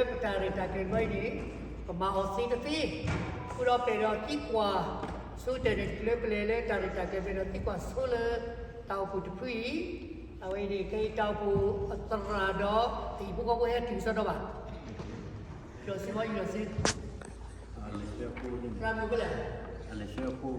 ပတၢ်ရဲၣ်တၢ်ကျဲၤဘၣ်အံၤန့ၣ် ပမၤအီၤသ့တသ့, ဃုာ်ဒီးပအဲၣ်ဒိးသံကွၢ်ဆိတၢ်န့ၣ် လၢပလဲၤလၢတၢ်ရဲၣ်တၢ်ကျဲၤ ပအဲၣ်ဒိးသံကွၢ်ဆိလၢတၢ်အိၣ်ဖှိၣ်တဖုအံၤ, အဝဲအံၤန့ၣ် ကဲတၢ်အိၣ်ဖှိၣ်အသရၣ်ဒီး အဟံၣ်ဖိဃီဖိဟဲတုၤကစီဒီဘၣ်, ယီၤစ့မီ ယီၤစ့, သရၣ်မုၣ်ဖဲလဲၣ်, လဲၤဆှၢဖိ,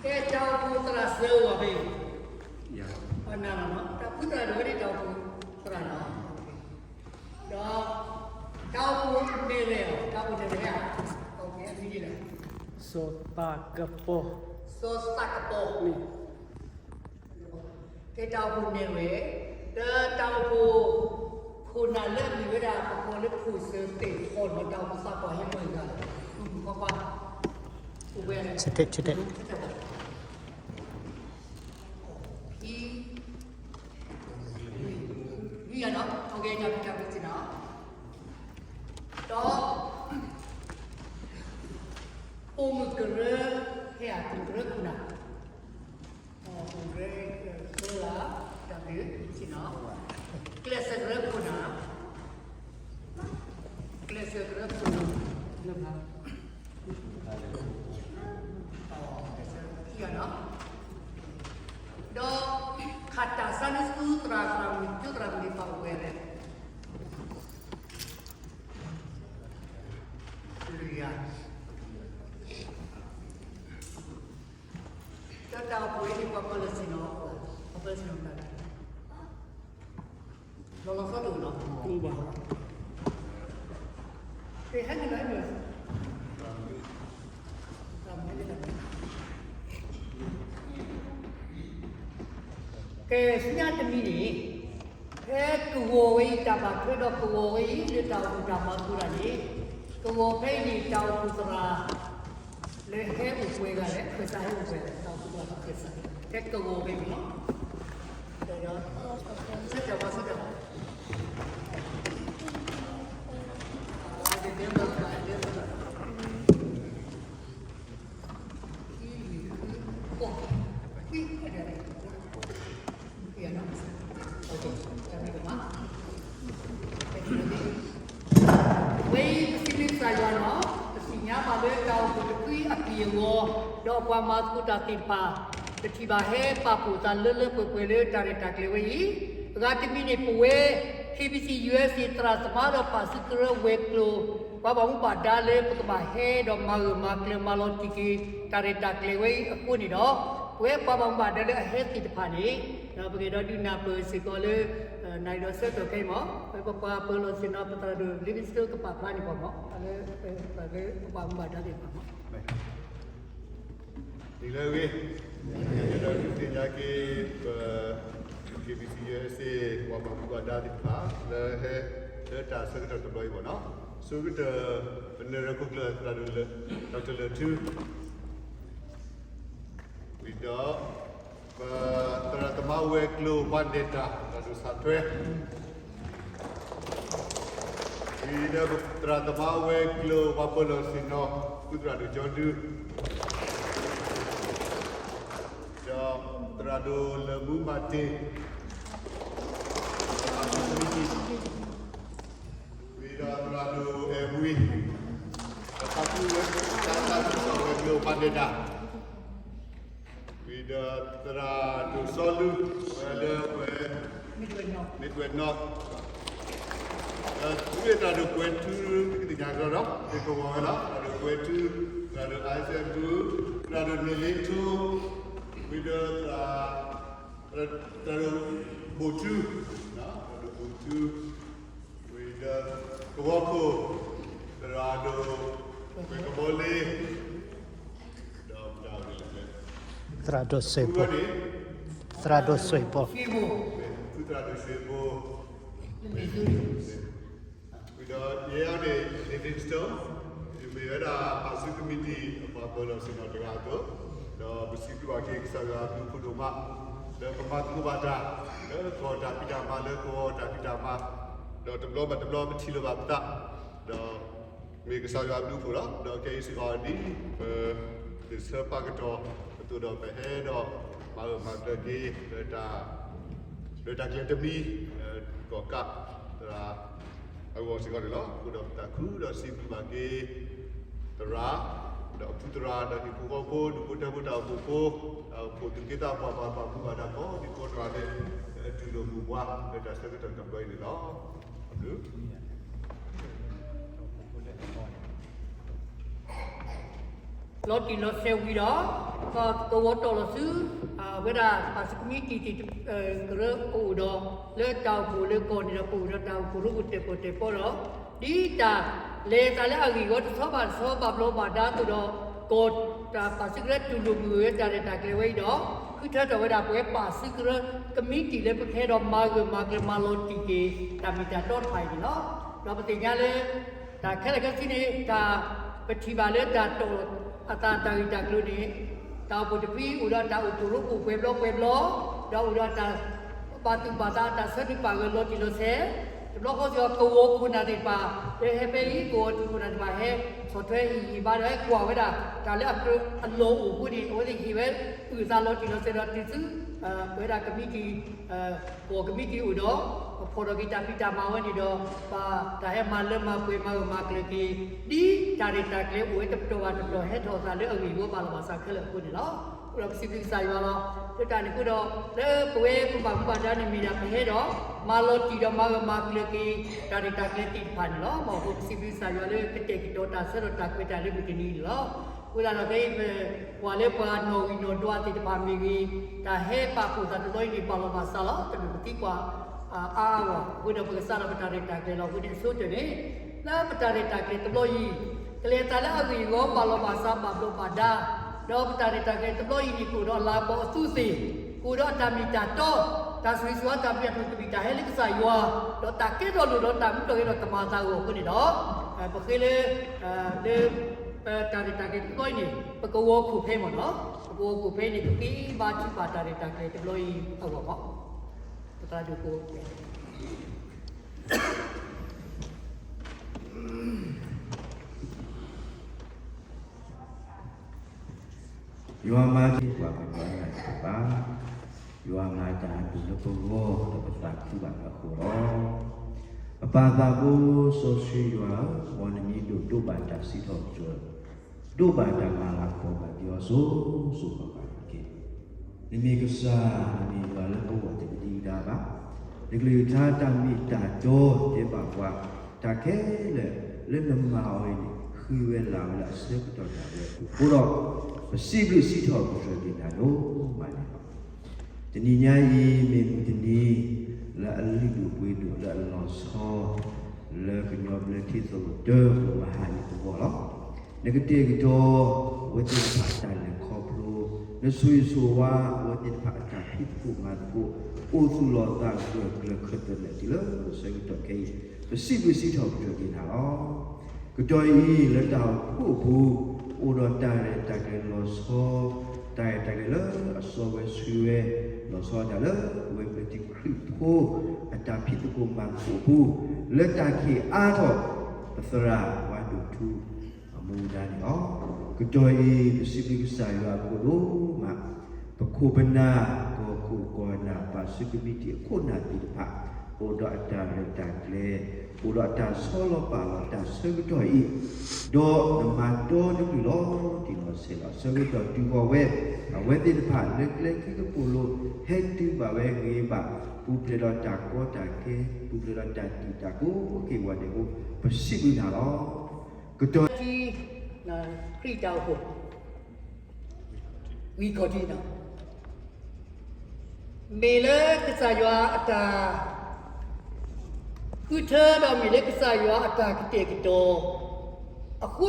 ကဲတၢ်အိၣ်ဖှိၣ်သရၣ်စၢၤဝဲဖဲအံၤ, အနၢ်လီၤနီၤ တၢ်ဖုသရၣ်ဒီးဝဲဒၣ်တၢ်အိၣ်ဖှိၣ်သရၣ်နီၤ ဒီး တၢ်အိၣ်ဖှိၣ်နဲၣ်ရွဲၣ်, တၢ်အိၣ်ဖှိၣ်နဲၣ်ရွဲၣ်ဧါ, အမံၤဒ်လဲၣ်, စီၤသးကပီၤ, စီၤသးကပီၤ, ကဲတၢ်အိၣ်ဖှိၣ်နဲၣ်ရွဲၣ်, ဒီးတၢ်အိၣ်ဖှိၣ်ခိၣ်နၢ်လၢအမ့ၢ်ဝဲဒၣ် ပကိးလၢခိၣ်စၢၤသ့ၣ်ထီၣ်နီၤ တၢ်အိၣ်ဖှိၣ်သးပှၢ်ဟဲမုၢ်ဂၤ, မုၢ်မုၢ်ခွါခွါ, အိၣ်ဝဲ, ဆၢတဲာ်ဆၢတဲာ် ဆၢတဲာ်ဘၣ် မံၤယၤနီၤ တၢ်ဖံးတၢ်မၤစ့ၢ်နီၤ, ဒီး ပိာ်မုၣ်ကရၢ, ဟဲအပိာ်မုၣ်ကရၢခိၣ်နၢ်, ပိာ်မုၣ်ကရၢ, တၢ်ဖံးတၢ်မၤစ့ၢ်နီၤ, ကျဲးစၢးကရၢခိၣ်နၢ်, ကျဲးစၢးကရၢခိၣ်နၢ်, ဒီး ခးတၢ်ဆါန့ၣ် ဆူသရၣ်သရၣ်မုၣ် ဆူသရၣ်မုၣ်န့ၣ် ပာ်ဝဲလဲၣ်, လၢယၤ, ဒီးတၢ်အိၣ်ဖှိၣ်အံၤန့ၣ် ပှၤပၢၤလီၢ်ဆ့ၣ်နီၤ, ပှၤပၢၤလီၢ်ဆ့ၣ်နီၤ လီၤလီၤဆီဆီတအိၣ်နီၤ, အိၣ်ဘၣ်, ကဲဟဲက့ၤလီၤ, ကဲဆူညါတမံၤန့ၣ်, ဖဲကဝီၤဝဲအံၤ တၢ်ဘၣ်ထွဲဒီးကဝီၤဝဲအံၤ လၢတၢ်အိၣ်ဖှိၣ်တၢ်မၤသကိးတၢ်န့ၣ်, ကဝီၤဖဲအံၤန့ၣ် တၢ်အိၣ်ဖှိၣ်သရၣ် လၢဟဲအိၣ်ပှဲၤဂၤလဲၣ်, ခၢၣ်စးဟဲအိၣ်ပှဲၤဂၤလဲၣ်, တၢ်အိၣ်ဖှိၣ်သရၣ် ခၢၣ်စး ဖဲကဝီၤဖဲအံၤန့ၣ်လီၤ, ဆၢတဲာ်ဘၣ် ဆၢတဲာ်ဘၣ် ဝဲအံၤပစံးဘျုးကစၢ်ယွၤနီၤ, ပသ့ၣ်ညါဘၣ်လၢတၢ်အိၣ်ဖှိၣ်တဖုအဟံၣ်အဂီၢ်, ဒီးပှၤမၤသကိးတၢ်သ့ၣ်တဖၣ်, ပထံၣ်ဘၣ်ဟဲပာ်ဖှိၣ်သးလၢလၢပှဲၤပှဲၤလၢတၢ်ရဲၣ်တၢ်ကျဲၤဝဲအံၤ, အဂၤတမံၤန့ၣ် ပဝဲ KBC USA သရၣ်သမါဒီးပာ်စုကရၢဝဲၤကျိၤ, ပှၤဘၣ်မူဘၣ်ဒါလၢပကဘၣ်ဟဲဒီးမၤဂၢၢ်မၤကျၢၤမၤလီၤတံၢ်က့ၤ တၢ်ရဲၣ်တၢ်ကျဲၤဝဲအံၤအဃိန့ၣ်ဒီး, ပဝဲပှၤဘၣ်မူဘၣ်ဒါလၢအဟဲသ့ၣ်တဖၣ်န့ၣ်, ဒီးပကအဲၣ်ဒိးဒုးနၢ်ပၢၢ်စ့ၢ်ကီးလၢ နၣ်ရံၣ်ဒီးဆၢကတီၢ်ခဲအံၤမး, ပပှၤပၢၤလီၢ်ဆ့ၣ်နီၤ ပသရၣ်ဒိၣ် Livingstone ကပာ်ဖျါန့ၣ်ပှၤမး, လၢပှၤလၢပဘၣ်မူဘၣ်ဒါသ့ၣ်တဖၣ်မး ဒ်လဲၣ်ဂ့ၤ, ယအဲၣ်ဒိးဒုးသ့ၣ်ညါက့ၤ ပ KBC USA ပှၤဘၣ်မူဘၣ်ဒါသ့ၣ်တဖၣ် လၢဟဲ လၢတၢ်ဆၢကတီၢ်တဘျီအံၤမးနီၤ, ဆၢကတီၢ် ပနၢ်ရံၣ်ခိၣ်ကျၢၢ်သရၣ်ဒိၣ်လၢ ဒီကတၢၢ်လၢၢ်ထူ ဝံၤဒီး ပသရၣ်သမါဝဲၤကျိၤပှၤနဲၣ်တၢ် သရၣ်ဒိၣ်စးထွဲ, ဝံၤဒီးပသရၣ်သမါဝဲၤကျိၤပှၤပၢၤလီၢ်ဆ့ၣ်နီၤ ဖုသရၣ်ဒိၣ်ကၠီဒု, ဒီးသရၣ်ဒိၣ်လၢၢ်မူမၤတ့ၢ် ဝံၤဒီးသရၣ်ဒိၣ်အဲၣ်ဘှံး, ဒီးပာ်ဖှိၣ်ဝဲ တၢ်သးခုကစီၣ်ဝဲၤကျိၤပှၤနဲၣ်တၢ်, ဝံၤဒီးသရၣ်ဒိၣ်စီလူး ဝဲလၢပှဲၤ မ့ၢ်ကွဲးနီၣ်, ဒီးသုဝဲသရၣ်ဒိၣ်ကွဲးထူ သုကသ့ၣ်ညါကဒီးဒီး သုကဝီၤဝဲလီၤ, သရၣ်ဒိၣ်ကွဲးထူ, သရၣ်ဒိၣ်အါစဲးဘူ, သရၣ်ဒိၣ်န့ၢ်လ့ထိ, ဝံၤဒီးသရၣ် သရၣ်ဒိၣ်ဘိၣ်ထူ, သရၣ်ဒိၣ်ဘိၣ်ထူ, ဝံၤဒီး ကဝီၤခိၣ်, သရၣ်ဒိၣ် ဝ့ၢ်ကဘီလ့, ဒီး သရၣ်ဒိၣ်စွ့ၣ်ဘိၣ်, သရၣ်ဒိၣ်စွ့ၣ်ဘိၣ်, သရၣ်ဒိၣ်စွ့ၣ်ဘိၣ်, ဝံၤဒီး ယဲအံၤန့ၣ် Livingstone, ယမ့ၢ်ဝဲဒၣ် ပာ်စုကမံးတံာ် အပှၤပၢၤလီၢ်ဆ့ၣ်နီၤတဂၤအသိး, ဒီးပစံးဘျုးဘၣ်က့ၤကစၢ်ယွၤအဘျုးအဖှိၣ်ဒိၣ်မး, လၢပမၤသကိးဘၣ်တၢ် လၢကီၢ်တၢ်ဖံးတၢ်မၤ လၢကဝီၤတၢ်ဖံးတၢ်မၤ, ဒီးတဘျီဘၣ်တဘျီပထံၣ်လိာ်ဘၣ်ပသး, ဒီး မ့ၢ်ကစၢ်ယွၤအဘျုးအဖှိၣ်လီၤ. ဒီးခဲအံၤစ့ၢ်ကီးဒ် ပ ဒုးဆၢပာ်ကတီၢ်အသိးဒီး ပဟဲဒီးမၤဂၢၢ်မၤကျၢၤက့ၤ လၢတၢ် လၢတၢ်ကျဲၤတမံၤ လၢကီၢ်ကး သရၣ် ဂီၤစ့ၢ်ကီးန့ၣ်လီၤ. အဃိဒီးပသးခုဒီးစံးဘျုးဘၣ်က့ၤ သရၣ်, ဒီးအဖုသရၣ်, ဒီးဟံၣ်ဖိဃီဖိ, ဒူၣ်ဖိထၢဖိ တၢ်အိၣ်ဖှိၣ်ဖိ, တၢ်အိၣ်ဖှိၣ်သုးက့သးပှၢ်ပှၢ်ပှၢ်မူဘၣ်တၢ်ကိးဒံကိးနီၢ်ဂၤဒဲး လၢတူၢ်လိာ်မုာ်ပှၤ လၢတၢ်ဆၢကတီၢ်တဘျီအံၤန့ၣ်လီၤ. လီၤတံၢ်လီၤဆဲးဝံၤဒီး ကဝီၤတီၢ်လီၤဆူ အဝဲဒၣ်ပာ်ဆူကမံးတံာ်သ့ၣ် ကရၢအအိၣ်ဒီး လၢတၢ်အိၣ်ဖှိၣ်လၢကီၢ်န့ၣ်ဒီး ပအိၣ်ဒီးတၢ်အိၣ်ဖှိၣ်ရိဖှိၣ်တဲာ်ပီၣ်တဲာ်ပီဒီး ဒ်တၢ်လဲၤသးလၢအဂ့ၢ်အဝီတဆီဘၣ်တဆီ ဘၣ်ဘျီးဘၣ်ဒါအသိးဒီး ကီၢ်တၢ်ပာ်ဆူကရၢတူၢ်လိာ်မုာ်ဝဲတၢ်ရဲၣ်တၢ်ကျဲၤဝဲအံၤဒီး ဃုထၢထီၣ်ဝဲဒၣ်ပဝဲပာ်ဆူကရၢကမံးတံာ်လၢပကဟဲဒီးမၤဂၢၢ်မၤကျၢၤမၤလီၤတံၢ်က့ၤ တၢ်မ့ၢ်တၢ်တီတဖၣ်အံၤန့ၣ်လီၤ. ဒီးပသ့ၣ်ညါလၢ တၢ်ခဲလၢာ်ခဲဆ့န့ၣ် တၢ်ပထံၣ်ဘၣ်လၢတၢ်တီၢ် အသးတၢ်ဂ့ၢ်တၢ်ကျိၤန့ၣ် တၢ်အိၣ်ဖှိၣ်တဖုအိၣ်ဒီးတၢ်အိၣ်ဖှိၣ်ရိဖှိၣ်ပှဲၤဘျီပှဲၤဘျီ, ဒီးအိၣ်ဒီးတၢ်ပာ်သူၣ်ပာ်သး တၢ်ဆၢဒုးပာ်ဂၢၢ်လီၤတံၢ်လီၤဆဲး, တဘျီဃီစ့ၢ်ကီးကဝီၤခိၣ်နၢ်သ့ၣ်တဖၣ် လၢဟဲဖဲအံၤ ကဝီၤခိၣ်နၢ်သ့ၣ်တဖၣ်ဟဲ ဆီၣ်ထွဲဟ့ၣ်ဂံၢ်ဘါဒီးဟဲကွၢ်ဝဲဒၣ် တၢ်လၢအကြၢးအလီၢ်အိၣ်အဃိန့ၣ် အဝဲသ့ၣ်ဟ့ၣ်ဝဲအုၣ်သးလီၤတံၢ်လီၤဆဲးဒီးတုၤဆူ ပဝဲဒၣ်ကမံးတံာ် ကီၢ်ကမံးတံာ်အိၣ်ဒီး ပဖီၣ်ထီၣ်က့ၤတၢ်ဖံးတၢ်မၤဝဲန့ၣ်ဒီး ပတၢ်ဟဲမၤလၢမၤပှဲၤမၤဂၢၢ်မၤကျၢၤက့ၤ ဒ်တၢ်ရဲၣ်တၢ်ကျဲၤအိၣ်ဝဲတပတီၢ်ဘၣ်တပတီၢ် ဟဲထီၣ်အသးလၢအဂ့ၢ်အဝီဘၣ်လီၤဘၣ်စးခဲလၢာ်အဃိန့ၣ်လီၤ. အဃိဒီးပစံးဘျုးကစၢ်ယွၤလီၤ. လၢတၢ်န့ၣ်အဃိဒီး လၢပဝဲပဘၣ်မူဘၣ်ဒါန့ၣ်မ့ၢ်ဒၣ်ပဟဲဒီး မၤလီၤတံၢ်ဒီးမၤဂၢၢ်မၤကျၢၤက့ၤ တၢ်ရဲၣ်တၢ်ကျဲၤသ့ၣ်တဖၣ်န့ၣ်လီၤ. မ်အဃိပစံးဘျုးကစၢ်ယွၤလၢကတဲာ်ကတီၤတၢ်ဆၢဒီးတၢ်ကွဲးတၢ်လၢမုၢ်တနံၤန့ၣ်လီၤ. အဃိသတးဒီးဖဲအံၤ ပကွၢ်လၢပှၤနီၣ်ဂံၢ်နီၣ်ဒွးသ့ၣ်တဖၣ်မ့ၢ်ဂ့ၤ, တၢ်ဟဲပာ်ဖှိၣ်သးတဘျီအံၤန့ၣ် ဘၣ်လီၤဘၣ်စးလီၤ. တမ့ၢ်ပသံကွၢ်အါအါဂီၢ် အဃိဒီးပကစးဒီးပတၢ်ရဲၣ်တၢ်ကျဲၤလီၤ. အဃိန့ၣ်အဆိကတၢၢ်န့ၣ် လၢပတၢ်ရဲၣ်တၢ်ကျဲၤတဘျီအံၤ ကလဲၤသးလၢအဂ့ၢ်အဝီဘၣ်လီၤဘၣ်စးဘၣ်ဘျီးဘၣ်ဒါ, ဒီးပတၢ်ရဲၣ်တၢ်ကျဲၤတဘျီအံၤန့ၣ် ကအိၣ်ဒီးအလၤကပီၤအသူးသ့ၣ်, ကအိၣ်ဒီးအတၢ်မ့ၢ်တၢ်တီ, တၢ်ဆိၣ်ဂ့ၤဆိၣ်ဝါ တၢ်ဘျုးတၢ်ဖှိၣ်ကမ့ၢ်တၢ်ဟဲလၢကစၢ်ယွၤ, ဒီးတၢ်ကဲထီၣ်လိၣ်ဒီးတၢ်မူထီၣ်ဂဲၤထီၣ်ကမၤအသးအဂီၢ်အဃိန့ၣ်ဒီး ပဃ့လၢ လၢ ပတၢ်ရဲၣ်တၢ်ကျဲၤတဘျီအံၤန့ၣ် ပကဝီၤခိၣ်ဖဲမ့ၢ်နီၤ, ပကဝီၤခိၣ်ဖဲန့ၣ် ပဃ့ဘါထုကဖၣ်တၢ်ရဲၣ်တၢ်ကျဲၤတဘျီအံၤအဂီၢ်မ့ၢ် ပသးဒိၣ်ကိ ယွၤမၤတၢ်ပှၤကညီနၢ်တကပၤ, ယွၤမၤတၢ်ဒိၣ်လၢပဂီၢ်ဒီးပသးခုဘၣ်လၢအဃိလီၤ. ပပၢ်သးဘိစီဆှံယွၤဧၢ, မ်နမံၤဒိၣ်ဒိးဘၣ်တၢ်စံးထီၣ်ပတြၢၤ, ဒိးဘၣ်တၢ်မၤလၤကပီၤဘၣ်က့ၤအီၤစိၤစိၤဃၣ်ဃၣ်တက့ၢ်. နမ့ၢ်ကစၢ်, နမ့ၢ်ယွၤလၢပဂီၢ်တကဒံကဒါဘၣ်. နကလုၢ်ကထါတၢ်မ့ၢ်တၢ်တီတဲဘၣ်ပှၤ, တၢ်ခဲလၢာ်လၢနမၤအီၤအံၤန့ၣ် ဃ့ဝဲလၤဝဲလၢအဆၢကတီၢ်ဒၣ်ဝဲအပူၤအဃိဒီး ပစံးဘျုးစံးထီၣ်ပတြၢၤက့ၤနၤဒိၣ်မးန့ၣ်လီၤ. တနံၤညါအံၤ မ့ၢ်မုၢ်တနံၤ လၢအလုၢ်ဒိၣ်ပှ့ၤဒိၣ်လၢအလီၤဆီ လၢကညီဘျၢထံသရိာ်တၢ မဟါအံၤအဂီၢ်လီၤ. နကတဲာ်ကတီၤအဝဲသ့ၣ်တဖၣ်အတၢ်လဲၤခီဖျိ, နဆိၣ်ဂ့ၤဆိၣ်ဝါအဝဲသ့ၣ်တဖၣ်အတၢ်ဖံးသကိးမၤသကိး, အိၣ်သူၣ်လီၤသးဂၢၢ်ကျၢၤခၢၣ်သနၢၣ်တုၤလၢဆၢကတီၢ်ခဲအံၤ, ပစံးဘျုးစံးထီၣ်ပတြၢၤက့ၤနၤလီၤ. ကတီၢ်အံၤ လၢတၢ်အိၣ်ဖှိၣ်အပူၤ အိၣ်ဒီးတၢ်ရဲၣ်တၢ်ကျဲၤလီၤဆီ, တၢ်ရဲၣ်တၢ်ကျဲၤလၢအစီဝဲဆှံဝဲ, လီၤဆီဒၣ်လၢပဝဲဘျၢထံခရံာ်ဖိ အတၢ်ဖံးသကိးမၤသကိးအပူၤ, လၢတၢ်ကဟ့ၣ်အါထီၣ် ပသရၣ်ဝါဒိၣ်ထူ အမူဒါန့ၣ်လီၤ. ကတီၢ်အံၤ ပစံးဘျုးကစၢ်ယွၤအဃိဒိၣ်မး, ပခိၣ်ပနၢ် ကီၢ်ခိၣ်ကီၢ်နၢ် ပာ်ဆူကမံးတံာ်အခိၣ်နၢ်သ့ၣ်တဖၣ် အိၣ်ဒီးအတၢ်ရဲၣ်တၢ်ကျဲၤ, အိၣ်ဒီးအတၢ်ဆီလီၤပာ်လီၤတၢ်ဆၢကတီၢ်အံၤ, ဒီးနမၤတီနကလုၢ်လီၤတံၢ်လီၤဆဲးလီၤ ဆၢကတီၢ်တုၤဃီၤဝဲ, အဝဲသ့ၣ်တဖၣ်လၢကျဲခံကပိာ်လိၤ ဟဲတုၤဘၣ်ဝဲဂ့ၤဘၣ်, ပူၤဖျဲးဒီးတၢ်ကီတၢ်ခဲ, ပူၤဖျဲးဒီးတၢ်တံာ်တၢ်ကိးက့ၤဝဲဒၣ်အဃိ ပစံးဘျုးနၤလီၤ. ကတီၢ် ခရံာ်တၢ်အိၣ်ဖှိၣ် ဝံၤခီၣ်ထံးနီၤ, မ့ၢ်လၢကစၢ်ယွၤအတၢ်ဃုထၢဒီးမ့ၢ်လၢကစၢ်ယွၤအတၢ်ကတဲာ်ကတီၤအဃိ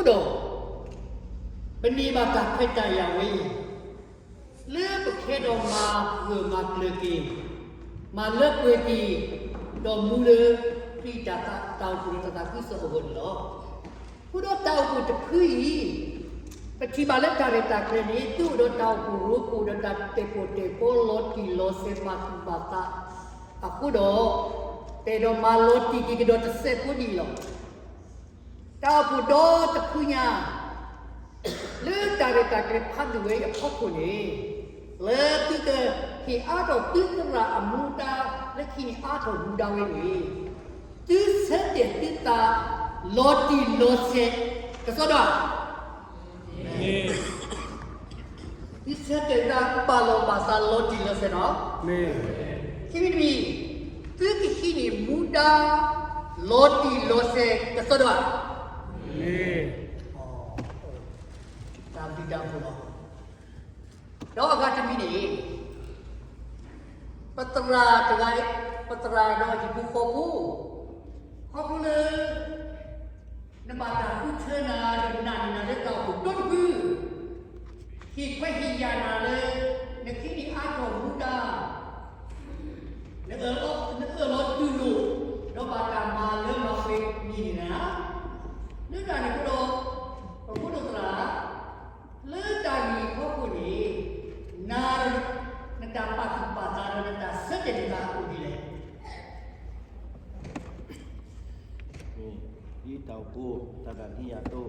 ဒီး ပန့ၢ်ဘၣ်တၢ်ခွဲးတၢ်ယာ်ဝဲအံၤ လၢပကဟဲဒီးမၤဂၢၢ်မၤကျၢၤက့ၤ, မၤလၢပှဲၤက့ၤ, ဒီးမူလၢ ခရံာ်တၢ်သးတၢ်အိၣ်ဖှိၣ်ဒီးတၢ်သးခုကစီၣ်အဂီၢ်န့ၣ်လီၤ. အဃိဒီးတၢ်အိၣ်ဖှိၣ်တဖုအံၤ ပထံၣ်ဘၣ်လၢတၢ်ရဲၣ်တၢ်ကျဲၤန့ၣ် သုအိၣ်ဒီးတၢ်အိၣ်ဖှိၣ်ရိဖှိၣ်ဒီးတၢ်တဲာ်ဖှိၣ်တဲာ်ဖီ လီၤတံၢ်လီၤဆဲး ပာ်သူၣ်ပာ်သးအဃိဒီး ပအဲၣ်ဒိးမၤလီၤတံၢ်က့ၤကဒီးတစဲးဖိဒ်အံၤလီၤ. တၢ်အိၣ်ဖှိၣ်ဒီတဖုညါ လၢတၢ်ရဲၣ်တၢ်ကျဲၤဖးဒိၣ်ဝဲအံၤအဖီခိၣ်န့ၣ်, လၢသုကဟ့ၣ်အါထီၣ်သုသရၣ်အမူဒါလၢခံန့ၣ်အါထီၣ်မူဒါဝဲန့ၣ်, သုဆၢတဲာ်သု သးလီၤတံၢ်လီၤဆဲးကစီဒီဧါ. သုဆၢတဲာ်သးဘၣ်လီၤဘၣ်စးလီၤတံၢ်လီၤဆဲးနီၤ. ခံမံၤတမံၤ, သုကဟံးန့ၢ်မူဒါလီၤတံၢ်လီၤဆဲးကစီဒီဧါ. တၢ်ဘျုးတၢ်ဖှိၣ်လီၤ. ဒီးအဂၤတမံၤန့ၣ် ပသရၣ်တဂၤ, ပသရၣ်ဒီးဟံၣ်ဖိဃီဖိ, ခီဖျိလၢ နဘၣ်တၢ်ဃုထၢနၤဒီးနာ်န့ၢ်နၤလၢတၢ်အိၣ်ဖှိၣ်ဒီတဖု, ဟ့ၣ်ခွဲးဟ့ၣ်ယာ်နၤလၢ နဟံးန့ၢ်အါထီၣ်မူဒါ, နအၢၣ်လီၤ, နအၢၣ်လီၤတူၢ်လိာ် ဒီးဘၣ်တၢ်မၤလၢမၤပှဲၤန့ၢ်နၤ, လၢတၢ်န့ၣ်အဃိဒီး ပဖိဒိၣ်သရၣ် လၢတၢ်ဂ့ၢ်အဖီခိၣ်န့ၣ် နၤ နတၢ်ပာ်သူၣ်ပာ်သးဒီးနတၢ်ဆၢတဲာ်နသးအိၣ်ဒ်လဲၣ်. ဒ်တၢ်အိၣ်ဖှိၣ်တၢ်ဒၣ်နံၣ်ယၤအသိး,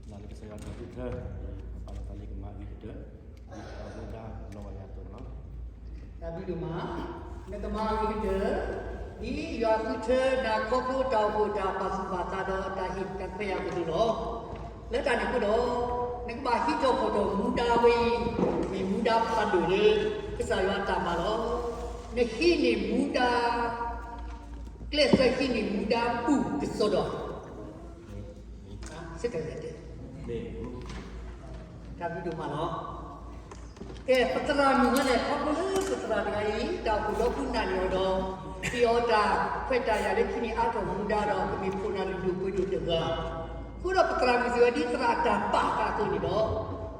လၢကစၢ်ယွၤတၢ်ဃုထၢ, ပာ်လီၤသးလၢကမၤအဂ့ၤကတၢၢ်, ဒ်တၢ်အိၣ်ဖှိၣ်တၢ်လီၤဂာ်ယၤအသိးလီၤ. တၢ်ဘျုးဒိၣ်မး, နကမၤအဂ့ၤကတၢၢ်, ဒ်ယွၤဃုထၢနၤခီဖျိတၢ်အိၣ်ဖှိၣ်တၢ်ပာ်သူၣ်ပာ်သးဒီးတၢ်ဟ့ၣ်တၢ်ခွဲးယာ်အသိးလီၤ. လၢတၢ်န့ၣ်အဃိဒီး နကဘၣ်ဟံးထီၣ်ဖီၣ်ထီၣ်မူဒါဝဲအံၤ, မ့ၢ်မူဒါဖးဒိၣ်လၢ ကစၢ်ယွၤအတၢ်မၤလီၤ. နဟံးန့ၢ်မူဒါ ကျဲးစၢးဟံးန့ၢ်မူဒါပူၤကစီဒီ, တၢ်ဘျုးဒိၣ်မးလီၤ. ကဲ ပသရၣ်မုၣ်ဟီန့ၣ် ခီဖျိလၢပသရၣ်တဂၤအံၤ တၢ်အိၣ်ဖှိၣ်ဒီပုၢ်ဝဲၢ်နာ်န့ၢ်အီၤဒီး ဟ့ၣ်အီၤတၢ်ခွဲးတၢ်ယာ်လၢဟံးန့ၢ်အါထီၣ်မူဒါဒီး ကမ့ၢ်ခိၣ်နၢ်လုၢ်ဒိၣ်ပှ့ၤဒိၣ်တဂၤ, အဃိဒီးပသရၣ်မုၣ်စ့ၢ်ကီးဒ်သရၣ်အတၢ်ပာ်သးအသိးန့ၣ်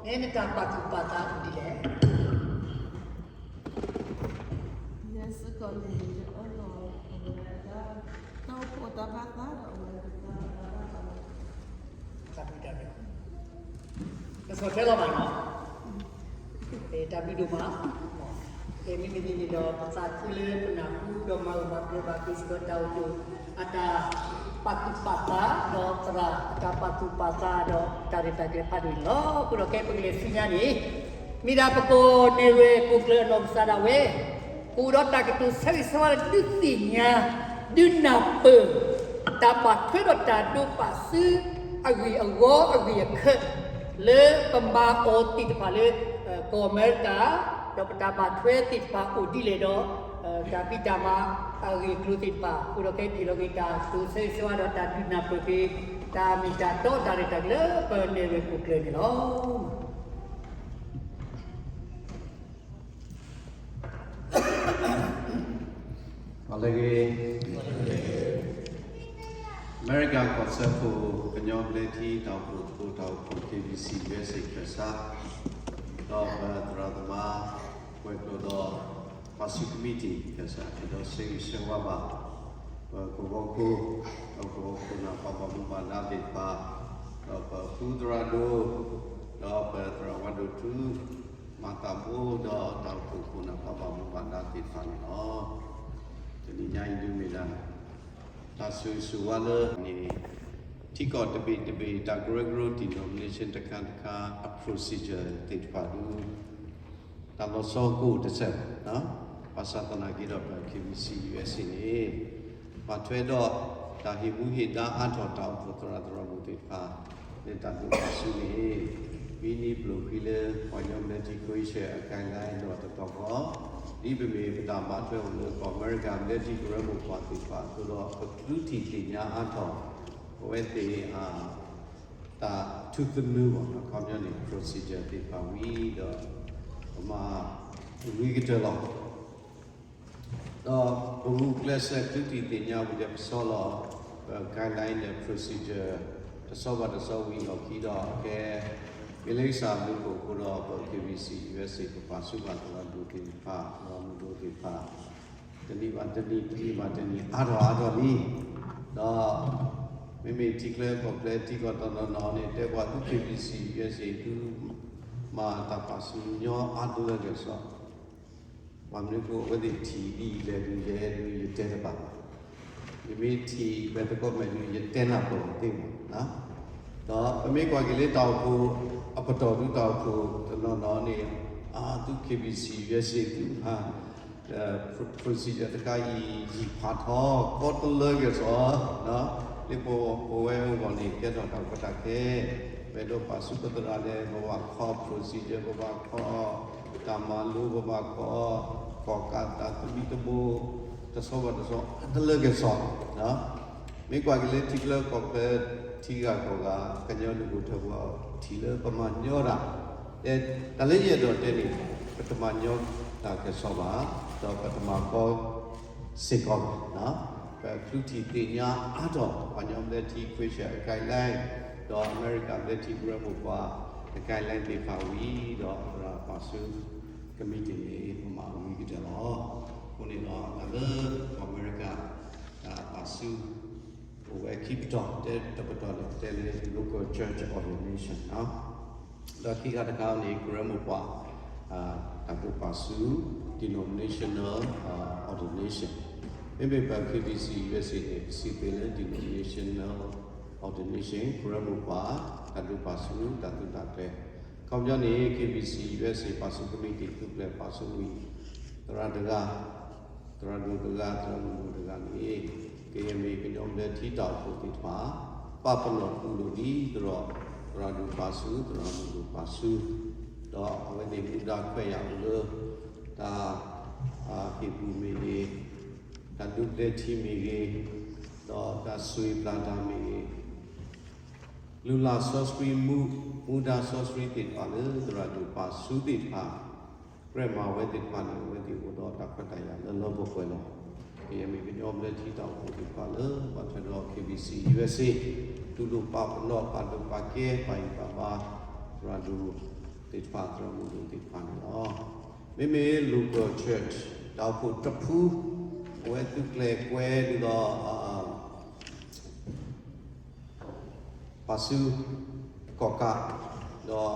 ဒီး နတၢ်ပာ်သူၣ်ပာ်သးအိၣ်ဒ်လဲၣ်. ယဲစ့ၢ်ကီးန့ၣ် ယအၢၣ်လီၤအဝဲဒၣ် တၢ်အိၣ်ဖှိၣ်တၢ်ဘၣ်သးဒီးအဝဲတၢ်ဘၣ်သးဘၣ်သးလီၤ. တၢ်ဘျုးတၢ်ဖှိၣ်, တဆီၣ်ထွဲလီၤဘၣ်နီၤ. တၢ်ဘျုးဒိၣ်မး, မ့မ့ၢ်ဒ်န့ၣ်ဒီး ပသးခုလၢပနၢ်ဟူဒီးမၤဂၢၢ်မၤကျၢၤဘၣ်က့ၤစ့ၢ်ကီးတၢ်အိၣ်ဖှိၣ် အတၢ်ပာ်သူၣ်ပာ်သး ဒီးသရၣ်အတၢ်ပာ်သူၣ်ပာ်သးဒီးတၢ်ရဲၣ်တၢ်ကျဲၤဖးဒိၣ်န့ၣ်လီၤ. အဃိဒီးကဲပကလဲၤဆူညါန့ၣ် မ့ၢ်ဒၣ်ပကီၢ်နဲၣ်ရွဲၣ်ခိၣ်ကျၢၢ်အနီၢ်ကစၢ်ဒၣ်ဝဲ ကအိၣ်ဒီးတၢ်ကတိၤဆၢဂ့ၤဆၢဝါလၢဒုးသ့ၣ်ညါ ဒုးနၢ်ပၢၢ် တၢ်ဘၣ်ထွဲဒီးတၢ်ဒိးပာ်စုအဂ့ၢ်အဂီၢ်အဂ့ၢ်အခၢၣ် လၢပမၤအီၤသ့ၣ်တဖၣ်လၢ ကီၢ်အမဲရကၤ ဒီးပတၢ်ဘၣ်ထွဲသ့ၣ်တဖၣ်အိၣ်ဒ်လဲၣ်ဒီး တၢ်ဖံးတၢ်မၤအဂ့ၢ်အကျိၤသ့ၣ်တဖၣ် အဃိဒီးကဟ့ၣ်လီၤက့ၤတၢ်ကတိၤဆၢဂ့ၤဆၢဝါဒီးတၢ်ဒုးနၢ်ပၢၢ်က့ၤ တၢ်မ့ၢ်တၢ်တီတၢ်ရဲၣ်တၢ်ကျဲၤလၢပနဲၣ်ရွဲၣ်ခိၣ်ကျၢၢ်န့ၣ်လီၤ. ပှၤလၢအဂ့ၤ, အမဲရကၤကီၢ်စၢဖှိၣ် ကညီဘျၢထံ တၢ်အိၣ်ဖှိၣ်သကိး တၢ်အိၣ်ဖှိၣ် KBC USA ခၢၣ်စး, ဒီးပသရၣ်သမါ ကွဲးကျိာ်ဒီး ပှၤဆူကမံးတံာ်ခၢၣ်စး ကဒီးဆၢဂ့ၤဆၢဝါဘၣ် ပကဝီၤခိၣ်, ဒီးကဝီၤခိၣ်နၢ်ပှၤဘၣ်မူဘၣ်ဒါသ့ၣ်တဖၣ်, ဒီးပဖုသရၣ်ဒိၣ်, ဒီးပသရၣ်ဝါဒိၣ်ထူ မၤသးဘိ ဒီးတၢ်အိၣ်ဖှိၣ်ခိၣ်နၢ်ပှၤဘၣ်မူဘၣ်ဒါသ့ၣ်တဖၣ်န့ၣ်လီၤ. တနံၤညါအံၤဒုးမ့ၢ်ဒၣ် တၢ်ဆိၣ်ဂ့ၤဆိၣ်ဝါလၢန့ၣ် ထံကီၢ်တဘ့ၣ်တဘ့ၣ် တၢ်ကရၢကရိ denomination တခါတခါ အ procedure သ့ၣ်တဖၣ်ဒုး တၢ်လီၤဆီကအိၣ်တစဲး, ဘၣ်ဆၣ်သနာ်က့ဒီး ပ KBC USA န့ၣ် ဘၣ်ထွဲဒီးတၢ်ဟ့ၣ်မူဟ့ၣ်ဒါအါထီၣ်တၢ်အိၣ်ဖှိၣ်သရၣ်သရၣ်မုၣ်သ့ၣ်တဖၣ် လၢတၢ်ဒိးပာ်ဆူန့ၣ် မ့ၢ်န့ၢ်ဘျိၣ်ဃံလၢ ပှၤကညီဘျၢထံ Croatia အ guideline ဒီးတတီၤဃီ, ဒ်ပမ့ၢ်ပတၢ်ဘၣ်ထွဲအိၣ်လၢကီၢ်အမဲရကၤ ဘျၢထံကရၢမိၢ်ပှၢ်သ့ၣ်တဖၣ်အသိးဒီး ပကဒုးထံၣ်သ့ၣ်ညါအါထီၣ် ပဝဲသ့ၣ်အ တၢ်ထူသနူဘၣ် အခီပညီန့ၣ် procedure သ့ၣ်တဖၣ်ဝံၤဒီး ပမၤဝံၤကတၢၢ်လီၤ. ဒီးပဂုာ်ကျဲးစၢးဒုးထံၣ်သ့ၣ်ညါဝံၤဒီး ပဆီလီၤ ပ guideline ဒီး procedure တဆီဘၣ်တဆီဝံၤလီၢ်ခံဒီး ကဲ မ့ၢ်လၢကစၢ်အဘျုးအဖှိၣ်အဃိဒီး ပ KBC USA ပပာ်ဆူၣ်ဘၣ်သရၣ်ဒိၣ်သ့ၣ်တဖၣ် သရၣ်မုၣ်ဒိၣ်သ့ၣ်တဖၣ် တနံၤဘၣ်တနံၤ တနံၤဘၣ်တနံၤ အါထီၣ်အါထီၣ်လံ. ဒီး မ့မ့ၢ်ထံချၢကီၢ်ချၢ ထံကီၢ်တနီၤနီၤန့ၣ် တဲပှၤသု KBC USA သုမၤတၢ်ပာ်ဆူၣ်ညီအါဒိၣ်လၢကစီၣ်, ဘၣ်မနုၤအဃိ အဝဲသ့ၣ်ထံၣ်ဒ်လဲၣ်ဒ်လဲၣ်ဒ် ယတဲတဘၣ်ဘၣ်. ယမ့ၢ်ထံၣ်ဖဲသကိးမဲာ်ဒ် ယတဲနၢ်ပၢၢ်သ့မး. ဒီးပမ့ၢ်ကွၢ်က့ၤလၢတၢ်အိၣ်ဖှိၣ်အပတီၢ်ဒု တၢ်အိၣ်ဖှိၣ်တနီၤနီၤန့ၣ် အသု KBC USA သုမၤ procedure တခါအံၤ ယံာ်ဖးထီ ကီတလၢကစီၣ်, လၢပဝဲအဂီၢ်န့ၣ် ကဲထီၣ်တၢ်ကီတၢ်ခဲ, ပအဲၣ်ဒိးပာ်ဆူပသရၣ်ဒဲး ပဘၣ်ခီ procedure ပဘၣ်ခီ တၢ်မၤလိ ပဘၣ်ခီ ကီၣ်ကးတၢ်သမံသမိး တဆီဘၣ်တဆီ တလၢကစီၣ် မ့ၢ်ကွၢ်က့ၤလၢထံချၢကီၢ်ချၢ ထံဂၤကီၢ်ဂၤ ကညီဒုးအိၣ်ထီၣ်ပှၤထံၣ်လၢပမၤညီတၢ်, တၢ်လၢယအဲၣ်ဒိးတဲန့ၣ် ပတမၤညီတၢ်ကစီၣ်ဘၣ်, ဒီးပတမၤကီစ့ၢ်ကီးဘၣ်. ပချုးထံၣ်သ့ၣ်ညါအါထီၣ် ပှၤကညီဘျၢထံ Christian အ guideline ဒီးအမဲရကၤဘျၢထံကရၢမိၢ်ပှၢ် အ guideline သ့ၣ်တဖၣ်ဝံၤဒီး သရၣ်ပာ်ဆူ committee န့ၣ် ပမၤအဂ့ၤကတၢၢ်လီၤ. အဃိန့ၣ်ဒီး တၢ်လၢကီၢ်အမဲရကၤ တၢ်ပာ်ဆူ အိၣ်ဝဲခံပတီၢ်, တဲတပတီၢ်န့ၣ် တဲလၢ local church ordination ဒီးခံခါတခါန့ၣ် ကရၢမိၢ်ပှၢ် တၢ်ဒိးပာ်ဆူ denominational ordination, မ့မ့ၢ်ပ KBC USA န့ၣ် စံးသ့လၢ denominational ordination ကရၢမိၢ်ပှၢ် တၢ်ဒိးပာ်ဆူတၢ်သုးတၢ်ကျဲၤ, ခီပညီန့ၣ် KBC USA ပာ်ဆူ committee သုးကျဲၤပာ်ဆူဝံၤ သရၣ်တဂၤ သရၣ်ဒိၣ်တဂၤ သရၣ်မုၣ်တဂၤန့ၣ် ကယဲၢ်မ့ၢ်ကညီဘျၢထံတၢ်အိၣ်ဖှိၣ်သ့ၣ်တဖၣ် ပာ်ပနီၣ်တူၢ်လိာ်ဒ်သိးဒီး သရၣ်ဒိၣ်ပာ်ဆူ သရၣ်မုၣ်ဒိၣ်ပာ်ဆူ, ဒီးအဝဲသ့ၣ်မူဒါခွဲးယာ်အိၣ်လၢ တၢ် ဟ့ၣ်ကူၣ်မ့ၢ်ဂ့ၤ, တၢ်ဒုးဘျၢထံမ့ၢ်ဂ့ၤ, ဒီးတၢ်စူၢ်ပျၢ်တၢ်မ့ၢ်ဂ့ၤ လုၢ်လၢ်စီဆှံမူ, မူဒါစီဆှံသ့ၣ်တဖၣ်လၢသရၣ်ဒိၣ်ပာ်ဆူသ့ၣ်တဖၣ်, ကြၢးမၤဝဲသ့ၣ်တဖၣ်န့ၣ် အဝဲသ့ၣ်အိၣ်ဒီးတၢ်ခွဲးတၢ်ယာ်လၢလၢပှဲၤပှဲၤလီၤ. ကယဲၢ်မ့ၢ်ကညီဘျၢထံတၢ်အိၣ်ဖှိၣ်သ့ၣ်တဖၣ်လၢ ဘၣ်ထွဲဒီး KBC USA တူၢ်လိာ်ပာ်ပနီၣ် ပာ်ဒိၣ်ပာ်ကဲ ပာ်ဂံၢ်ပာ်ဘါ သရၣ်ဒိၣ်သ့ၣ်တဖၣ် သရၣ်မုၣ်ဒိၣ်သ့ၣ်တဖၣ်န့ၣ်လီၤ. မ့မ့ၢ် local church တၢ်အိၣ်ဖှိၣ်တဖု အဝဲသုးကျဲၤကွဲဒ်သိး ပာ်ဆူ ကီၣ်ကး ဒီး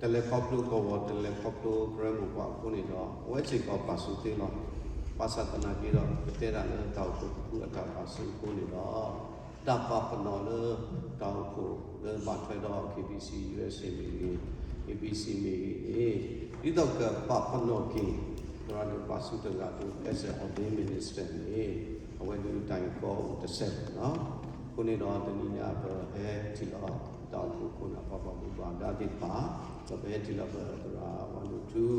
တလဲၤခီဖျိကီၢ်ဝီၤ တလဲၤခီဖျိကရၢမိၢ်ပှၢ်အဃိန့ၣ်ဒီး အဝဲစ့ၢ်ကီးပာ်ဆူသ့လီၤ. ဘၣ်ဆၣ်သနာ်က့ဒီး ပတဲဒၣ်လၢတၢ်အိၣ်ဖှိၣ်တဖုအတၢ်ပာ်ဆူအဃိန့ၣ်ဒီး တၢ်ပာ်ပနီၣ်လၢတၢ်အိၣ်ဖှိၣ်လၢဘၣ်ထွဲဒီး KBC USA မ့ၢ်ဂ့ၤ, ABC မ့ၢ်ဂ့ၤန့ၣ် ဒ်သိးကပာ်ပနီၣ်က့ၤ သရၣ်ဒိၣ်ပာ်ဆူတဂၤဒီး as an ordained minister န့ၣ် အဝဲဒၣ်တၢ်ဂ့ၢ်ကီအိၣ်တဆဲးလီၤ. အဃိန့ၣ်ဒီး တနံၤညါပဟဲထံၣ်လီၤ တၢ်အိၣ်ဖှိၣ်ခိၣ်နၢ်ပၢ်ပှၤမူဘၣ်ဒါသ့ၣ်တဖၣ်, ဒီးပဟဲထံၣ်လီၤပသရၣ် one oh two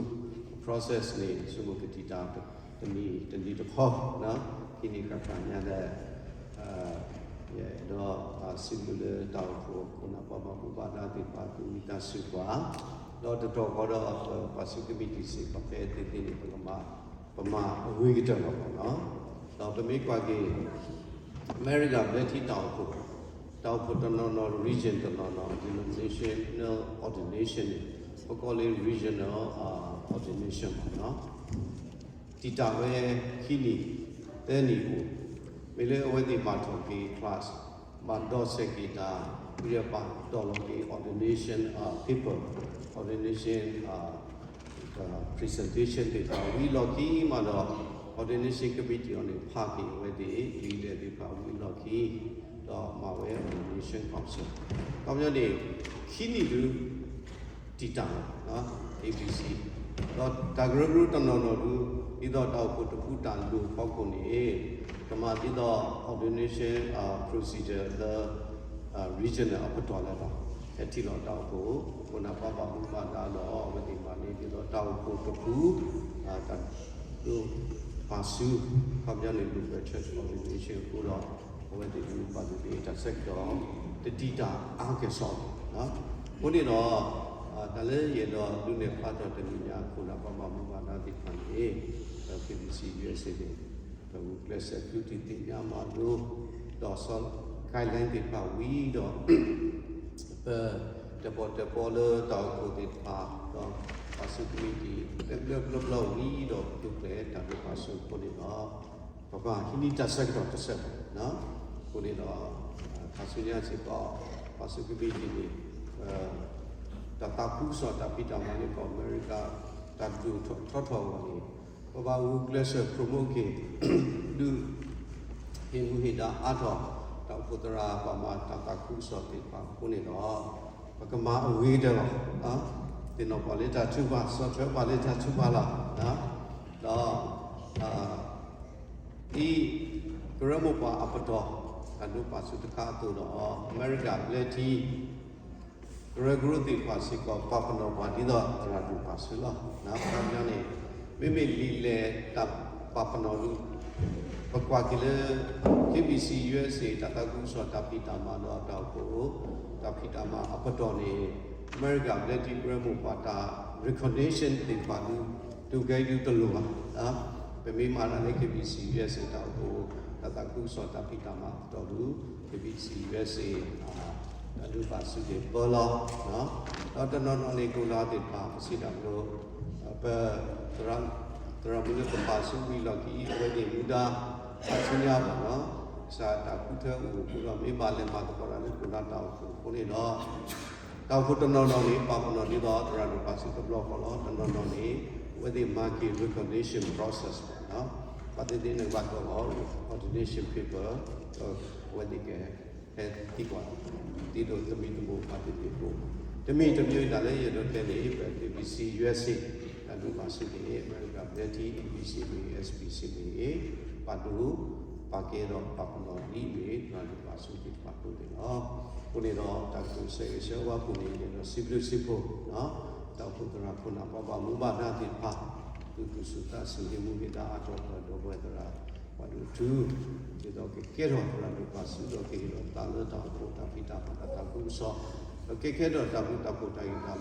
process န့ၣ် ဆိကမိၣ်ကတံာ်တာ်တနံၤတနံၤတခီ, ခံနံၤဃၣ်ဃၣ်ညါဒီး ယအဲၣ်ဒိးစံးဘျုးလၢတၢ်အိၣ်ဖှိၣ်ခိၣ်နၢ်ပၢ်ပှၤမူဘၣ်ဒါသ့ၣ်တဖၣ် သူၣ်ဝံသးစူၤပှၤ, ဒီးတတီၤဃီဒီး ပပာ်ဆူ committee စ့ၢ်ကီးဖဲသ့ၣ်သ့ၣ်န့ၣ် ပကမၤ ပမၤအဂ့ၤကတၢၢ်လီၤ. ဒီးပမ့ၢ်ကွၢ်က့ၤ အမဲရကၤဘျၢထံတၢ်အိၣ်ဖှိၣ်, တၢ်အိၣ်ဖှိၣ်တနီၤနီၤ region တနီၤနီၤ denominational ordination န့ၣ် ပကိးလၢ regional ordination မ့ၢ်နီၤ တံာ်တာ်ဝဲခံနံၣ် သၢနံၣ်အိၣ်, မ့ၢ်လၢအဝဲသ့ၣ်ဘၣ်ထီၣ်က့ၤ class, ဘၣ်ဒိးစဲးက့ၤတၢ်, ဝံၤဒီးဘၣ်ဒိးလီၤက့ၤ ordination paper, ordination presentation သ့ၣ်တဖၣ်ဝံၤလီၢ်ခံမးဒီး ordination committee အီၤန့ၣ် ဖးက့ၤအဝဲသ့ၣ် လံာ်လဲၢ်သ့ၣ်တဖၣ်ဝံၤလီၢ်ခံ, ဒီးမၤဝဲ ordination council ခီပညီန့ၣ် ခံနံၣ်ဒုး တံာ်တာ်လီၤ ABC ဒီးတၢ်ကရၢကရိတနီၤနီၤဒုး ဒ်သိးတၢ်အိၣ်ဖှိၣ်တဖုတၢ်လိၣ်ဖီခိၣ်န့ၣ် ကမၤဒ်သိး ordination procedure လၢ regional အပတီၢ်လၢၤဘၣ်, ဟဲထံၣ်လီၤတၢ်အိၣ်ဖှိၣ် ခိၣ်နၢ်ပၢ်ဘၣ်မူဘၣ်ဒါဒီး အဝဲသ့ၣ်မၤန့ၢ်ဒ်သိးတၢ်အိၣ်ဖှိၣ်တဖု တၢ်ဒိးပာ်ဆူ ခီပညီန့ၣ် local church ordination အဃိဒီး အဝဲသ့ၣ်ဒုးဘၣ်သ့ၣ်သ့ၣ်တၢ်ဆၢကတီၢ် တတံာ်တာ်အါကဲၣ်ဆိးလီၤ. အဃိန့ၣ်ဒီး တၢ်လၢယအဲၣ်ဒိးဒုးနဲၣ်ဖျါထီၣ်တနံၤညါ ခိၣ်နၢ်ပၢ်ဘၣ်မူဘၣ်ဒါသ့ၣ်တဖၣ်န့ၣ် KBC USA န့ၣ် ပဂုာ်ကျဲးစၢးချုးထံၣ်သ့ၣ်ညါမၤလိ ဒီးဆီ guideline သ့ၣ်တဖၣ်ဝံၤဒီး ပ တၢၣ်ပီၣ်တၢၣ်ပီလၢတၢ်အိၣ်ဖှိၣ်သ့ၣ်တဖၣ် ဒီးပာ်ဆူ committee လၢဘျၢဘျၢဘျၢဝံၤဒီး ပသုးကျဲၤတၢ်ဒိးပာ်ဆူအဃိန့ၣ်ဒီး ပဘၣ်ဟံးန့ၢ်တၢ်ဆၢကတီၢ်တဆၢဘၣ်. အဃိန့ၣ်ဒီး ခါဆူညါစ့ၢ်ကီး ပာ်ဆူ committee န့ၣ် တၢ်သးခုကစီၣ်တၢ်ဖံးတၢ်မၤလၢကီၢ်အမဲရကၤ တၢ်ဒိၣ်ထီၣ်ထီထီၣ်အဂီၢ်န့ၣ် ပဘၣ်ဂုာ်ကျဲးစၢး promote က့ၤ ဒုး ဟ့ၣ်မူဟ့ၣ်ဒါအါထီၣ် တၢ်အိၣ်ဖှိၣ်သရၣ်ဘၣ်မၤတၢ်သးခုကစီၣ်သ့ၣ်တဖၣ်အဃိန့ၣ်ဒီး ပကမၤအဂ့ၤကတၢၢ်လီၤ. သ့ၣ်နီၣ်ပှၤလၢတၢ်ထုကဖၣ် ဆီၣ်ထွဲပှၤလၢတၢ်ထုကဖၣ်လီၤ. ဒီး ဒ်ကရၢမိၢ်ပှၢ်အပတီၢ် တၢ်ဒိးပာ်ဆူၣ်တခါအသိးဒီး အမဲရကၤဘျၢထံ ကရၢကရိသ့ၣ်တဖၣ်စ့ၢ်ကီး ပာ်ပနီၣ်ပှၤဒ်သိးသရၣ်ဒိၣ်ပာ်ဆူၣ်လီၤ. အခါန့ၣ် မ့မ့ၢ်လံာ်လဲၢ်တၢ်ပာ်ပနီၣ်ဒုး ပကွၢ်က့ၤလၢ KBC USA တၢ်သးခုကစီၣ်တၢ်ဖံးတၢ်မၤဒီးတၢ်အိၣ်ဖှိၣ် တၢ်ဖံးတၢ်မၤအပတီၢ်န့ၣ် အမဲရကၤဘျၢထံကရၢမိၢ်ပှၢ်တၢ် recognition သ့ၣ်တဖၣ်ဒုး ဒုးကဲဒုးတလိၣ်ဘၣ်. ပမ့ၢ်မၤတၢ်လၢ KBC USA တၢ်အိၣ်ဖှိၣ် တၢ်သးခုကစီၣ်တၢ်ဖံးတၢ်မၤအပတီၢ်ဒုး KBC USA တၢ်ဒိးပာ်ဆူၣ်သ့ၣ်ပၢလီၤ. ဒီးတနီၤနီၤန့ၣ် ကိးဂၤသ့ၣ်တဖၣ် ပစံးတၢ်ကလိ ပ သရၣ်မုၣ်လၢပပာ်ဆူၣ်ဝံၤလီၢ်ခံ အဝဲသ့ၣ်မူဒါ အဆူညါဘၣ်နီၤ ကစၢ်တၢ်ဃုထၢအိၣ်အဃိဒီး မ့ၢ်ဘၣ်လဲၤမၤသကိးတၢ်လၢခိၣ်နၢ်တၢ်အိၣ်ဖှိၣ်အဃိန့ၣ်ဒီး တၢ်အိၣ်ဖှိၣ်တနီၤနီၤန့ၣ် ပာ်ပနီၣ်ဒ်သိးသရၣ်ဒိၣ်ပာ်ဆူၣ်တဘျီဃီလီၤ. တနီၤနီၤန့ၣ် အဝဲသ့ၣ်မၤက့ၤ recognition process ဘၣ်နီၤ ဘၣ်သ့ၣ်သ့ၣ်န့ၣ်ဘၣ်ကီးလီၤ ordination paper ဒီးအဝဲသ့ၣ်က ဟဲသံကွၢ် ဒ်သိးတမံၤတမံၤဘၣ်သ့ၣ်သ့ၣ်အဃိ တမံၤတမံၤဒၣ်လၢယအဲၣ်ဒိးတဲန့ၣ် ပ KBC USA တၢ်ဒိးပာ်ဆူၣ်န့ၣ် အမဲရကၤဘျၢထံ ABC မ့ၢ်ဂ့ၤ SBC မ့ၢ်ဂ့ၤ ပာ်ဒိၣ် ပာ်ကဲဒီးပာ်ပနီၣ်ဒ်အမ့ၢ်သရၣ်ဒိၣ်ပာ်ဆူၣ်သ့ၣ်တဖၣ်အသိးန့ၣ်လီၤ. အဃိန့ၣ်ဒီး တၢ်ကတိၤဆၢဂ့ၤဆၢဝါပူၤန့ၣ် ယအဲၣ်ဒိးစံးဘျုးစံးဖှိၣ် တၢ်အိၣ်ဖှိၣ်သရၣ်ခိၣ်နၢ်ပှၤဘၣ်မူဘၣ်ဒါသ့ၣ်တဖၣ် သူၣ်ခုသးခု စူၢ်က့ၤမူက့ၤသးအါထီၣ်ပှၤဒီပုၢ်ဝဲၢ်သရၣ် ပှၤဒိၣ်ထူ ဒ်သိးကကဲထီၣ်သရၣ်ဒိၣ်ပာ်ဆူၣ်ဒီးကဟ့ၣ်လီၤသးလၢတၢ်အိၣ်ဖှိၣ်တၢ်ဖံးတၢ်မၤတၢ်သးခုကစီၣ် ဒီးကဲကဲထီၣ်တၢ်ဘျုးတၢ်ဖှိၣ်တၢ်ဂံၢ်တၢ်ဘါ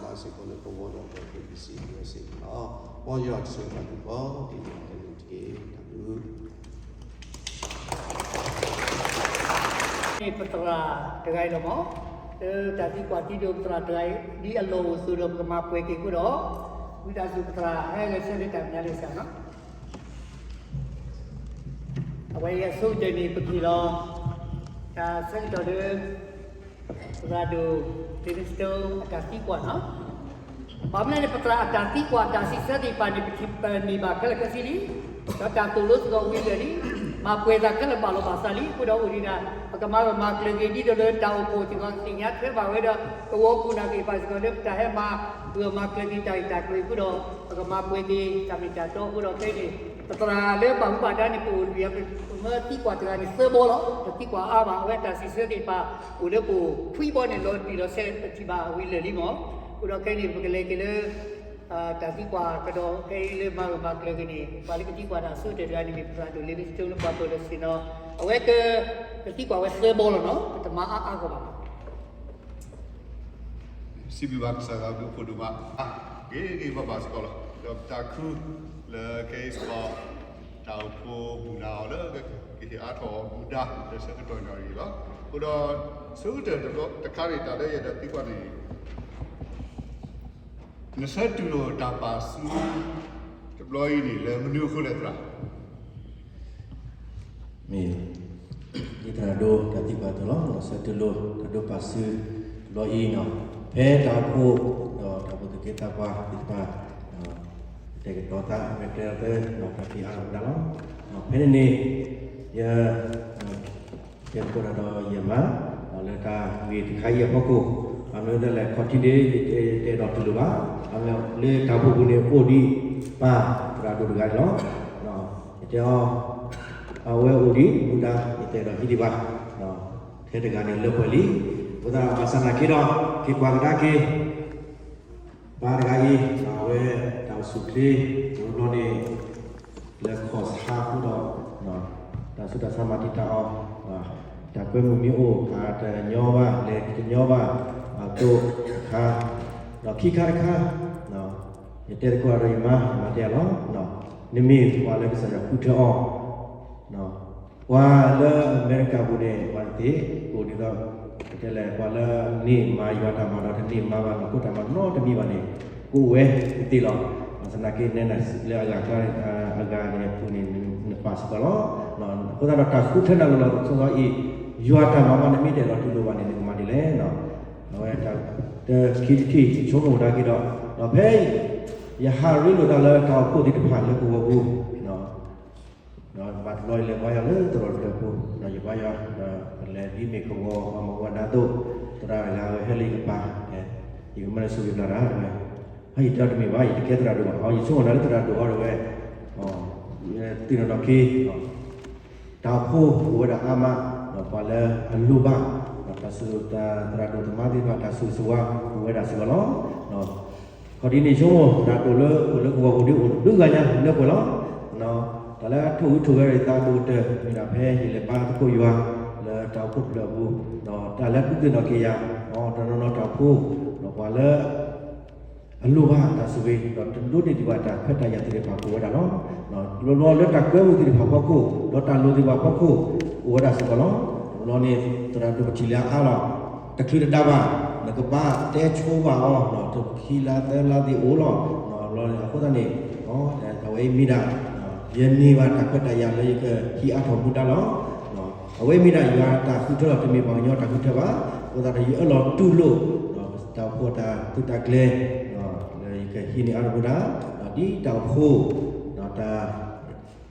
စ့ၢ်ကီးလၢပဂီၢ်ဒီးပ KBC USA န့ၣ်လီၤ. မ်ယွၤဆိၣ်ဂ့ၤပှၤသကိး ဒ်န့ၣ်တက့ၢ် တၢ်ဘျုး ပသရၣ်တဂၤအံၤလီၤမး, လၢတၢ်သံကွၢ်သံဒိးပသရၣ်တဂၤအံၤ ဒ်အလီၢ်အိၣ်အသိးဒီး ပကမၤပှဲၤက့ၤအဃိဒီး ဝံသးစူၤပသရၣ် ဟဲလၢဆၢလၢတၢ်မဲာ်ညါလၢစၢ်နီၤ, အဝဲအံၤအဆိကတၢၢ်န့ၣ် ပကဟ့ၣ်လီၤ တၢ်ဆၢကတီၢ်လၢ သရၣ်ဒိၣ် Livingstone အတၢ်သံကွၢ်နီၤ ဘၣ်မနုၤန့ၣ် ပသရၣ်အတၢ်သံကွၢ် တၢ်စံးဆၢသ့ၣ်တဖၣ်န့ၣ် ပထံၣ်ပန့ၢ်ဘၣ်ခဲလၢာ်ခဲဆ့လံ, ဒီးတၢ်သိၣ်လိသကိးဝံၤလၢာ်လံ, မၤပှဲၤသးခဲလၢာ်ဘၣ်လီၤဘၣ်စးလံ, အဃိဒီးအိၣ်ဒံးဒၣ် ပကမၤဂၢၢ်မၤကျၢၤက့ၤ ဒ်သိးလၢတၢ်အိၣ်ဖှိၣ်စ့ၢ်ကီး သ့ၣ်ညါထွဲဘၣ်ဝဲဒီး သဝီခိၣ်နၢ်သ့ၣ်တဖၣ်စ့ၢ်ကီးလၢ ပတၢ်ဟဲမၤဂၢၢ်မၤကျၢၤက့ၤတၢ်ဂ့ၢ်တၢ်ကျိၤအံၤအဃိဒီး ပကမၤပှဲၤက့ၤတၢ်မ့ၢ်တၢ်တီအဃိဒီး ခဲအံၤန့ၣ် ပသရၣ်လၢဘၣ်မူဘၣ်ဒါန့ၣ် ပအိၣ်လွံၢ် ပမၢသံကွၢ်တဂၤန့ၣ် သၢဘီလီၤ, တသံကွၢ်အါဘၣ်, အဝဲတၢ်စံးဆၢသ့ၣ်တဖၣ် အိၣ်လၢပအိၣ် ခွံဘီန့ၣ် လီၤတံၢ်လီၤဆဲး ပထံၣ်ဘၣ်ဝံၤလၢာ်လံမး, အဃိဒီးခဲအံၤန့ၣ် ပကလဲၤက့ၤလၢ တၢ်သံကွၢ်ကဒီး ခဲအံၤလၢမၤဂၢၢ်မၤကျၢၤက့ၤန့ၣ် ပှၤလၢကသံကွၢ်တၢ်အဆိကတၢၢ်တဂၤန့ၣ်မ့ၢ် ပသရၣ်ဒိၣ် Livingstone လၢပှၤပၢၤလီၢ်ဆ့ၣ်နီၤ, အဝဲက ကသံကွၢ်ဝဲသၢဘီလီၤနီၤ, ပတမၤအါအါဂီၢ်ဘၣ်. စံးဘျုးဘၣ်ကစၢ်ယွၤဘျုးဖှိၣ်ဒိၣ်မး, ဂ့ၤဂ့ၤဘၣ်ဘၣ်စ့ၢ်ကီးလီၤ. ဒီးပတၢ်ခုလၢခဲအံၤစ့ၢ်ကီး တၢ်အိၣ်ဖှိၣ်မုၢ်လၢ်အီၤလၢ ကဟ့ၣ်အါထီၣ်အီၤမူဒါလၢဆၢကတီၢ်န့ၣ်အံၤလီၤ. အဃိဒီး ဆိကတၢၢ်တခါန့ၣ် တၢ်လၢယအဲၣ်ဒိးသံကွၢ်န့ၣ် နဆၢတူၢ်လိာ်တၢ်ပာ်စု တဘျီအံၤန့ၣ် လၢမနုၤအဃိလဲၣ်သရၣ်. မ့ၢ် ဒ်သရၣ်ဒိၣ်တၢ်သံကွၢ်အသိးလီၤ, ဆၢတူၢ်လိာ်တၢ်ဒိးပာ်စု တဘျီအံၤနီၤ, ဖဲတၢ်အိၣ်ဖှိၣ် ဒီးတၢ်အိၣ်ဖှိၣ်သကိးသးပှၢ်သ့ၣ်တဖၣ် တဲာ်ကတီၤသး အမဲာ်ကျဲသၢ တၢ်ဖံးအါထီၣ်ဝဲဒၣ်လီၤ. ဖဲန့ၣ်န့ၣ် ယ တဲသကိးတၢ်ဒီးယမါ လၢတၢ်ဂ့ၢ်တခါအံၤအဖီခိၣ်, ဘၣ်မနုၤလဲၣ် ခီၣ်ထံးန့ၣ် ယတအဲၣ်ဒိးတူၢ်လိာ်ဘၣ်, လၢတၢ်အိၣ်ဖှိၣ်ပူၤန့ၣ် အိၣ်ဒံးပၢ်သရၣ်ဒိၣ်တဂၤန့ၣ်လီၤ. ယတဲအီၤ အဝဲအိၣ်ဒံးမူဒါ ယတအဲၣ်ဒိးဟံးဒံးဘၣ်, ထဲတဂၤန့ၣ်လၢပှဲၤလံ, အဃိသတးဘၣ်ဆၣ်နာ်က့ဒီး က့ၤကွၢ်ကဒါက့ၤ ပၢ်တဂၤအံၤ အဝဲတၢ်အိၣ်ဆူၣ်ချ့ တဘျီဘျီန့ၣ် လဲၤခီၣ်ဆါအဃိဒီး တၢ်ဆူးတၢ်ဆါမၤတံာ်တာ်အီၤ, တၢ်ကွဲမုာ်မ့ၢ်အိၣ် အတညီဘၣ် လဲၤတညီဘၣ် အသိးတခါ, ဒီးခံခါတခါ ယတဲသကိးဒီးယမါ ယမါတဲအီၤလီၤ, နမ့ၢ်ပှၤလၢကစၢ်ယွၤဃုထၢအီၤ ပှၤလၢအမဲရကၤပူၤန့ၣ် ပှၤတသ့ ကအိၣ်ဒ်သိး ပတဲလဲၣ် ပှၤလၢန့ၢ်မၤယွၤတၢ်မၤဒီး တန့ၢ်မၤဘၣ်နီၢ်ခိတၢ်မၤနီတမံၤဘၣ်န့ၣ် ကအိၣ်ဝဲတသ့လီၤ. ဘၣ်ဆၣ်သနာ်က့ နဲဒၣ်လၢအဂၤကျါ အဂၤန့ၣ်အပူၤန့ၣ် နပာ်စ့ၢ်ကီးလီၤ. အဃိသတးဒီး တၢ်ဃုထၢနၤလီၤလီၤဆီဆီအံၤ ယွၤတၢ်မၤမး နမ့ၢ်တအဲၣ်ဒိးတူၢ်လိာ်ဘၣ်န့ၣ် နကမၤဒ်လဲၣ်. အဝဲတၢ် တခံတထံၣ် ယဆိကမိၣ်ဒၣ်က့ၤဒီး ဒီးဖဲ ယဟးရ့လိာ်သးလၢတၢ်အိၣ်ဖှိၣ်သ့ၣ်တဖၣ်လၢပဂီၢ်ပူၤ ဒီးဘၣ်တဘျီယလဲၤဘါယွၤလၢသရိာ်တဖျၢၣ်ပူၤ, ဒီးယဘါယွၤ ဒီးပလဲၤဒ်မ့ၢ်ကဝီၤပှၤမူပှၤဒါသိး, သရၣ်တဂၤဝဲဟဲလၢယကပၤ, ယကမၢလၢဆိၣ်ဂ့ၤဘျးတၢ်ဝဲ, ဟါ ယတဲအီၤတမ့ၢ်ဘၣ်, ယတကဲသရၣ်ဒိၣ်ဘၣ်, ယဆိကမိၣ်ဒၣ်လၢသရၣ်ဒိၣ်အီၤဒၣ်ဝဲ, သ့ၣ်နီၣ်ထီၣ်က့ၤ တၢ်အိၣ်ဖှိၣ်အိၣ်ဝဲဒၣ်အါမး, ပှၤလၢအလိၣ်ဘၣ် တၢ်စူၢ်တၢ်သရၣ်ဒိၣ်သမါသ့ၣ်တဖၣ် တၢ်ဆိၣ်ဂ့ၤဆိၣ်ဝါအိၣ်ဝဲဒၣ်စ့ၢ်ကီးလီၤ. ခီဒ်န့ၣ်ဆိကမိၣ် သရၣ်ဒိၣ်လၢအိၣ်လၢကဝီၤပူၤဒ်အိၣ်တဘျုးဂၤညါလၢပှဲၤလီၤ. တၢ်လၢအထိၣ်ဂံၢ်ထိၣ်ဂဲၤရသးဒိၣ်ကတၢၢ် မ့ၢ်ဒၣ်ဖဲယလဲၤဘါသကိးယွၤ လၢတၢ်အိၣ်ဖှိၣ်ဖျၢၣ်အပူၤ, ဒီးတၢ်လၢဒုးသ့ၣ်နီၣ်က့ၤယၤ တနီၤနီၤတၢ်အိၣ်ဖှိၣ် ဒီးပှၤလၢ အလိၣ်ဘၣ်တၢ်ဆိၣ်ဂ့ၤ ဒီးတဒိးန့ၢ်ဒံးဘၣ်တၢ်ခွဲးတၢ်ယာ်သ့ၣ်တဖၣ်အိၣ်ဝဲဒၣ်လီၤ. တဘျီဘျီလၢတၢ်ကွဲမုာ်သ့ၣ်တဖၣ်ဖီခိၣ် ဒီးတၢ်လိၣ်သ့ၣ်တဖၣ်ဖီခိၣ် အိၣ်ဝဲဒၣ်စ့ၢ်ကီးလီၤ. တဘျီန့ၣ် သရၣ်ဒိၣ်ပထံၣ်လၢအါအါလီၤ. တချုးတဒါဘၣ် နကဘၣ်တဲဆိဘၣ်အီၤ တခံလါသၢလါသ့ၣ်အိၣ်လီၤ. တဘျီန့ၣ် အဃိသတးန့ၣ် အဝဲအံၤမ့ၢ်ဒၣ် ယန့ၢ်ဘၣ်တၢ်ခွဲးတၢ်ယာ်လၢယကဟံးအါထီၣ်မူဒါလီၤ. အဝဲမ့ၢ်ဒၣ်ယွၤတၢ်ဃုထၢလီၤ တမ့ၢ်ပှၤကညီတၢ်ဃုထၢဘၣ်. အဃိသတးဒီး ယအၢၣ်လီၤတူၢ်လိာ် တၢ်အိၣ်ဖှိၣ်တၢ်သုးတၢ်ကျဲၤ လၢယကဟံးန့ၢ်အါထီၣ်မူဒါ ဒ်တၢ်အိၣ်ဖှိၣ် တၢ်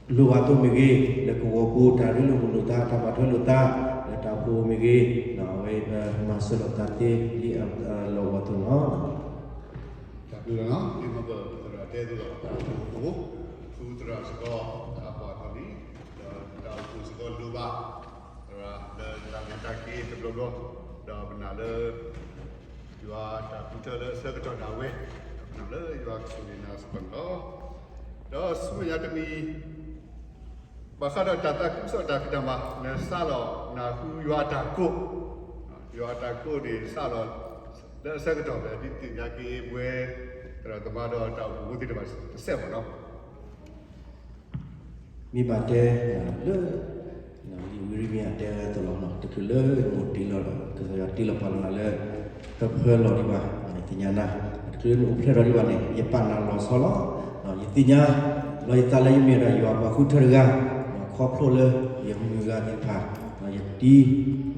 လိၣ်ဘၣ်သိးမ့ၢ်ဂ့ၤ လၢကဝီၤပူၤ တၢ်ရ့လိာ်မုာ်လိာ်သး တၢ်ဘၣ်ထွဲလိာ်သး လၢတၢ်အိၣ်ဖှိၣ်မ့ၢ်ဂ့ၤ အဝဲမၤစၢၤလိာ်သးသ့ဒ်အလီၢ်ဝီၤအသိးန့ၣ်လီၤ. တၢ်ဘျုးလီၤနီၤ ဒ်မ့ၢ်ပသရၣ်တဲသိးဒီး တၢ်အိၣ်ဖှိၣ် ဃုသရၣ်စ့ၢ်ကီး တၢ်ပှၤကီၢ်လံ ဒီးတၢ်အိၣ်ဖှိၣ်စ့ၢ်ကီးလိၣ်ဘၣ် သရၣ်လၢတၢ်လဲၤတၢ်က့ၤတဘျီဘျီ ဒီးပနာ်လၢ ယွၤတၢ်ဃုထၢလၢအဆၢကတီၢ်ဒၣ်ဝဲ ဒီးပနာ်လၢယွၤကဆိၣ်ဂ့ၤနၤစ့ၢ်ကီးန့ၣ်လီၤ. ဒီးဆူမဲာ်ညါတမံၤ ဘၣ်ဃးဒီးတၢ်သးခုကစီၣ်တၢ်ဖံးတၢ်မၤ နစးလီၤနၢ်ဟူယွၤအတၢ်ကိး ယွၤအတၢ်ကိးန့ၣ် နစးလီၤလၢအဆၢကတီၢ်ဖဲ ဒ်သ့ၣ်ညါက့ၤပဝဲ သရၣ်သမါဒီးတၢ်အိၣ်ဖှိၣ်ဖိသ့ၣ်တဖၣ်တစဲးဘၣ်နီၤ မ့ၢ်ဘၣ်တဲလၢ လံာ်ဝံရမံယၤတဲဝဲအသိးလီၤ. တချုးလၢယမိၢ်တ့လီၤဒီး ကစၢ်ယွၤတ့လီၤပာ်လီၤနၤလၢ ဖၢဖၢလီၤဒံးဘၣ် ယသ့ၣ်ညါနၤ, တချုးလၢနအိၣ်ဖျဲၣ်ထီၣ်ဒံးဘၣ်န့ၣ် ယပာ်နၤလီၤဆီလီၤ. ယသ့ၣ်ညါ လီၤယသးလၢယမ့ၢ်ဝဲဒၣ်ယွၤပှၤဃုထၢတဂၤ, ခီဖျိလၢယမုၢ်ဂၤသ့ၣ်တဖၣ်, ယတံ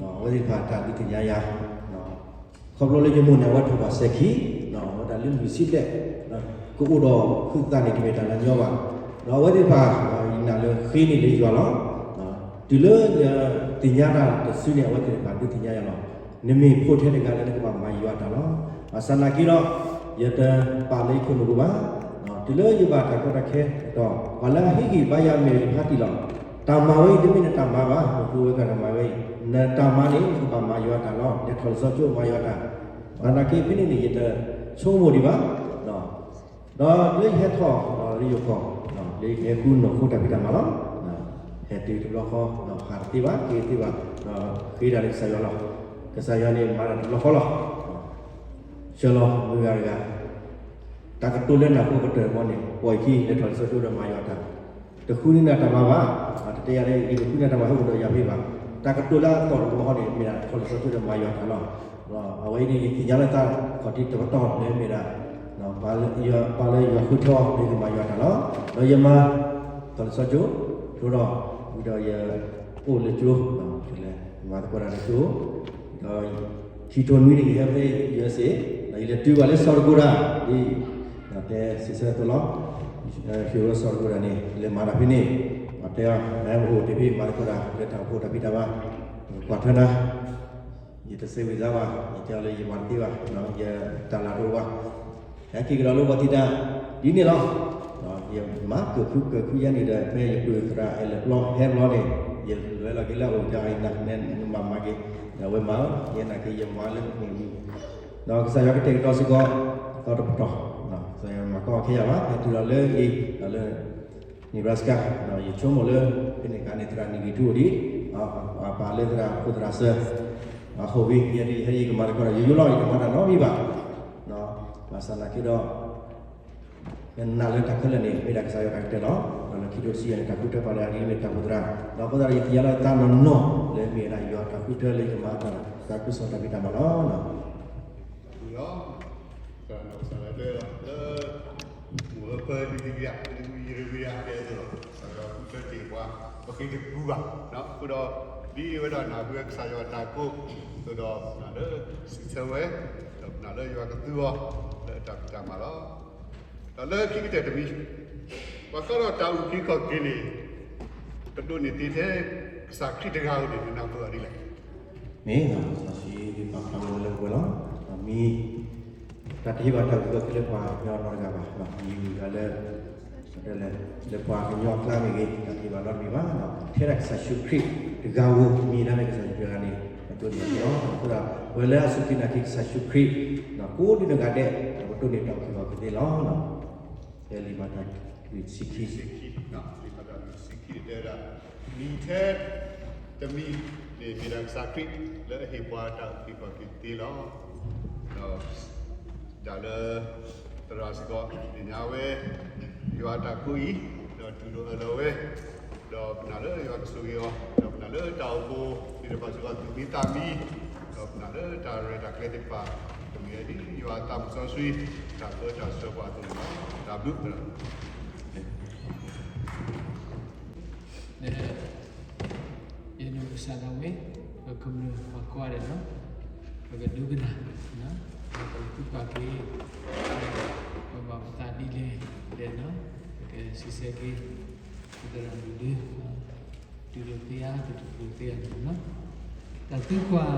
ၤ, အဝဲသ့ၣ်တဖၣ်တၢ်ဒုးသ့ၣ်ညါယၤ ခီဖျိလၢယမိၢ်န့ၣ် အဝဲထိၣ်ဘၣ်စဲၤခံ, အဝဲဒၣ်လၢလွံၢ်ဆံဘျဲၣ်, ကအိၣ်ဒီးဟုသးန့ၣ် တမ့ၢ်တၢ်လၢညီဘၣ်. ဒီးအဝဲသ့ၣ်တဖၣ် ယနာ်လၢဃ့န့ၢ်လၢယွၤလီၤ. တုၤလၢယသ့ၣ်ညါတၢ်တစုန့ၣ် အဝဲသ့ၣ်တဖၣ်ဒုးသ့ၣ်ညါယၤလီၤ. နမ့ၢ်ဖိထဲတဂၤလၢနကဘၣ်မၤယွၤတၢ်လီၤ. ဘၣ်ဆၣ်နာ်က့ဒီး ယတပာ်လၢယခိၣ်နူာ်ပူၤဘၣ်. တုၤလၢယဘၣ်တၢ်ကီတၢ်ခဲဒီး ပှၤလၢအဟ့ၣ်ဂံၢ်ဘါယၤမ့ၢ်ယဖါတံၢ်လီၤ. တၢ်မၤဝဲအံၤတမ့ၢ်နတၢ်မၤဘၣ်, နကျိၤဝဲၤကွာ်တၢ်မၤဝဲအံၤ, နတၢ်မၤန့ၣ် နကဘၣ်မၤယွၤတၢ်လီၤ. လဲၤထီၣ်လံာ်စီဆှံမၤယွၤတၢ်. ဘၣ်ဆၣ်နာ်က့ဖဲန့ၣ်န့ၣ် ယတဆိကမိၣ်ဒံးဘၣ်. ဒီးလၢယဟဲထီၣ်လၢယိၤကီၢ်, လၢယကဟဲဃုနီၢ်ခိတၢ်ဖံးတၢ်မၤလီၤ. ဟဲတုၤတဘျီဃီ, ဟးတသ့ဘၣ်, က့ၤတသ့ဘၣ်, ဒီးဃ့တၢ်လၢကစၢ်ယွၤလီၤ. ကစၢ်ယွၤန့ၣ်မၤတၢ်တဘျီဃီလီၤ. ဆှၢလီၤမုၢ်ဂၤတဂၤ တၢ်ကတိၤလၢနၢ်ဟူကတၢၢ်တဘျီန့ၣ် ပိာ်ယခံ လဲၤထီၣ်လံာ်စီဆှံဒီးမၤယွၤတၢ်, တဃုန့ၢ်နၤတၢ်မၤဘၣ်, တတဲယၤလၢ ယတဃုန့ၢ်တၢ်မၤဟဲအိၣ်ဒီးယၤဖဲဘၣ်. တၢ်ကတိၤလၢအသီၣ်တဘျီဃီန့ၣ် မ့ၢ်ဒၣ်ထီၣ်လံာ်စီဆှံဒီးမၤယွၤတၢ်လီၤ. အဝဲအံၤန့ၣ် ယသ့ၣ်ညါလၢသးခီၣ်ထံးတပတီၢ်လၢမ့ၢ်ဒၣ် ပှၤလၢယွၤဃုထၢအီၤလၢယကမၤယွၤတၢ်လီၤ. ဒီးယမၤ ထီၣ်လံာ်စီဆှံ ဒိဒီး ဝံၤဒီးယအိၣ်လၢကၠိ မၤသကိးတၢ်လၢကၠိ, ဒီးခံထိနွံန့ၣ် ယဟဲဖဲ ယူအက်စ့, ဒီးယလဲၤတုၤဘၣ်လၢစီၤတကိးတၢ် ဒ်တဲစံးဆၢအသိးလီၤ. ဟ့ၣ်ဝဲစီၤတကိးတၢ်န့ၣ် လဲၤမၤတၢ်ဖဲန့ၣ်, တဲအီၤ နအိၣ်တ့ၢ်ဖဲမၤသကိးတၢ်လၢတၢ်အိၣ်ဖှိၣ်တၢ်ဖံးတၢ်မၤ, ကွၢ်ထွဲနၤ ယတစဲးဝံၤစါဘၣ်, ယတဲအီၤလၢယမၤတသ့ဘၣ်, ယတၢ်လၤတအိၣ်ဘၣ်, ဟဲက့ၤကဒီးလၢပှၤသံတၢ် ဒ်န့ၣ်လီၤ. ယမၤကၢၢ်ခုကၢၢ်ခုယဲန့ၣ်ဒီး ဖဲယပုၢ်သရၣ်အဲၣ်လၢပျီဟဲဘျီန့ၣ် ယလဲၤလီၤက့ၤလၢအအိၣ်တၢ်အံၤ နမၤမၤက့ၤ, ဒီးအဝဲမၤအီၤ ယဲနာ်က့ၤယမၤလၢမ့ၢ်ဝံၤ, ဒီးကစၢ်ယွၤကတဲာ်ကတီၤစ့ၢ်ကီး သီတပတီၢ်, ကစၢ်ယွၤမၤကီခဲယၤဘၣ် ဟဲတုၤလီၤလၢအံၤ ဒီးလၢ Nebraska, ယဆိကမိၣ်လၢ ဖဲန့ၣ်အခါန့ၣ် သရၣ်နံၣ်ဂံၢ်ထူအိၣ်ဒံး, အပာ်လၢသရၣ်ဖိသရၣ်စၢၤ, အဟိၣ်ဝံၤ ယဲဒၣ်ယဟဲယကမၤသကိးဒီး ယယိလီၤ ယတမၤတၢ်နီတမံၤဘၣ်. ဘၣ်ဆၣ်နာ်က့ဒီး ယနာ်လၢတၢ်ခဲလၢာ်န့ၣ် မ့ၢ်ဒၣ်ကစၢ်ယွၤတၢ်ကတၢၢ်လီၤ. ဒီးလၢခံကထိတဆံယဲၢ်န့ၣ် တၢ်ဃုထၢပာ်လၢအဂ့ၤမ့ၢ်တၢ်အိၣ်ဖှိၣ်သရၣ်, ဒီးအဃိသတးဒီး ယသ့ၣ်ညါလၢသးနီၢ်နီၢ် လၢမ့ၢ်ဝဲဒၣ်ယွၤတၢ်ဃုထၢလၢယကမၤတၢ်သးခုကစီၣ်တၢ်ဖံးတၢ်မၤလီၤ. လၢ မိၢ်အၢပၢလံၤတဂ့ၤဧါ, လံၤမုၢ်ယံၤတဂ့ၤဧါ ကဲသိးဒီး ကစၢ်ယွၤဃုထၢတ့ၢ်ပှၤ ပဃ့တပူၤဘၣ်. အဃိဒီး ဒ်ဝဲဒၣ်နၢ်ဟူဝဲကစၢ်ယွၤတၢ်ကိး အဃိဒီး ပနာ်လၢစံးဆၢဝဲ ဒီးပနာ်လၢယွၤကသူအီၤ လၢအတၢ်ဖံးတၢ်မၤလီၤ. ဒီးလၢခံကတၢၢ်တမံၤ ပှၤဃးဒီးတၢ်အုၣ်က့ၤခီၣ်က့ၤန့ၣ် ကဒိးန့ၢ်သ့ထဲ ကစၢ်ခရံာ်တဂၤဧိၤန့ၣ် နနၢ်ပၢၢ်အီၤဒ်လဲၣ်. မ့ၢ်လီၤ စီဆှံဒ်ပာ်ဖျါဝဲလၢပှဲၤလီၤ. မ့ၢ် တၢ်တဟ့ၣ်ဘၣ်တၢ်အုၣ်က့ၤခီၣ်က့ၤလၢပှၤကညီနီတဂၤဘၣ်, မ့ၢ်ဝံၤဒၣ်လၢ စီၤ လၢပှၤကညီအကျါမ့ၢ်ဂ့ၤ, တၢ်သ့ၣ်တဖၣ်နီတမံၤဘၣ်, ထဲဒၣ်ကစၢ်ယ့ၣ်ၡူးခရံာ်တဂၤဧိၤ မ့ၢ်ဒၣ်လၢကစၢ်ယွၤတဂၤန့ၣ် ပတိၢ်န့ၢ်အီၤလီၤ. အဃိဒီး ပဝဲလၢအစူၢ်က့ၤနာ်က့ၤကစၢ်ယ့ၣ်ၡူးခရံာ် ကိးဒံနီၢ်ဂၤဒဲး ပတိၢ်န့ၢ်တၢ်အုၣ်က့ၤခီၣ်က့ၤသ့လီၤ. ဖဲလံာ်မၤတၢ်လွံၢ်ဆံခံ, လံာ်မၤတၢ်လွံၢ်ဆံခံတဲဝဲဒၣ် မံၤထဲတမံၤန့ၣ် မ့ၢ်ဒၣ်ကစၢ်ခရံာ်လၢအဟ့ၣ်ပှၤတၢ်အုၣ်က့ၤခီၣ်က့ၤသ့လီၤ. ဒီး တၢ်လၢ သရၣ်စ့ၢ်ကီး သ့ၣ်ညါဝဲ ယွၤအတၢ်ကိးအံၤ, ဒီးတူၢ်လိာ်အၢၣ်လီၤဝဲ, ဒီးပနာ်လၢယွၤကဆိၣ်ဂ့ၤအီၤ, ဒီးပနာ်လၢတၢ်အိၣ်ဖှိၣ်သ့ၣ်တဖၣ်စ့ၢ်ကီး သူၣ်မံသးမံ, ဒီးပနာ်လၢတၢ်ရဲၣ်တၢ်ကျဲၤသ့ၣ်တဖၣ် ကမ့ၢ်ဝဲဒ်ယွၤအသးစီဆှံ တၢ်ပၢတၢ်ဆှၢပှၤအသိးန့ၣ်လီၤ. တၢ်ဘျုး ယနီၢ်ကစၢ်ဒၣ်ဝဲ ပကမျၢၢ်ပှၤကိးဂၤဒဲးလီၤ. ပကဒိကနၣ်, ပကသူၣ်က့ၤ, ပဘၣ်ပသးဒ်လဲၣ်ဒဲးလီၤ. ပကစံးဆၢက့ၤ ပသရၣ်မုၣ်ဒု တုၤဒိးသ့ဧါ တတုၤဒိးသ့ဧါန့ၣ်လီၤ. တၢ်သံကွၢ်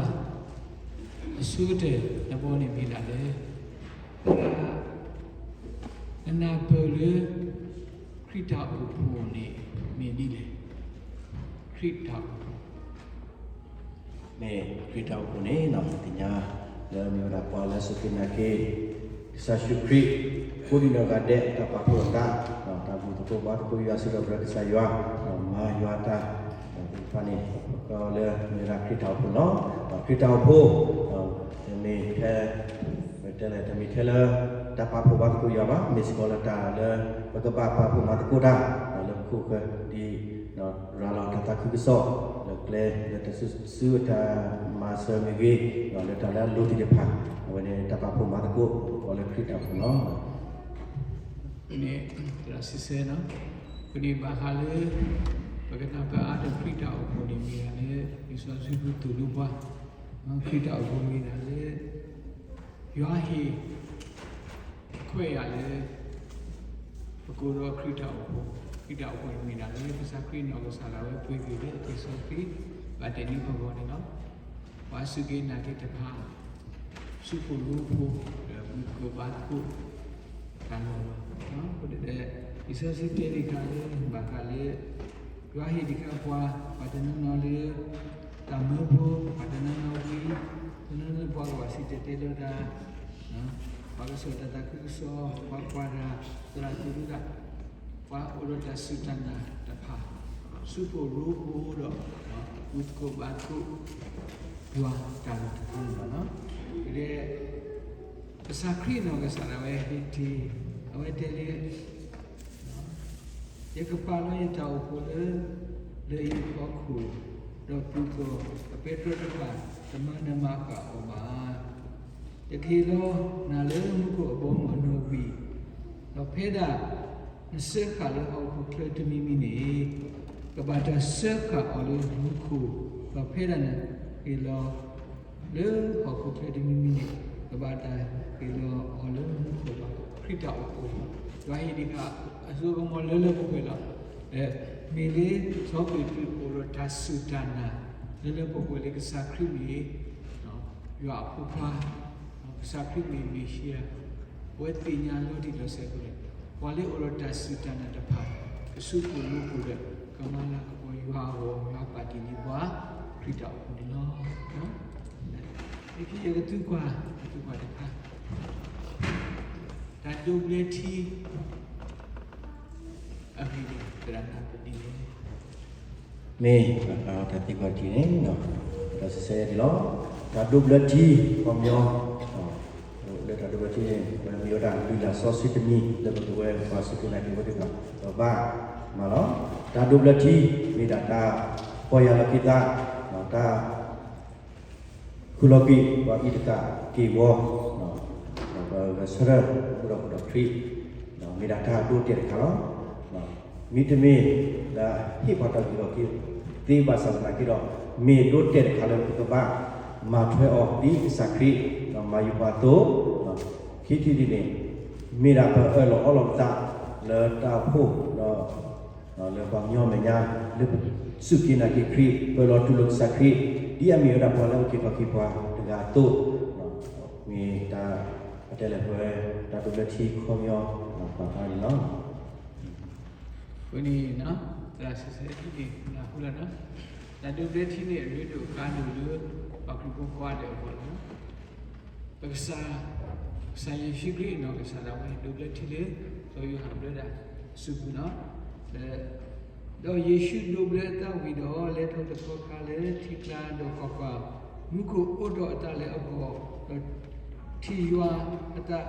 အဆိကတၢၢ်တဘီန့ၣ်မ့ၢ်ဒၣ်လၢ နနၢ်ပၢၢ်လၢ ခရံာ်တၢ်အိၣ်ဖှိၣ်န့ၣ် မ့ၢ်ဒ်လဲၣ်. ခရံာ်တၢ်အိၣ်ဖှိၣ်, မ့ၢ်ခရံာ်တၢ်အိၣ်ဖှိၣ်န့ၣ် သ့ၣ်ညါလၢမ့ၢ်ဝဲဒၣ်ပှၤလၢအစူၢ်က့ၤနာ်က့ၤ ကစၢ်ယ့ၣ်ၡူးခရံာ် ကိးဒံနီၢ်ဂၤဒဲး တၢ်ပာ်ဖှိၣ်အသး, တၢ်ဘူၣ်သကိးဘါသကိးယွၤ စံးထီၣ်ပတြၢၤကစၢ်ယွၤ, မၤယွၤတၢ်, တၢ်သ့ၣ်တဖၣ်န့ၣ် ပကိးလၢမ့ၢ်ဝဲဒၣ်ခရံာ်တၢ်အိၣ်ဖှိၣ်လီၤ. ခရံာ်တၢ်အိၣ်ဖှိၣ် မ့ၢ်ထဲ ပတဲလဲၣ် တမ့ၢ်ထဲလၢ တၢ်ပာ်ဖှိၣ်ဘါသကိးယွၤဘၣ်, မ့ၢ်စ့ၢ်ကီးလၢတၢ်လၢ ပကဘၣ်ပာ်ဖှိၣ်မၤသကိးတၢ် လၢပခိၣ်ဃၢၤဒ် ရၤလီၤတၢ်သးခုကစီၣ် လၢကျဲ လၢတၢ်စုဆူတၢ်မၤစၢၤမ့ၢ်ဂ့ၤ, လၢတၢ်လၢအလိၤသ့ၣ်တဖၣ် အဝဲန့ၣ်တၢ်ပာ်ဖှိၣ်မၤသကိး ပကိးလၢခရံာ်တၢ်အိၣ်ဖှိၣ်လီၤ. န့ၣ် သရၣ်စံးဆၢနီၤ, ပန့ၣ်ဘၣ်ဃးလၢ ပကနၢ်ပၢၢ်အါထီၣ်ခရံာ်တၢ်အိၣ်ဖှိၣ်န့ၣ်မ့ၢ်ဒၣ်လၢ လံာ်စီဆှံပူၤသိၣ်လိပှၤ, ခရံာ်တၢ်အိၣ်ဖှိၣ်မ့ၢ်ဒၣ်လၢ ယွၤဟ့ၣ်ခွဲးယာ်လၢ ပကိးဒီးခရံာ်တၢ်အိၣ်ဖှိၣ်, ခရံာ်တၢ်အိၣ်ဖှိၣ်န့ၣ်မ့ၢ်ဒၣ်လၢ ကစၢ်ခရံာ်နီၢ်ကစၢ်ဒၣ်ဝဲပှ့ၤက့ၤလၢအကစၢ်ခရံာ် ဘၣ်တ့ၢ်န့ၢ်ပဂီၢ်န့ၣ်လီၤ. ပှၤစူၢ်က့ၤနာ်က့ၤတဖၣ် ဆူၣ်ဖှိၣ်ရိဖှိၣ် ဒီးဘူၣ်သကိးဘါသကိး တၢ်လီၢ်လီၤ. အဃိဒီး လံာ်စီဆှံတဲတခါလၢ ဘၣ်ဃးလၢ ယွၤဟ့ၣ်တခါပှၤ, ပှၤတနီၤနီၤလၢ တၢ်မၢဖိ, ပှၤတနီၤနီၤဝံၤ, တနီၤနီၤပှၤကဘၣ်စံၣ်တဲၤတဲလီၤတၢ်, ပှၤကဆှၢတၢ်သးခုကစီၣ်, ပှၤကွၢ်တၢ်သရၣ်သရူးတၢ်, ပှၤအိၣ်ဒီးတၢ်စူၢ်တၢ်နာ်တဖၣ်, ဆူၣ်ဖှိၣ်ရိဖှိၣ်ဒီး ဘူၣ်သကိးဘါသကိး ယွၤတၢ်လီၢ်တဖုန့ၣ်လီၤ. ဒီး ကစၢ်ခရံာ်နီၢ်ကစၢ်ဒၣ်ဝဲ ဟ့ၣ်တ့ၢ် အဝဲတဲလၢ ယကပာ်လီၤယတၢ်အိၣ်ဖှိၣ်လၢ လၢယဟီၣ်ခိၣ်, ဒီးဘူၣ်သကိးအပဲတြီတဖၣ် တမၤနၢၤမၤဃၣ်အီၤဘၣ်. ယကဟ့ၣ်လီၤနၤလၢမူခိၣ်အဘီအမုၢ်အနီၣ်ဝံၤ, ဒီးဖဲဒၣ် နစၢဃာ်လၢဟီၣ်ခိၣ်ချၢတမံၤမံၤန့ၣ်, ကဘၣ်တၢ်စၢဃာ်အီၤလၢမူခိၣ်, ဒီးဖဲဒၣ်နဟ့ၣ်လီၤ လၢဟီၣ်ခိၣ်ချၢတမံၤမံၤန့ၣ်, ကဘၣ်တၢ်ဟ့ၣ်လီၤအီၤလၢမူခိၣ်ဘၣ်. ခရံာ်တၢ်အိၣ်ဖှိၣ်, ယွၤဟ့ၣ်ဒံးဃာ် အစိကမီၤလၢလၢပှဲၤပှဲၤလီၤ. မ့ၢ်လၢစီၤပ့းတရူးအိၣ်ဒီးတၢ်စူၢ်တၢ်နာ် လၢလၢပှဲၤပှဲၤလၢကစၢ်ခရံာ်မ့ၢ် ယွၤအဖိခွါ, ကစၢ်ခရံာ်မ့ၢ်မ့ၣ်ၡံအၤ, အဝဲသ့ၣ်ညါလီၤတံၢ်လီၤဆဲးအဃိန့ၣ်, ပှၤလၢအိၣ်ဒီးတၢ်စူၢ်တၢ်နာ်တဖၣ် ကဆူၣ်ဖှိၣ်ရိဖှိၣ်ဒီး ကမၤလၤကပီၤယွၤအဂီၢ် ယွၤပာ်တ့ၢ်န့ၢ်ပှၤ ခရံာ်တၢ်အိၣ်ဖှိၣ်န့ၣ်လီၤ. လၢခံယကသံကွၢ်, ကသံကွၢ်တခါ, တၢ်ဒိးဘျၢထံ အဂ့ၢ်န့ၣ် သရၣ်နၢ်ပၢၢ်ဒ်လဲၣ်. မ့ၢ်ဘၣ်ဃးတၢ်သံကွၢ်တထံၣ်န့ၣ်, ဒီးစံးဆၢယၤဒ်လီၤ. တၢ်ဒိးဘျၢထံ ခီပညီ, လၢတၢ်ဒိးဘျၢထံန့ၣ် ပမ့ၢ်ဝဲဒၣ်လုၢ်လၢ်စီဆှံတမံၤ လၢပကဝဲပှၤစူၢ်က့ၤနာ်က့ၤဖိသ့ၣ်တဖၣ် ပဘၣ်မၤလီၤ. တၢ်ဒိးဘျၢထံ မ့ၢ်ဒၣ်တၢ်ပီၢ်ယၢ်လီၤက့ၤသး, တၢ် ဃုလီၤကွံာ်ပှၤအံၤတသးက့ၢ်ဝီ, ဒီးပဂဲၤဆၢထၢၣ် အိၣ်ဒီးဃုာ်ဒီးခရံာ်, ဒီးမ့ၢ်ဒၣ်တၢ်ဒိတဲာ်တခါလီၤ. မ့တမ့ၢ်လၢဟ့ၣ်ပှၤတၢ်အုၣ်က့ၤခီၣ်က့ၤသ့ဘၣ်ဆၣ်သနာ်က့ဒီး, မ့ၢ်ဒိတဲာ်တခါလၢပကဘၣ်မၤထွဲအီၤဒ်ကစၢ်ခရံာ် ဒီးမၤယုၤပှၤအသိး, ခံထံၣ်ဒ်န့ၣ်, မ့ၢ်ဒၣ်ပအၢၣ်လီၤအီလီၤပသးလၢတၢ်အိၣ်ဖှိၣ်ဒီး လၢပှၤကညီမဲာ်ညါ လၢပစူၢ်က့ၤနာ်က့ၤခရံာ် ပအၢၣ်လီၤတူၢ်လိာ်ကစၢ်ခရံာ် ဒ်အမ့ၢ်ဝဲဒၣ်ပှၤလၢအုၣ်က့ၤခီၣ်က့ၤပှၤတဂၤအသိး, မ့ၢ်တၢ်ပတဲလဲၣ်ပဝဲ တၢ်ဒိးဘျၢထံခီပညီ ပာ်ဖျါန့ၣ်လီၤ. အဃိန့ၣ် သရၣ်စံးဆၢထံန့ၣ် နၢ်ဟူလီၤနီၤ, တၢ်ဒိးဘျၢထံန့ၣ် အရ့ဒိၣ်အကါဒိၣ်လၢ ပှၤခရံာ်ဖိကိးဂၤဒဲးအဂီၢ်လီၤ. ပကစၢ်, ကစၢ်ယ့ၣ်ၡူးခရံာ်အနီၢ်ကစၢ်ဒၣ်ဝဲ ဒိးဘျၢထံလၢ စီၤယိၤဟၣ်ဘျၢတၢ်အစုပူၤနီၤ. ဒီးယ့ၣ်ၡူးဒိးဘျၢအသးဝံၤဒီး လဲၤထီၣ်တကီၢ်ခါလၢထံကျါ, ဒီးကွၢ်ကွၢ်, မူခိၣ်အိးထီၣ်အသးလၢအဂီၢ်, ဒီးထံၣ်ယွၤအသး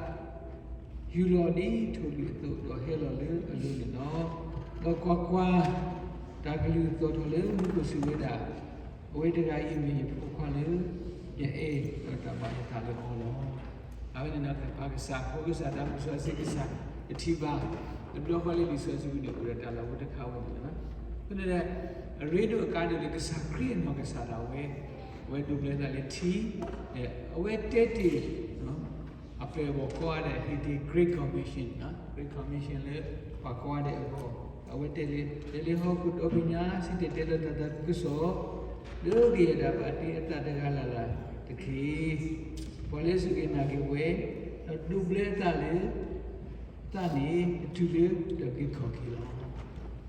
ယူၤလီၤဒ်ထိၣ်လွံၣ်အသိး, ဒီးဟဲလီၤလၢအလိၤန့ၣ်လီၤ. ဒီးကွၢ်ကွၢ်, တၢ်ကလုၢ်သီၣ်ထီၣ်လၢမူခိၣ်စံးဝဲဒၣ်, အဝဲတဂၤအံၤမ့ၢ်ယဖိခွါလၢယအဲၣ်, ဒီးတၢ်ဘၣ်ယသးလၢအီၤလီၤ. အဝဲန့ၣ်ဒီး ပၢ်ကစၢ်, ဖိကစၢ်, သးစီဆှံကစၢ်, ပထံၣ်ဘၣ်, တဘျီဃီလၢလံာ်စီဆှံပူၤန့ၣ် အိၣ်ဒီးတၢ်လီၢ်ဖိတခါဝဲန့ၣ်လီၤ. အဃိန့ၣ်ဒီး အရ့ဒိၣ်အကါဒိၣ်လၢကစၢ်ခရံာ်အနီၢ်ကစၢ်ဒၣ်ဝဲ, အဝဲဒိးဘျၢသးလၢထံ, ဒီးအဝဲတဲတ့ၢ် အပျဲၢ်အဘီၣ်ကိးဂၤဒဲး ဟ့ၣ်တ့ၢ် Great Commission, Great Commission လၢပှၤကိးဂၤဒဲးအဂီၢ်, အဝဲတဲလၢ လဲၤလၢဟီၣ်ခိၣ်ဒီဘ့ၣ်ညါ စံၣ်တဲၤတဲလီၤတၢ်သးခုကစီၣ်, လၢကယဲၢ်တၢ်ဘၣ်တ့အသးတဂၤလၢ်လၢ်တက့ၢ်. ပှၤလၢအစူၢ်က့ၤနာ်က့ၤဝဲ, ဒီးဒိးဘျၢသးလၢ သးန့ၣ် အတုၤလၢတၢ်အုၣ်က့ၤခီၣ်က့ၤလီၤ.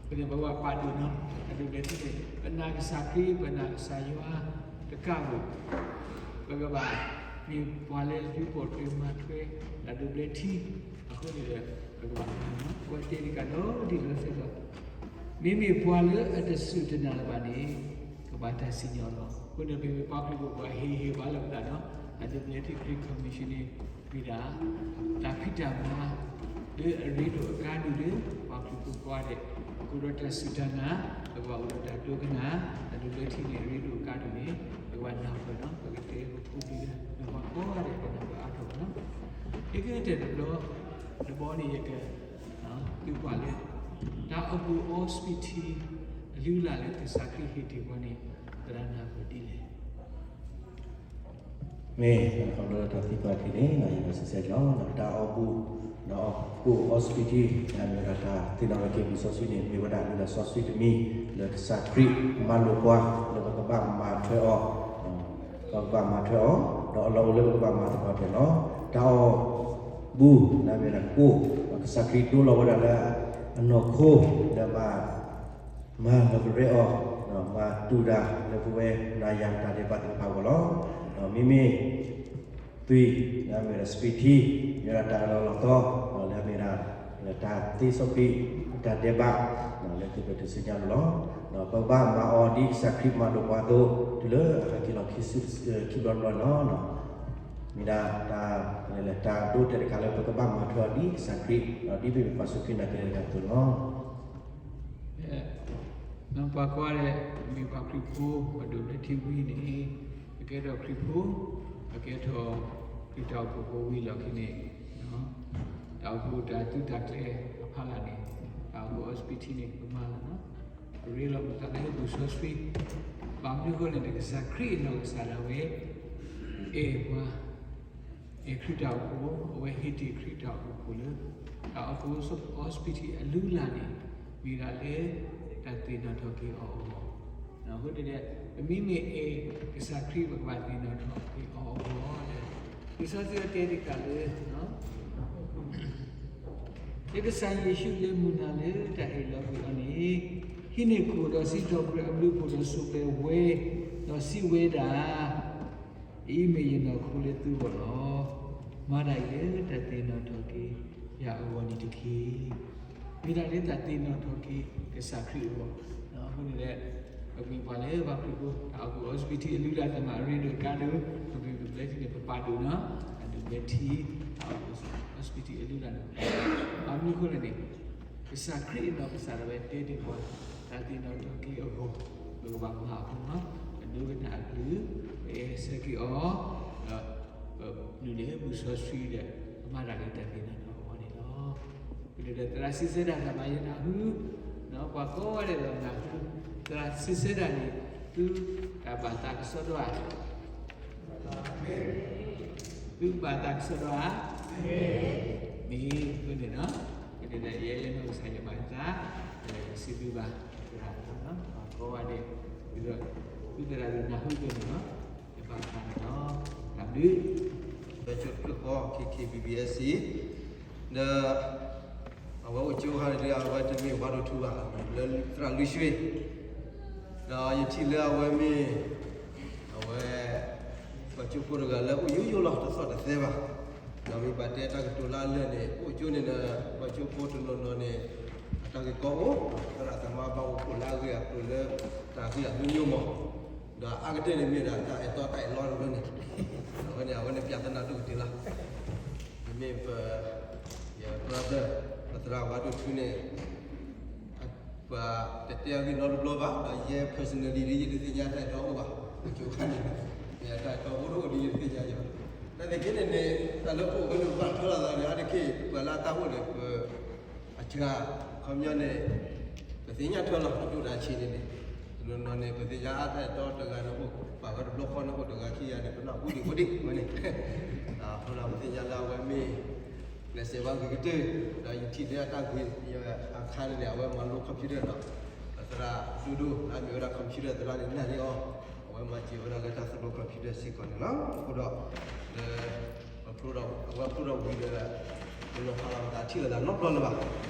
အဃိန့ၣ် ပကဘၣ်ပာ်ဒိၣ်နီၤ, တၢ်ဒိးဘျၢထံန့ၣ် ပနာ်ကစၢ်ခရံာ်, ပနာ်ကစၢ်ယွၤတကးဘၣ်, ပကဘၣ်မ့ၢ်ပှၤလၢအဒုးပိာ်ထွဲမၤထွဲ တၢ်ဒိးဘျၢထံ, အဃိန့ၣ်ဒီး ပကဘၣ်မၤနီၤ, ပဝဲတဲတ့ၢ်ကဒီးဒ်လီၤစ့ၢ်ကီး, မ့မ့ၢ်ပှၤလၢအတစူၢ်တနာ်လၢၤဘၣ်န့ၣ် ကဘၣ်တၢ်စံၣ်ညီၣ်လီၤ. အဃိန့ၣ် ပမ့ၢ်ပှၤခရံာ်ဖိ ပှၤဟ့ၣ်ဂံၢ်ဟ့ၣ်ဘါလိာ်ပသးနီၤ, တၢ်ဒိးဘျၢထံ Great Commission န့ၣ် မ့ၢ်ဒၣ် တၢ်ဖံးတၢ်မၤ လၢအရ့ဒိၣ်အကါဒိၣ်လၢ ပှၤခရံာ်ဖိကိးဂၤဒဲး, ပကအိၣ်ဒီးတၢ်စူၢ်တၢ်နာ်, ပကဘၣ်အိၣ်ဒီးတၢ်ဒိကနၣ်, တၢ်ဒိးဘျၢထံန့ၣ်အရ့ဒိၣ်အကါဒိၣ်န့ၣ် ပကဘၣ်နၢ်ပၢၢ်နီၤ, ပကတဲပဖိပလံၤလၢ ပှၤကိးဂၤဒဲး ပနၢ်ပၢၢ်အါထီၣ်နီၤ. ယကတဲတဘျီ, တဘျီန့ၣ် ယက သုကွၢ်လၢ တၢ်အိၣ်ဖှိၣ်အီစပံးထံ အလုၢ်အလၢ်လၢကစၢ်ခရံာ်ဟ့ၣ်တ့ၢ်ပှၤန့ၣ် သရၣ်နၢ်ပၢၢ်ဒ်လဲၣ်. မ့ၢ်ခီဖျိလၢတၢ်သံကွၢ်တခါန့ၣ် ယဘၣ်စံးဆၢက့ၤလီၤ, တၢ်အိၣ်ဖှိၣ်, ဒီးအိၣ်ဖှိၣ်အီစပံးထံ မ့ၢ်ဝဲဒၣ်တၢ်သ့ၣ်နီၣ်ထီၣ်က့ၤပူၤစီဆှံန့ၣ် မ့ၢ်ဝဲဒၣ်လံာ်စီဆှံတမံၤ လၢကစၢ်ခရံာ်မၤလိာ်ပှၤ လၢပကဘၣ်မၤထွဲအီၤ, ပကဘၣ်မၤထွဲအီၤ, ဒီးအလီၢ်အိၣ်လၢပကဘၣ်မၤသပှၢ်တၢၢ်လီၤ. တၢ်အိၣ်ဖှိၣ် မ့ၢ်ဝဲဒၣ်ကိၣ်, ကစၢ်ခရံာ်ဒိလီၤဝဲဒၣ်လၢအနီၢ်ခိ လၢဘၣ် မၤလီၤကရဲအီၤ, မၤတူၢ်တၢ်လၢပဝဲနၤယၤတၢ်ဒဲးဘးသ့ၣ်တဖၣ်အဂီၢ်လီၤ. ဒီးမ့မ့ၢ်သွံၣ်, မ့ၢ်ဝဲဒၣ်စပံးထံ, မ့ၢ်ဝဲဒၣ်တၢ်အၢၣ်လီၤလီၤတီ, ဒီးလၢအမ့ၢ်ဒၣ် လၢတၢ်သ့စီကွံာ်တၢ်ဒဲးဘး လၢသုးခိၣ်တဆ့ညါလိၤလီၤ. ဒီးပကဘၣ်မၤအီၤဒ်ကစၢ်ခရံာ်မၤလိာ်ပှၤအသိး တုၤလၢအဟဲက့ၤလီၤခံဘျီတဘျီန့ၣ်လီၤ. မ့ၢ်ဒၣ်တၢ်, တၢ်ဒိတဲာ်တခါလၢပကဘၣ်မၤထွဲအီၤဒ်ကစၢ်ခရံာ်, ဒီးဒ်ပမ့ၢ်ပှၤစူၢ်က့ၤနာ်က့ၤတဂၤအသိးလီၤ. ပှၤကိးဂၤဒဲး မ့ၢ်ပှၤခရံာ်ဖိ ပဒိးဘျၢထံဝံၤန့ၣ် ပကဲထီၣ်ခရံာ်ဖိ, ပကဲထီၣ်ခရံာ်တၢ်အိၣ်ဖှိၣ်ဖိဝံၤလီၢ်ခံန့ၣ်, တၢ်အိၣ်ဖှိၣ်တၢ်သုးတၢ်ကျဲၤအဖီလာ်န့ၣ်, တၢ်အိၣ်ဖှိၣ်အီစပံးထံန့ၣ် ပမၤလီၤနီၤ, ပရ့လိာ်မုာ်သးလၢပူၤစီဆှံ, ဘၣ်မနုၤအဃိလဲၣ်န့ၣ် ကစၢ်ခရံာ်အနီၢ်ကစၢ်ဒၣ်ဝဲ အဲၣ်ပှၤ အဲၣ်ခရံာ်တၢ်အိၣ်ဖှိၣ်, အဝဲဟ့ၣ်တ့ၢ်ခရံာ်တၢ်အိၣ်ဖှိၣ်ဖိလၢ တၢ်အိၣ်ဖှိၣ်အီစပံးထံအလုၢ်အလၢ်န့ၣ် မ့ၢ်ဒၣ်လၢတၢ်သ့ၣ်နီၣ်ထီၣ်က့ၤအီၤအဂီၢ်, အဃိန့ၣ်ဒီး ပမ့မ့ၢ်အဲၣ်ကစၢ်ခရံာ် ပကဘၣ်သ့ၣ်နီၣ်ထီၣ်က့ၤအီၤအဂီၢ်ဒီး လံာ်စီဆှံတဲတ့ၢ်တခါလၢ လၢကစၢ်ယ့ၣ်ၡူးလဲၤမုၢ်နၤလၢတၢ်ဟ့ၣ်လီၤကွံာ်အီၤန့ၣ်, ဟံးန့ၢ်ခိၣ်ဒီးစံးထီၣ်ပတြၢၤအဘျုးအဖှိၣ်ဒီးစိၢ်ဘျဲဝဲ, ဒီးစံးဝဲဒၣ်, အအံၤမ့ၢ်ယနီၢ်ခိလၢသုဂီၢ်လီၤ. မၤတၢ်အံၤလၢတၢ်သ့ၣ်နီၣ်ထီၣ်က့ၤယၤအဂီၢ်န့ၣ်တက့ၢ်. မ့ၢ်တၢ်လၢတၢ်သ့ၣ်နီၣ်ထီၣ်က့ၤကစၢ်ခရံာ်အဂီၢ်, အဃိန့ၣ်ဒီး ပမ့ၢ်ပှၤလၢပှၤခရံာ်ဖိ တၢ်အိၣ်ဖှိၣ်အီစပံးထံအလုၢ်အလၢ် တၢ်မၤအရ့ဒိၣ်အကါဒိၣ်, ပမ့ၢ်ဒိးဘျၢထံန့ၣ် ပပာ်ဒိၣ်နီၤ, တၢ်ဒိးဘျၢထံ, တၢ်အိၣ်ဖှိၣ်အီစပံးထံအလုၢ်အလၢ်န့ၣ် ပပာ်ဒိၣ်, ဘၣ်မနုၤအဃိလဲၣ်န့ၣ် ကစၢ်ခရံာ်အနီၢ်ကစၢ်ဒၣ်ဝဲတဲတ့ၢ်ပှၤ တၢ်သ့ၣ်နီၣ်ထီၣ်က့ၤအဂီၢ် ပကဘၣ်မၤအီၤနီၤ, ပဒိကနၣ်အကလုၢ်, ပအဲၣ်ဆၢက့ၤအီၤ, ဒီးပနုာ်လီၤပူၤစီဆှံဒီး ပမၤတၢ်လၢတၢ်သ့ၣ်နီၣ်ထီၣ်အဂီၢ်န့ၣ်လီၤ. အဃိန့ၣ်ဒီး သရၣ်စံးဆၢတၢ် တၢ်ဘၣ်ယနၢ်ဟူ, ပှၤကိးဂၤဒဲးဒီးနၢ်ဟူ, သရၣ်စံးဆၢတၢ်န့ၣ် သုတၢ်ဘၣ်သးကစီဒီဧါ, သုဘၣ်သးကစီဒီဧါ, မ့ၢ်အဃိန့ၣ်နီၤ, အဃိန့ၣ်ဒီး ယဲယနီၢ်ကစၢ်ယဘၣ်သး, ဒီးယစံးဘျုးဘၣ်သရၣ်, ပှၤကိးဂၤဒဲး, ဒီး သုသရၣ်ဒိၣ်နၢ်ဟူအသိးန့ၣ်လီၤ, ယဘၣ်သးန့ၣ်လီၤ, တၢ်ဘျုး, ဒီးကၠိတကၠိဃီ K K B B S C ဒီး အဝဲအိၣ်ကၠိခါန့ၣ်ဒီး အဝဲတမ့ၢ်ဝါဒိၣ်ထူဘၣ်, လၢသရၣ်လွံၢ်ဆှံ, ဒီးယထံၣ်လၢအဝဲမ့ၢ် အဝဲ ပှၤကၠိဖိတဂၤလၢအိၣ်ယိယိလီၤ တသီၣ်တသဲဘၣ်. ဒီးမ့ၢ်ဘၣ်တဲတၢ်ကတိၤလၢအလၢာ်န့ၣ် အိၣ်ကၠိန့ၣ်ဒီး ပှၤကၠိဖိတနီၤနီၤန့ၣ် အတၢ်ဂ့ၢ်ကီအိၣ်, သရၣ်သမါဘၣ်အိၣ်ဖှိၣ်လၢအဂ့ၢ်အကျိၤလၢ တၢ်ဂ့ၢ်အမျိုးမျိုးမး, ဒီးအါကတၢၢ်န့ၣ်မ့ၢ်ဒၣ်တၢ်အဲၣ်တီတၢ်အဲၣ်လီတဖျၢၣ်န့ၣ်, အဝဲန့ၣ် အဝဲန့ၣ်ပျၢ်သနာ်က့ဒိၣ်ကတၢၢ်လီၤ. မ့မ့ၢ်ပ ယ brother ပသရၣ်ဝါဒိၣ်ထူန့ၣ် ပှၤတတဲအဂ့ၢ်နီတဘျီဘၣ်, ဒီးယဲ personally ဒီးယတသ့ၣ်ညါတၢ်အဲၣ်တီအိၣ်ဘၣ်, ပကၠိခါန့ၣ် ယတၢ်အဲၣ်တီအိၣ်တအိၣ်ဒီးယတသ့ၣ်ညါယီၤ. တၢ်သ့ၣ်က့န့ၣ်န့ၣ် တၢ်လၢပအိၣ်ဝဲန့ၣ်ဘၣ်ထွဲလိာ်သးန့ၣ် အါတက့ၢ် ပှၤလၢအတၢ်အိၣ်န့ၣ် ပ အစှၤ ခီပညီန့ၣ် ပသ့ၣ်ညါထွဲလီၤ ပဒိၣ်ဒီးဆံးန့ၣ်န့ၣ်, တနီၤနီၤန့ၣ် ပသ့ၣ်ညါအါတၢ်အဲၣ်တီတဂၤန့ၣ်အိၣ် ပာ်ဝဲတဘျီဃီန့ၣ်အိၣ်တဂၤခံဂၤန့ၣ် ပနၢ်ဟူဒံးအိၣ်ဒံးဝဲန့ၣ်, အဃိဒီးပသ့ၣ်ညါလၢအဝဲမ့ၢ် ကျဲးစၢးဘၣ်ဂ့ၤကတၢၢ်, ဒီးယထံၣ်လၢအတၢ်ဂ့ၢ်အခါန့ၣ်န့ၣ် အဝဲမၤလိ computer ဒီး ပသရၣ်ဒိၣ်ဒိၣ် လၢအမ့ၢ်ဝဲဒၣ် computer သရၣ်န့ၣ် နာ်န့ၢ်အီၤ, အဝဲမၤစၢၤဝဲဒၣ်လၢတၢ်သိၣ်လိ computer စ့ၢ်ကီးန့ၣ်လီၤ. အဃိဒီး လၢ အဝဲဖျိထီၣ်ဝံၤဒီး ပလီၤဖးလီၤပသးထံၣ်လိာ်သးနီတဘျီလၢၤဘၣ်.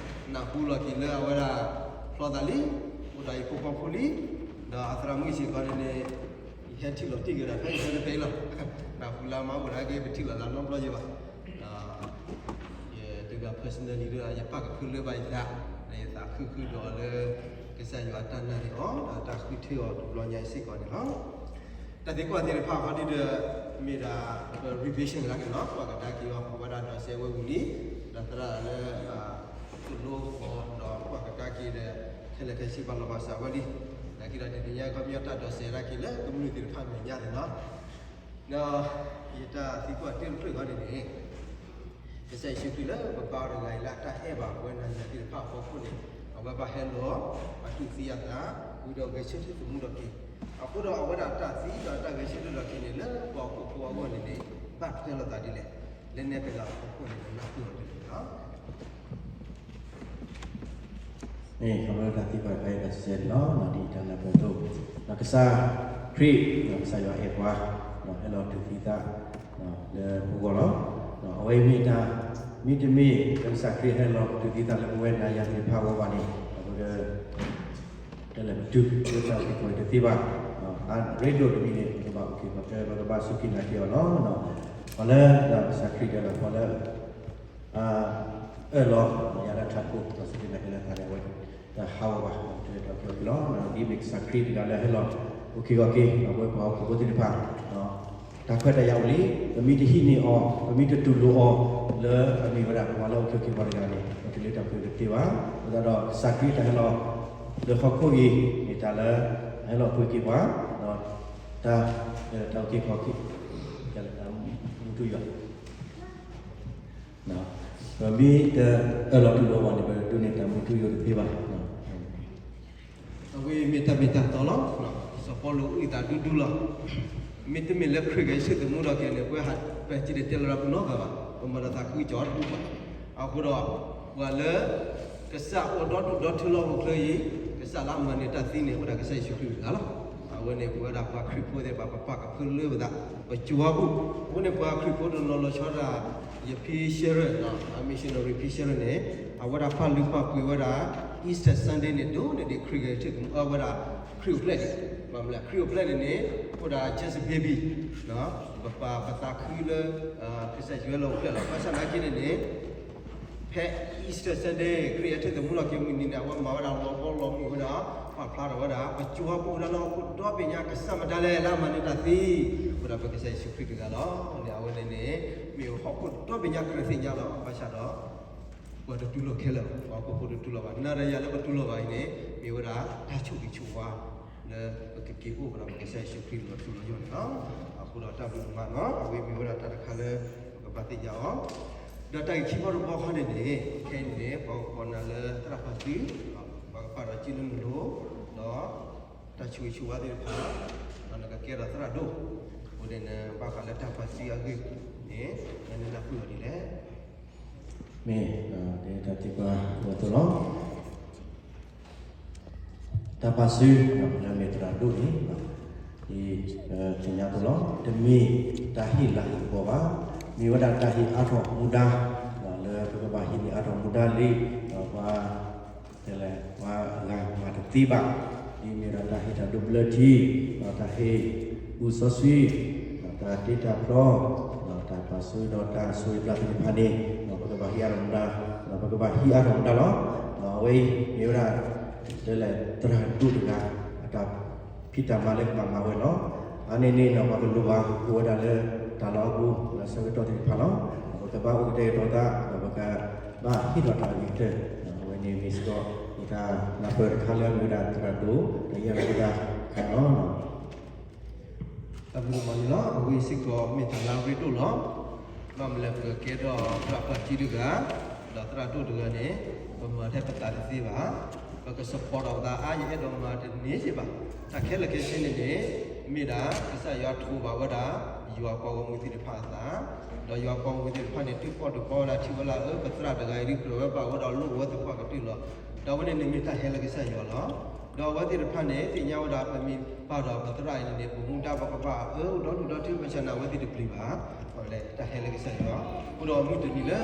နၢ်ဟူလီၤက့ၤလၢအဝဲဒၣ်ဖျီသးလံ, အိၣ်ဒီးယဖိဃီဖိလံ, ဒီးအသရၣ်မုၣ်စ့ၢ်ကီးန့ၣ်န့ၣ် ယဟဲထံၣ်လိာ်တံၢ်က့ၤဒီး ဖဲယဟဲတဖဲအံၤလီၤ. နၢ်ဟူလၢအမါအိၣ်ဒီးက့ၤ ပထံၣ်လိာ်သးနီတဘျီယဘၣ်. ဒီး ယတဂၤ personally ဒီး ယပာ်ကဖၢလၢဘၣ်ယသး, ဒီးယသးခုဃုာ်ဒီးလၢ ကစၢ်ယွၤအတၢ်နာ်န့ၢ်အီၤ ဒီးတၢ်ဃုထၢအီၤတဘျီညါအံၤစ့ၢ်ကီးန့ၣ်လီၤ. တၢ်သံကွၢ်သ့ၣ်တဖၣ်ခီဒ်ဒီး မ့ၢ်ဒၣ် revision လၢက့ၤလီၤ ကွၢ်ကဒါက့ၤအီၤ အဝဲဒၣ်ဒိးစဲးဝဲဝံၤလံ, ဒီးသရၣ်လၢ သိၣ်လိဃီၤဒီးကွၢ်ကဒါက့ၤဒီး ခဲလၢာ်ခဲဆ့ဘၣ်လီၤဘၣ်စးဝဲလံ. နာ်က့ဒီးတနံၤညါခီပညီတၢ်ဒိးစဲးဒၣ်က့ၤလၢကမျၢၢ်သ့ၣ်တဖၣ်မဲာ်ညါန့ၣ်လီၤ. ဒီးယတၢ်သံကွၢ်တၢၢ်တဖျၢၣ်ခီန့ၣ်န့ၣ် ကစၢ်ယ့ၣ်ၡူးခရံာ်လၢပဘါတဂၤအံၤလၢအတၢ်အဲၣ်ဘၣ်ပဝဲနၤယၤသ့ၣ်တဖၣ်အဖီခိၣ်န့ၣ် အဝဲဘၣ်ဟဲလီၤ အတူၢ်သံအသး ဝံၤဒီးဂဲၤဆၢထၢၣ်သမူထီၣ်က့ၤ, အဃိဒီးအဝဲဒၣ်တၢ်သံဒီးတၢ်ဂဲၤဆၢထၢၣ်ထီၣ်က့ၤန့ၣ် လၢပှၤဟီၣ်ခိၣ်ဖိအဂီၢ်န့ၣ်န့ၣ် ဘၣ်ထွဲလိာ်သးဒ်လဲၣ်, လၢနဲတဂၤအဖီခိၣ်န့ၣ် နနၢ်ဟူအီၤဒ်လဲၣ်န့ၣ်လီၤ. မ့ၢ် အဝဲဒၣ်တၢ်သံကွၢ်တခါအံၤ ဘၣ်စဲန့ၣ်လီၤ. ဒ်တၢ်နၢ်ပၢၢ်အသိး ကစၢ်ခရံာ် ကစၢ်ယွၤအဲၣ်ပှၤ ဟဲလီၤတူၢ်သံသး လၢပဂီၢ်လီၤ. အဝဲအံၤမ့ၢ်တၢ် မ့တမ့ၢ် ကစၢ်ခရံာ်ဟဲလီၤတူၢ်သံသးလၢပဝဲနၤယၤသ့ၣ်တဖၣ်အဂီၢ်ဘၣ်န့ၣ် ပက တဲလဲၣ်ပတုၤလၢတၢ်အုၣ်က့ၤခီၣ်က့ၤတသ့ဘၣ်. အရ့ဒိၣ်တမံၤန့ၣ် ပကဘၣ်အုၣ်က့ၤခီၣ်က့ၤ ပကဘၣ်စူၢ်က့ၤနာ်က့ၤအီၤလီၤ. ပှၤလၢ ကစၢ်ခရံာ်တဲလီၤ ပှၤလၢ အၢၣ်လီၤ ယၤလၢထးခိၣ် ဒီးစူၢ်က့ၤနာ်က့ၤလၢသးန့ၣ် အဝဲတဟးဂီၤဘၣ် တၢ်ထီၣ်က့ၤအီၤလီၤ. ဒ်မ့ၢ်ကစၢ်ခရံာ်တဂၤလၢအဟဲလီၤ အုၣ်က့ၤခီၣ်က့ၤ ပဝဲပှၤဟီၣ်ခိၣ်ဖိသ့ၣ်တဖၣ် တၢ်ခွဲးတၢ်ယာ်အိၣ်လံ, ပမ့ၢ်တဟံးန့ၢ်အီၤ, ပမ့ၢ်တတူၢ်လိာ်အီၤ လၢအမ့ၢ်ဝဲဒၣ်ပှၤလၢအအိၣ်က့ၤခီၣ်က့ၤပှၤတဂၤန့ၣ် ပတုၤလၢတၢ်ဖုးတသ့ဘၣ်. အဃိသတးဒီး ကစၢ်ခရံာ်တၢ်ဟဲလီၤ လၢဟီၣ်ခိၣ်အံၤ မ့ၢ်တၢ်လၢ အဟဲလီၤပှ့ၤက့ၤပှၤ ဒီးတၢ် တၢ်အုၣ်က့ၤခီၣ်က့ၤ တၢ်မူထူယိာ် ပမ့ၢ်တအၢၣ်လီၤတူၢ်လိာ်ဘၣ်န့ၣ် ပဒိးန့ၢ်တၢ်မူထူယိာ်တသ့ဘၣ်. အဝဲမ့ၢ်တၢ်မ့ၢ်တၢ်တီလီၤ. စီၤပီလူးအုၣ်သးဒူဒူလီၤ. မ့တမ့ၢ်လၢခရံာ်ကဆၢထၢၣ်သမူထီၣ်က့ၤန့ၣ် ပဝဲဟးပၢၢ်စံၣ်တဲၤတဲလီၤပနီၢ်ဂၤဘၣ်, ပမၤလီၤသးခုကစီၣ်တပူၤဘၣ်. အဃိဒီး ပှၤလၢ ကစၢ်အိၣ်ဒီဒူၣ်ဒီထၢလၢဟီၣ်ခိၣ်ချၢအံၤ, ကစၢ်လၢအမၤန့ၢ်တၢ်သံန့ၣ် အိၣ်ဝဲဒၣ်ကစၢ်ယ့ၣ်ၡူးခရံာ်တဂၤလီၤ. အဝဲန့ၣ် ပဝဲဒၣ်ပှၤခရံာ်ဖိသ့ၣ်တဖၣ် ပပာ်ကဖၢလၢပသး ပစိၤအပူၤ, အဃိန့ၣ် ပှၤခရံာ်ဖိတနီၤလီၤဆီဒၣ် ယ P. Sherrill အ missionary P. Sherrill န့ၣ် အဝဲဒၣ်ပာ်လုၢ်ပာ်ပှ့ၤဝဲဒၣ် Easter Sunday န့ၣ် ဒိၣ်န့ၢ်ဒံးခရံာ်ဂဲၤဆၢထၢၣ်သမူ အဝဲဒၣ် ခရံာ်အိၣ်ဖျဲၣ်န့ၣ်, ဘၣ်မနုၤလဲၣ် ခရံာ်အိၣ်ဖျဲၣ်န့ၣ်န့ၣ် အိၣ်ဒၣ် just a baby, ပပာ်ပသးခုလၢ ကစၢ်ယွၤလၢအိၣ်ဖျဲၣ်လီၤ. ဘၣ်ဆၣ်သနာ်က့န့ၣ်န့ၣ် ဖဲ Easter Sunday ခရံာ်အဆၢထၢၣ်သမူထီၣ်က့ၤမုၢ်နံၤန့ၣ် အဝဲမၤဝဲဒၣ်လီၤဘီလီၤမုၢ်ဝဲဒီး ပာ်ဖျါထီၣ်ဝဲဒၣ် ပစိၤအပူၤဝဲဒၣ်လၢဟီၣ်ခိၣ်ဒီဘ့ၣ်ညါ ကစၢ်မတၤလဲၣ်လၢအမၤန့ၢ်တၢ်သံ, အိၣ်ဒၣ်ပကစၢ်ယ့ၣ်ၡူးခရံာ်တဂၤလီၤ. အဝဲန့ၣ်န့ၣ် မ့ၢ်ဟီၣ်ခိၣ်ဒီဘ့ၣ်ညါကြၢးသ့ၣ်ညါလီၤ. ဘၣ်ဆၣ်ဒီး ပှၤတတူၢ်လိာ်ခဲလၢာ်, ပှၤဟီၣ်ခိၣ်ဖိတတူၢ်လိာ်ဘၣ်. နၤဒီးယၤလၢပတူၢ်လိာ်ဘၣ်အံၤန့ၣ် မ့ၢ်ဝဲဒၣ်တၢ်ဆိၣ်ဂ့ၤဆိၣ်ဝါ လၢပကက့ၤအိၣ်ဒီးပကစၢ်ယ့ၣ်ၡူးခရံာ်လီၤထူလီၤယိာ်န့ၣ်လီၤ. အဃိဒီးတၢ်ဘျုးဒိၣ်မးလီၤ. အဝဲမ့ၢ်ဝဲဒၣ်တၢ်တခါလၢ ပကဘၣ်သ့ၣ်ညါအီၤ, ဒီးတၢ်ဂ့ၢ်ခံဘီတဘီခီန့ၣ်န့ၣ် ခဲအံၤန့ၣ် ပှၤကကိးနၤလၢသရၣ်ပၢ်စု, ပှၤကပာ်ဒီးစုလၢနလိၤ, ဒီးတၢ်ဆိၣ်ဂ့ၤဆိၣ်ဝါသ့ၣ်တဖၣ်, ဒီးနကကဲထီၣ်သရၣ်ဒိၣ်, အဃိန့ၣ်နဘၣ်ဃးလၢတၢ်ပာ်စုအဂ့ၢ်န့ၣ် နနၢ်ဟူအီၤဒ်လဲၣ်. မ့ၢ် ဒ်တၢ်သံကွၢ်အသိးလီၤ. တၢ်ပာ်စု လၢမ့ၢ်သရၣ်ဒိၣ်န့ၣ် ဒ်သ့ၣ်ညါအသိးလီၤ. တမ့ၢ်တၢ်ဟ့ၣ်လၤဟ့ၣ်ကပီၤဘၣ်, မ့ၢ်ဝဲဒၣ်တၢ်ဟ့ၣ်အါထီၣ်မူဒါ, လၢပကဘၣ်ဟ့ၣ်န့ၢ်အါထီၣ်မူဒါလံ, ဒီးပ ပှၤ တဲလဲၣ် ပှၤအဂၤမၤတသ့ဘၣ်, ဒ်မ့ၢ်ဒီးတၢ်ဟ့ၣ်တၢ်ဒိးဘျၢထံ, ဒီးတၢ်ဟ့ၣ်ဘူၣ်စီဆှံ, ဒီးတၢ်တ့တၢ်ဖျီ, ဒီးတၢ်ပာ်ဆူဒီးတၢ်ဆိၣ်ဂ့ၤဘျၣ်သ့ၣ်တဖၣ်န့ၣ်, ဒီးပကဘၣ်ဟ့ၣ်အါထီၣ်မူဒါ, ဒီးပကဘၣ်ဟ့ၣ်အါထီၣ်မူဒါလီၤ. ဒီးအဝဲအံၤမ့ၢ်ဝဲဒၣ် တဲလဲၣ် သရၣ်ဒိၣ်တဂၤ အတၢ် ဖံးတၢ်မၤလၢကဘၣ်မၤဝဲလီၤ. အါန့ၢ်န့ၣ်ဒီးပှၤကလိၣ်ဘၣ်အိၣ်ဝဲဒၣ်လၢတၢ်လီၢ်အပူၤ လၢဆၢကတီၢ်သ့ၣ်တဖၣ်လီၤ. ပကဘၣ်အိၣ်ကတဲာ်ကတီၤသး ဒီးပကဘၣ်ဟ့ၣ်ထီၣ်တၢ်အဂ့ၤကတၢၢ်, အဝဲန့ၣ်မ့ၢ်စ့ၢ်ကီး ယတၢ်နၢ်ပၢၢ်တခါလၢမ့ၢ်ဝဲဒၣ်သရၣ်ဒိၣ် တၢ်ယဲၢ်ဝဲဒၣ်ခါလီၤ. တၢ်ဘျုးဒိၣ်မးန့ၣ်လီၤ. အဝဲစ့ၢ်ကီးမ့ၢ်တၢ်လၢအရ့ဒိၣ်လီၤ. ဘၣ်မနုၤလဲၣ် ပကကဲထီၣ်သရၣ်ပှၢ်ထံတဂၤ, ဒီးသရၣ်ဒိၣ်တဂၤန့ၣ် ပမၤထဲပသးတသ့ဘၣ်. ပက support ဒီးပသးအါ ယအဲၣ်ဒိးမၤတန့ၢ်စ့ၢ်ဘၣ်. တၢ်ခဲလၢာ်ခဲဆ့န့ၣ်န့ၣ် မ့ၢ်ဒၣ်ကစၢ်ယွၤထိးဘၣ်ဝဲဒၣ် ယွၤပှၤဂီၢ်မုၢ်သ့ၣ်တဖၣ်အသး, ဒီးယွၤပှၤဂီၢ်မုၢ်သ့ၣ်တဖၣ်န့ၣ် ဒုးဖီၣ်ဒုးဖီဝဲဒၣ်ထံၣ်ဝဲလၢအအၢ ပသရၣ်တဂၤအံၤဒ် ကြၢးဝဲဘၣ်ဝဲဒီးလိၣ်ဝဲသပှၢ်ကတၢၢ်လီၤ. ဒီးအဝဲန့ၣ်န့ၣ်မ့ၢ်တၢ်ဟဲလၢကစၢ်ယွၤလီၤ. ဒီးအဝဲသ့ၣ်တဖၣ်န့ၣ် သ့ၣ်ညါဝဲဒၣ် ပမ့ၢ်ပာ်ဒီးပသရၣ်အံၤန့ၣ်န့ၣ် ပမူဒါပကဘၣ်အၢအိၣ်ဒီဒူၣ်ဒီထၢ ပဆၣ်န့ၣ် အဝဲသ့ၣ်တပျံၤဘၣ်. အဝဲလဲၣ်တၢ်ဟဲလၢကစၢ်ယွၤ. အဃိဒီးမုၢ်တနံၤလၢ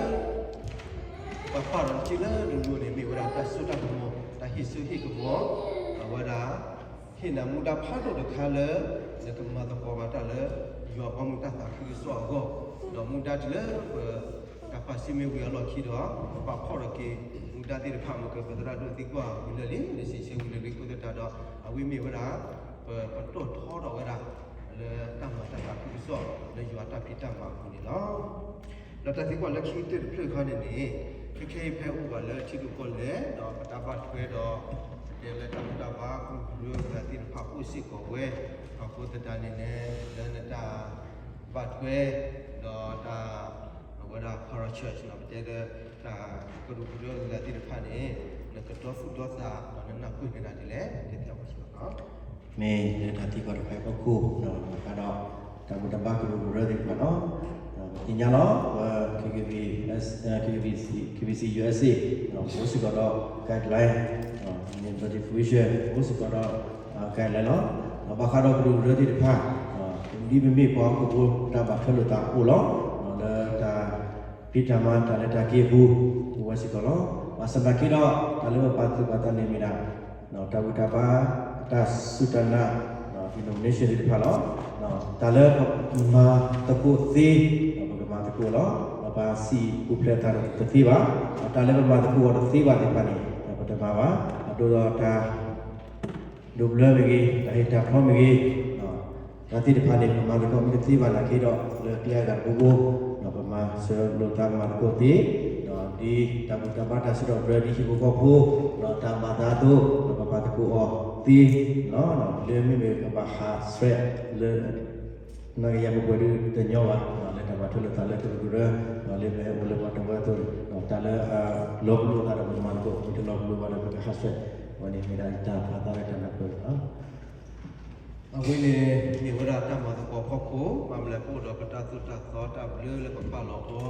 ပှၤပာ်ဒီးနထံၣ်လၢတလိၤန့ၣ် မ့ၢ်ဝဲဒၣ်တၢ်စိတၢ်ကမီၤ, တၢ်ဟ့ၣ်စိဟ့ၣ်ကမီၤ, အဝဲဒၣ် ဟ့ၣ်နၤမူဒါဖးဒိၣ်တခါလၢ နကမၤသကိးဘၣ်တၢ်လၢ ယွၤပှၤမုၢ်တၢ်သးခုကစီၣ်အဂီၢ်, ဒီးမူဒါတုၤလၢပ တၢ်ပာ်စံးမ့ၢ်ဝံၤအလီၢ်ခံဒီး ပပာ်ဖှိၣ်ထီၣ်က့ၤ မူဒါသ့ၣ်တဖၣ် မ့ၢ်ကပသရၣ်ဒိၣ်သံကွၢ်ဝံၤလၢာ်လံ နစံးဆၢဝံၤလၢာ်လံအဃိသတးဒီး အဝဲမ့ၢ်ဝဲဒၣ် ပ ပတီၢ်ထီထီၣ်ဝဲဒၣ် လၢတၢ်မၤတၢ်သးခုကစီၣ် လၢယွၤတၢ်ဖံးတၢ်မၤအပူၤန့ၣ်လီၤ. ဒီးတၢ်သံကွၢ်လၢခံကတၢၢ်တဖျၢၣ်ခီန့ၣ်န့ၣ် ခဲခဲအံၤဖဲအိၣ်ဘၣ်လၢထံဒိၣ်ကီၢ်လဲၢ် ဒီးပတၢ်ဘၣ်ထွဲဒီး ပတဲလၢတၢ်ဘူၣ်တၢ်ဘါကရူၢ်ကရၢပှၤသ့ၣ်တဖၣ်အိၣ်စ့ၢ်ကီးဝဲ အဃိသတးန့ၣ်န့ၣ် လၢနတၢ်ဘၣ်ထွဲ ဒီးတၢ် အဝဲဒၣ် parachurch န့ၣ် ပတဲလၢတၢ်ကရူၢ်ကရၢကဂၤသ့ၣ်တဖၣ်န့ၣ် နကဒီသူၣ်ဒီသး ဒီးနနၢ်ပၢၢ်န့ၢ်ဒၣ်ဒ်လဲၣ် တဲဖျါဝဲစ့ၢ်ကီးလီၤ. မ့ၢ်လၢတၢ်သံကွၢ်တဖၣ်အဖီခိၣ် ဘၣ်ဃးဒီး တၢ်ဘူၣ်တၢ်ဘါကရူၢ်ကရၢသ့ၣ်တဖၣ်လီၤ. ပသ့ၣ်ညါလီၤ ပ KBC USA အိၣ်စ့ၢ်ကီးဒီး guideline, မ့ၢ် notification အိၣ်စ့ၢ်ကီးဒီး guideline လီၤ. ဒီးဘၣ်ဃးဒီးကရူၢ်ကရၢသ့ၣ်တဖၣ် ဒ်ပမ့ၢ်ပှၤဟီၣ်ခိၣ်ဖိ တၢ်ဘၣ်ထွဲလိာ်သးအိၣ်လီၤ. လၢတၢ်ဖံးတၢ်မၤတၢ်လဲၤတၢ်က့ၤအပူၤ အိၣ်ဝဲစ့ၢ်ကီးလီၤ. ဘၣ်ဆၣ်သနာ်က့ဒီး တၢ်လၢပပာ်သူၣ်ပာ်သးန့ၣ်မ့ၢ်ဒၣ် တၢ်ဘူၣ်တၢ်ဘါ တၢ်စူၢ်တၢ်နာ် denomination သ့ၣ်တဖၣ်လီၤ. တၢ်လၢပမၤသကိးသ့ ပကမၤသကိးလီၤ. ဒီးပစံၣ်ပူၤဖျဲးသးတသ့ဘၣ်. တၢ်လၢပမၤသကိးအီၤတသ့ဘၣ်သ့ၣ်တဖၣ်န့ၣ် ပတမၤဘၣ်. အဒိဒီးတၢ် ဒိးဘျၢမ့ၢ်ဂ့ၤ, တၢ်ဟ့ၣ်တၢ်ဖျီမ့ၢ်ဂ့ၤ, တၢ်သ့ၣ်တဖၣ်န့ၣ် ပမၤသကိးမ့ၢ်တသ့ဘၣ်နာ်က့ဒီး လၢကျဲအဂၤတဘိဘိ ပမၤစၢၤလိာ်သးမၤသကိးသ့, ဒ်တၢ်ဘူၣ်တၢ်ဘါတၢ်စံးထီၣ်ပတြၢၤဒ်ဟံၣ်ဖိဃီဖိ တၢ်မၤသးအသိး ပမၤသကိးအီၤသ့, လၢမ့မ့ၢ်ကဘၣ်ဟးဆှဲးလၢ နကယၤပှဲၤပှဲၤဒုတညီဘၣ်, လၢတၢ်ဘၣ်ထွဲလိာ်သးလၢကရူၢ်ကရၢ, လၢပဟဲအိၣ်လၢပှၤတဝၢအသိးန့ၣ် တၢ်လၢအလီၤပလိာ်သးဒီးပမၤသကိး မ့ၢ်တလီၤပလိာ်ဘၣ်ဒီးပကဟးဆှဲး, အဝဲန့ၣ်မ့ၢ်ဒၣ်ယတၢ်ပာ်သးလၢတၢ်နၢ်ပၢၢ်န့ၣ်လီၤ. အဝဲန့ၣ် မ့ၢ်ဝဲဒၣ်တၢ်မၤသကိးဖီခိၣ် ဘၣ်မနုၤလဲၣ် ပအိၣ်ဒီးပတၢ်သိၣ်တၢ်သီတၢ်ဘျၢလၢပပာ်လီၤ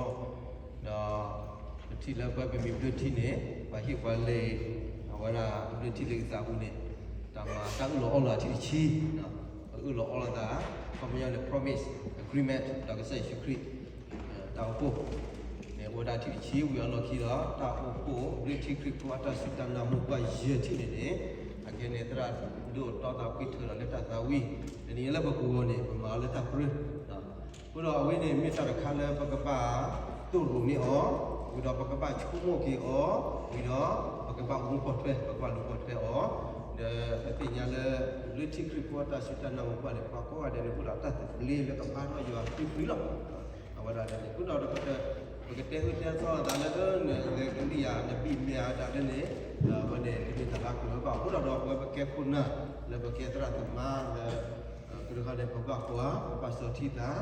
အီၤ, ဒီး ပထံၣ်လၢပဝဲပမ့ၢ်ဘျၢထံန့ၣ် ပှၤဟ့ၣ်ပှၤလၢ အဝဲဒၣ်ဘျၢထံလၢကသးပူၤန့ၣ် တၢ်မၤတၢ်အၢၣ်လီၤအီလီၤအထံၣ်တဆံ, ပအၢၣ်လီၤအီလီၤသး ခီပညီန့ၣ် promise agreement ဒီးကစၢ်ယ့ၣ်ၡူးခရံာ် တၢ်အိၣ်ဖှိၣ်န့ၣ် အိၣ်ဝဲဒၣ်ထံၣ်တဆံဝံၤအလီၢ်ခံဒီး တၢ်အိၣ်ဖှိၣ် ဘျၢထံခရံာ်ဖိအတၢ်စူၢ်တၢ်နာ်မိၢ်ပှၢ်ယဲၢ်ထံၣ်န့ၣ်န့ၣ် အခဲန့ၣ် သရၣ်ဒိၣ်တီသးပှ့ၤထၢဒီးလၢတၢ်သးဝံၣ် တနံၤလၢပကဝီၤန့ၣ် ပမၤအီၤလၢတၢ်ပြၢ အဃိဒီးအဝဲန့ၣ်မ့ၢ်တၢ်တခါလၢပကဘၣ်သိၣ်လိန့ၢ်အီၤ, ဝံၤဒီးပကဘၣ်ဆိကမိၣ်က့ၤအီၤ, ဝံၤဒီးပကဘၣ်အိၣ်မူပိာ်ထွဲ, ပကဘၣ်လူၤပိာ်ထွဲအီၤ, ဒီးပသ့ၣ်ညါလၢ လၢထံခရံာ်ဖိအတၢ်စူၢ်တၢ်နာ်မိၢ်ပှၢ်န့ၣ် ပှၤကိးဂၤဒဲးန့ၣ် အိၣ်ဒီးတၢ်သဘျ့လၢကဘါထီၣ်ယွၤဖုဖုလီၤ. အဝဲဒၣ်န့ၣ် အဃိဒီး ပကတဲအၢတဲသီလိာ်သးလၢ နလဲၤကလံၣ်ဧါ နဘံၣ်မဲာ်ဧါ တၢ်လၢန့ၣ် အဝဲန့ၣ် တမ့ၢ်တၢ်လၢအကြၢးဘၣ်. အဃိဒီးဒီး ပဝဲပကဲခိၣ်နၢ် လၢပကဲသရၣ်သမါလၢ ကရၢခါန့ၣ် ပဘၣ်ကွၢ် ပဘၣ်စီထံသး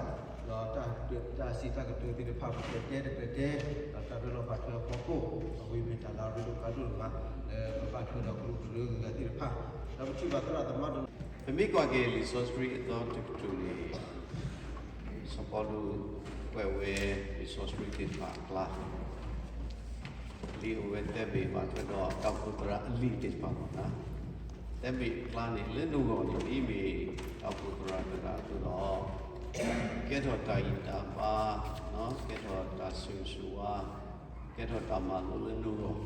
ဒီးတၢ်စံးတၢ်ကတိၤသ့ၣ်တဖၣ် ပကတဲတကြၢးတဲ ဒီးတၢ်ရ့လိာ်ဘၣ်ထွဲအဖီခိၣ် အဝဲမ့ၢ်တၢ်လၢအရ့ဒိၣ်ကါဒိၣ်မး လၢပဘၣ်ထွဲဒီးကရူၢ်ကရၢဂုၤဂၤသ့ၣ်တဖၣ် ဒီးပထံၣ်ဘၣ်သရၣ်သမါတ ပမ့ၢ်ကွၢ်က့ၤလံာ်စီဆှံအသီတကတြူၢ်န့ၣ် စီၤပီလူးကွဲးဝဲလံာ်စီဆှံသ့ၣ်တဖၣ်အကျါ လံာ်အိၣ်ဝဲသၢဘ့ၣ်ဘၣ်ထွဲဒီးတၢ်အိၣ်ဖှိၣ်သရၣ်အလံာ်သ့ၣ်တဖၣ်မ့ၢ်နီၤ, သၢဘ့ၣ်အကျါန့ၣ် လၢနဂီၢ်န့ၣ် ဒ်မ့ၢ်တၢ်အိၣ်ဖှိၣ်သရၣ်တဂၤအသိးဒီး ကဲထီၣ်တၢ်ဂံၢ်တၢ်ဘါ, ကဲထီၣ်တၢ်ဆိၣ်ဂ့ၤဆိၣ်ဝါ, ကဲထီၣ်တၢ်မၤလိလၢနဂီၢ်, လံာ်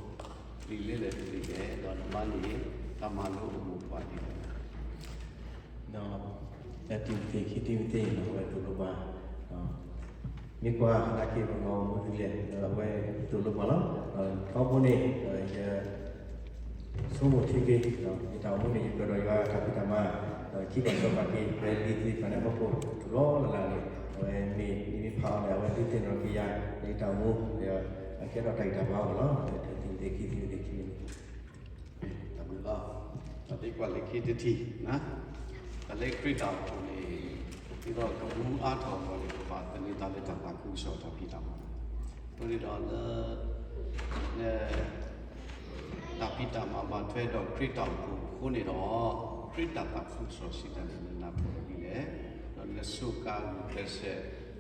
ဒ်လဲၣ်ဒ်လဲၣ်တသ့လဲၣ်, ဒီးနဘၣ်န့ၣ် တၢ်မၤလိအမိၢ်ပှၢ်ဒ်လဲၣ်. ဒီးတံၤမသ့း ခံတံၤမသ့း အဝဲသိၣ်လိပှၤ, မ့ၢ်ကွၢ်နာ်က့ ပှၤဂီၢ်မုၢ်ဒ်လဲၣ် ဒီးအဝဲသိၣ်လိပှၤလီၤ. ထီဘိန့ၣ် ယ ဆိကမိၣ်ထံက့ၤ ယတၢ်အိၣ်မူန့ၣ် ယပှဲၤဒီးယွၤတၢ်ဖံးတၢ်မၤ, ဒီးထံကီၢ်စီပာ်က့ၤ ပှဲၤလံသ့ၣ်တဖၣ်န့ၣ် ဟီၣ်ခိၣ်တဘျီလၢ်လၢ်န့ၣ် အဝဲမ့ၢ် မ့မ့ၢ်ဖးအီၤန့ၣ် အဝဲဒုးသ့ၣ်နီၣ်က့ၤယၤ လၢယတၢ်အိၣ်မူ ဒီးအကဲထီၣ်တၢ်ဂံၢ်တၢ်ဘါအဂီၢ်လီၤ. တံၤမသ့း ခံတံၤမသ့း ခံန့ၣ် တၢ်ဘျုးလီၤ. တၢ်သံကွၢ်လၢခံတထံၣ်, တၢ်လၢခရံာ်တၢ်အိၣ်ဖှိၣ်န့ၣ် ဒ်သိးကမူအါထီၣ်အဂီၢ်န့ၣ် ပဘၣ်သန့ၤသးလၢတၢ်သးခုကစီၣ်တၢ်ဖံးတၢ်မၤ, အဃိန့ၣ်ဒီးလၢ တၢ်ဖံးတၢ်မၤဘၣ်ထွဲဒီးခရံာ်တၢ်အိၣ်ဖှိၣ်အဃိန့ၣ်ဒီး ခရံာ်တၢ်သးခုကစီၣ်စံးတၢ်န့ၣ် နနၢ်ပၢၢ်ဒ်လဲၣ်, ဒီးနစူးကါဂုာ်ကျဲးစၢး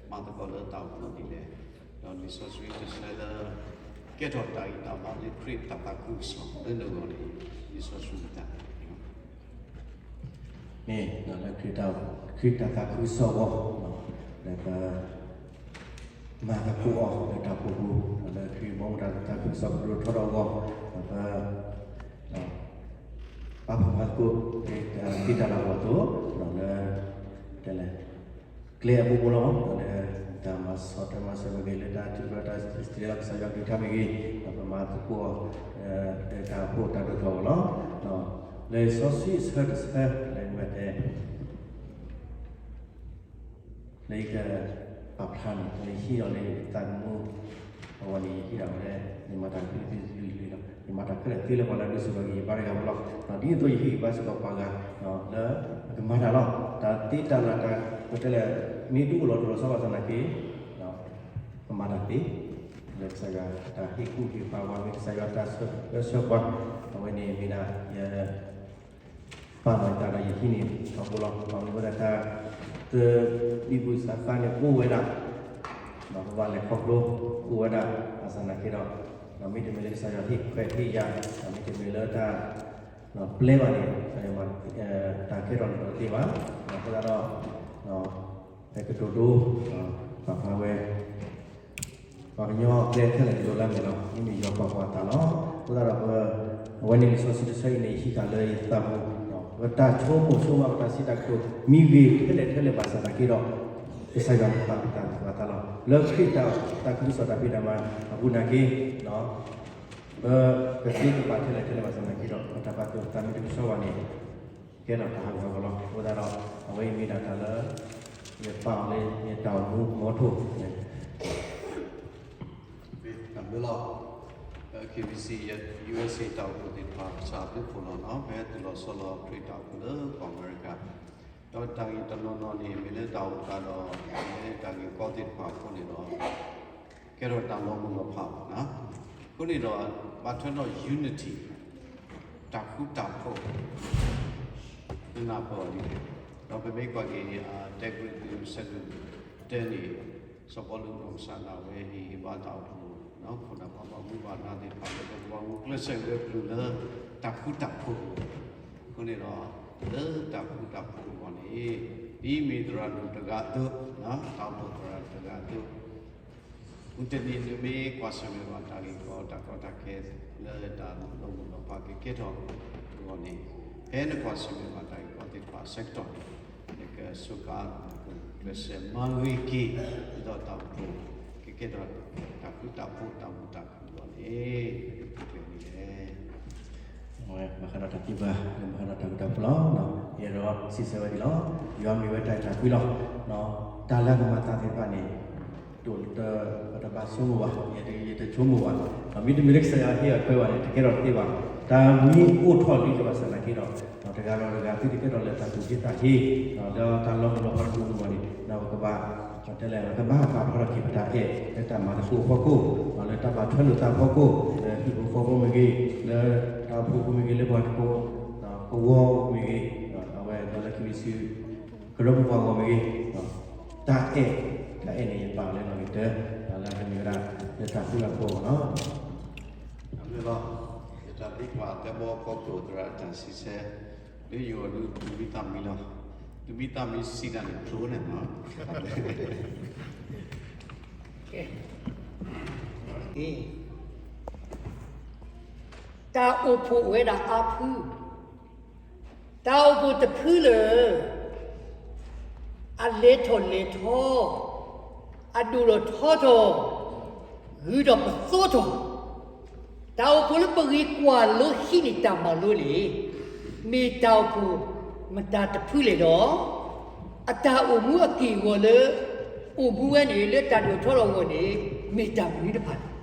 မၤသကိးလၢတၢ်အိၣ်ဖှိၣ်ဒ်လဲၣ်, ဒီးလံာ်စီဆှံတဆၢလၢ ကဲထီၣ်တၢ်ဂံၢ်တၢ်ဘါလၢခရံာ်တၢ်သးခုကစီၣ်လၢနဂီၢ်န့ၣ် လံာ်စီဆှံမ့ၢ်တၢ်န့ၣ် မ့ၢ်လၢခရံာ်တၢ် ခရံာ်တၢ်သးခုကစီၣ်အဂီၢ် လၢပ မၤသကိးအီၤလၢတၢ်အိၣ်ဖှိၣ်ပူၤ, လၢခရံာ်ဘီမုၢ်တၢ်သးခုကစီၣ်ကဒိၣ်ထီၣ်ထီထီၣ်အဂီၢ်, ဒီးပ ပာ်ဖှိၣ်မၤသကိး တၢ်ဖံးတၢ်မၤအဂီၢ်အသိး, လၢ တဲလဲၣ် ကျဲအဘိဘိလီၤ, လၢတၢ်မၤစီၣ်တၢ်မၤစၢၤမ့ၢ်ဂ့ၤ, လၢတၢ်ထုကဖၣ်တၢ်စံးလီၤကစၢ်ယွၤကလုၢ်ကထါမ့ၢ်ဂ့ၤ, ဒီးပမၤသကိးအီၤ လၢတၢ်အိၣ်ဖှိၣ်တၢ်ဒိၣ်ထီၣ်အဂီၢ်လီၤ. လံာ်စီဆှံအဆၢတဆၢ လၢမ့ၢ်တဲ လၢယကပာ်ဖျါန့ၣ် လၢယဟံးအီၤလၢယသးသမူအဂီၢ်န့ၣ် ယဟံးဒၣ်ဝဲလၢ ယမၤတၢ်ကလုာ်ကလုာ်လီၤ. ယမၤတၢ်ခဲလၢာ်သ့လၢပှၤလၢအဒုးဆူၣ်ထီၣ်က့ၤယၤ ယဘါတဂၤဖိလီၤ. ဒ်သိးယဟ့ၣ်ဂံၢ်ဘါစ့ၢ်ကီးပှၤဂၤ လၢအကမၤတၢ်လီၤ. တၢ်သ့တၢ်လၢ်တၢ် ပတဲလဲၣ် မ့ၢ်ဒုးအိၣ်လီၤတလီၤဆီဘၣ်ဆၣ်သနာ်က့ ကမၤတၢ်သ့ လၢကစၢ်ယွၤတၢ်ဟ့ၣ်ကူၣ်ဟ့ၣ်ဖးဝဲ မ့ၢ်ကစၢ်ယွၤတၢ်ဆၢဂ့ၤဆၢဝါ အဝဲန့ၣ်မ့ၢ်ဒၣ်ယ ပာ်လီၤယသးဒီးယဟံးန့ၢ်ထီဘိလီၤ. ပမ့ၢ်ဝဲဒၣ်တၢ် တၢ်ဘံဘူစးသါန့ၣ်အိၣ်ဝဲဒၣ် ဒီးပဘၣ်လဲၤခီဖျိအိၣ်ဝဲဒၣ် ဘၣ်ဆၣ်သနာ်က့ဒီး မ့တမ့ၢ်လၢကစၢ်ယွၤဟ့ၣ်ခွဲးဟ့ၣ်ယာ် မ့တမ့ၢ်လၢတၢ် ပျဲဘၣ်န့ၣ် ကစၢ်ယွၤမၤ တၢ်ကဲထီၣ်န့ၣ်ဒီးတသ့ဘၣ်. အဃိသတးဒီး ပကတိၤဒိ ပာ်ဖျါဝဲ ပှၤကညီကျဲခဲလၢာ်တလိၤလၢမဲာ်လီၤ. မ့မ့ၢ်ယွၤပာ်ဖှိၣ်အသးလီၤ. အဃိသတးဒီးပ အဝဲန့ၣ်လံာ်စီဆှံတဆၢအံၤန့ၣ် ယဟံးဃာ်လၢယသးပူၤ, ပတၢ်ဆိကမိၣ်ဆိကမး ပတၢ်စံးတၢ်ကတိၤ မ့ၢ်ဂ့ၤထဲလဲၣ်ထဲလဲၣ်ဘၣ်ဆၣ်သနာ်က့ဒီး ကစၢ်ယွၤန့ၣ်ပာ်ပတၢ်ပာ်သးလီၤ. လၢခရံာ်တၢ်သးခုကစီၣ်တၢ်ဖံးတၢ်မၤအပူၤနာ်က့ ပကသ့ကဘၣ်ထဲလဲၣ်ထဲလဲၣ်ဘၣ်ဆၣ်သနာ်က့ဒီး ပတၢ်ပာ်သူၣ်ပာ်သးမ့ၢ်တကဆှီဘၣ်န့ၣ် ကဲထီၣ်တၢ်ဟးဂီၤဂီၤလီၤ. အဃိသတးဒီး အဝဲအံၤမ့ၢ်ဒၣ်တၢ်လၢ ယပာ်အီၤလၢယတၢ်အိၣ်မူမီထိၣ်န့ၣ် တၢ်ဘျုးလီၤ. လၢ KBC USA တၢ်အိၣ်ဖှိၣ်သ့ၣ်တဖၣ် ကစၢ်အဘျုးဖှိၣ်လီၤနီၤ, ပဟဲသူၣ်လီၤဆီလီၤခရံာ်တၢ်အိၣ်ဖှိၣ်လၢကီၢ်အမဲရကၤ, ဒီးတၢ်ဂ့ၢ်တနီၤနီၤန့ၣ် မ့ၢ်လၢတၢ်အိၣ်သးဒီး မ့ၢ်လၢတၢ်ဂ့ၢ်ကီသ့ၣ်တဖၣ်အဃိန့ၣ်ဒီး ကဲထီၣ်တၢ်လီၤမုၢ်လီၤဖးဘၣ်နီၤ. အဃိန့ၣ်ဒီး ဘၣ်ထွဲဒီး unity တၢ်ဃူတၢ်ဖိး နနၢ်ပၢၢ်အီၤဒ်လဲၣ်. ဒီးပမ့ၢ်ကွၢ်က့ၤ အတဲကရံၣ်သူး ဆၢဒိၣ်တၢန့ၣ် စီၤပီလူးနီၢ်ကစၢ်ဒၣ်ဝဲဟ့ၣ်ဂံၢ်ဘါတၢ်အိၣ်ဖှိၣ် ခိၣ်နၢ်ပှၤဘၣ်မူဘၣ်ဒါသ့ၣ်တဖၣ် လၢပကဘၣ်မူကျဲးစၢးဝဲအကလုၢ်လၢ တၢ်ဃူတၢ်ဖိးအဂီၢ်, အဃိန့ၣ်ဒီး လၢတၢ်ဃူတၢ်ဖိးအဂီၢ်န့ၣ် ဒ်မ့ၢ်သရၣ်ဒိၣ်တဂၤအသိး, တၢ်အိၣ်ဖှိၣ်သရၣ်ဒိၣ်တဂၤအသိး မုၢ်တနံၤနမ့ၢ်ကွၢ်ဆၢၣ်မဲာ်ဘၣ်တၢ်ဂ့ၢ်ကီ တၢ်ကီတၢ်ခဲ လၢတၢ်လီၤမုၢ်လီၤဖးကကဲထီၣ်အဂီၢ်န့ၣ်, ဖဲနကွၢ်ဆၢၣ်မဲာ်ဘၣ်တၢ်ဂ့ၢ်ကီသ့ၣ်တဖၣ်အဆၢကတီၢ်န့ၣ် နကစူးကါ နကကျဲးစၢးမၤဂ့ၤက့ၤ ဒ်သိးတၢ်အိၣ်ဖှိၣ် ကကဲထီၣ်တၢ်ဃူတၢ်ဖိး တၢ်မုာ်တၢ်ခုၣ်အဂီၢ်န့ၣ် နကပူၤဖျဲးဒ်လဲၣ်. ဘၣ်ဃးဒီးတၢ်သံကွၢ် ဘၣ်ဃးဒီးတၢ်ဃူတၢ်ဖိးလီၤ. ယအဲၣ်ဒိးစံးဆၢဝဲဒ်လီၤ. ယွၤမ့ၢ်ဝဲတၢ်အဲၣ်တၢ်ကွံလီၤ. တၢ်လၢကမၤသးသ့ၣ်တဖၣ်န့ၣ် တအိၣ်လၢ ပတဘၣ်ဆိကမိၣ်ဘၣ်, ယတဆိကမိၣ်ဘၣ်, မ့တမ့ၢ်လၢကစၢ်ယွၤဟ့ၣ်အခွဲးဘၣ်န့ၣ် တကဲထီၣ်တသ့ဘၣ်. တၢ်မ့ၢ်အိၣ်ထီၣ်လံတဘၣ်ဆၣ်သနာ်က့ဒီး တဂၤဒီးတဂၤသုတကဲထီၣ်လၢတၢ်သူၣ်က့ၣ်သးက့ၤ လၢတၢ်လီၤမုၢ်လီၤဖးတမူတမူန့ၣ် ပကဘၣ် ပတဲလဲၣ် ပကဘၣ်ပာ်ဖျါထီၣ်က့ၤပတၢ်အဲၣ် လၢတၢ်မၤသကိးအဖီခိၣ်, လၢတၢ်ဘၣ်ထွဲလိာ်သးအဖီခိၣ်, လၢဟံၣ်ဖိဃီဖိမ့ၢ်ဂ့ၤ, လၢတၢ်အိၣ်ဖှိၣ်ဖိမ့ၢ်ဂ့ၤ, လၢပှၤကဝီၤမ့ၢ်ဂ့ၤ, အဝဲဒီးလၢခံမံၤစု ကရၢမိၢ်ပှၢ်ဂီၢ်မ့ၢ်ဂ့ၤ, တၢ်အဲၣ်, တၢ်အဲၣ်န့ၣ် ယပာ်လၢနီၣ်ဂံၢ်တၢ, တၢ်လၢအမ့ၢ်ဝဲဒၣ် လၢတၢ်ဃူတၢ်ဖိးအဂီၢ်လီၤ. အမ့ၢ်လီၤ, ယတၢ်သံကွၢ်သဲဘီဖီခိၣ်သရၣ်တၢ်စံးဆၢ, လၢယဂီၢ်ဒုးသူၣ်မံသးမံလီၤ. သူၣ်မံသးမံစံးတၢ်န့ၣ်ဖျိန့ၣ်လီၤ. တၢ်အိၣ်ဖှိၣ်အိၣ်ဝဲဒၣ်အါဖု, တၢ်အိၣ်ဖှိၣ်တဖုလၢ အလဲၤထီၣ်လဲၤထီ, အဒိၣ်ထီၣ်ထီထီၣ်, ဂုၤထီၣ်ပသီထီၣ်, တၢ်အိၣ်ဖှိၣ်လၢပဂ့ၤကွၢ်လိဟံးန့ၢ်တၢ်မၤလိန့ၣ် မ့ၢ်တၢ်အိၣ်ဖှိၣ်မတၤတဖုလဲၣ်ဒီး အတၢ်အိၣ်မူအက့ၢ်အဂီၤလၢ အိၣ်မူဝဲန့ၣ် လၢတၢ်ဒိၣ်ထီၣ်ထီထီၣ်အဂီၢ်န့ၣ် မ့ၢ်တၢ်မနုၤတဖၣ်လဲၣ်.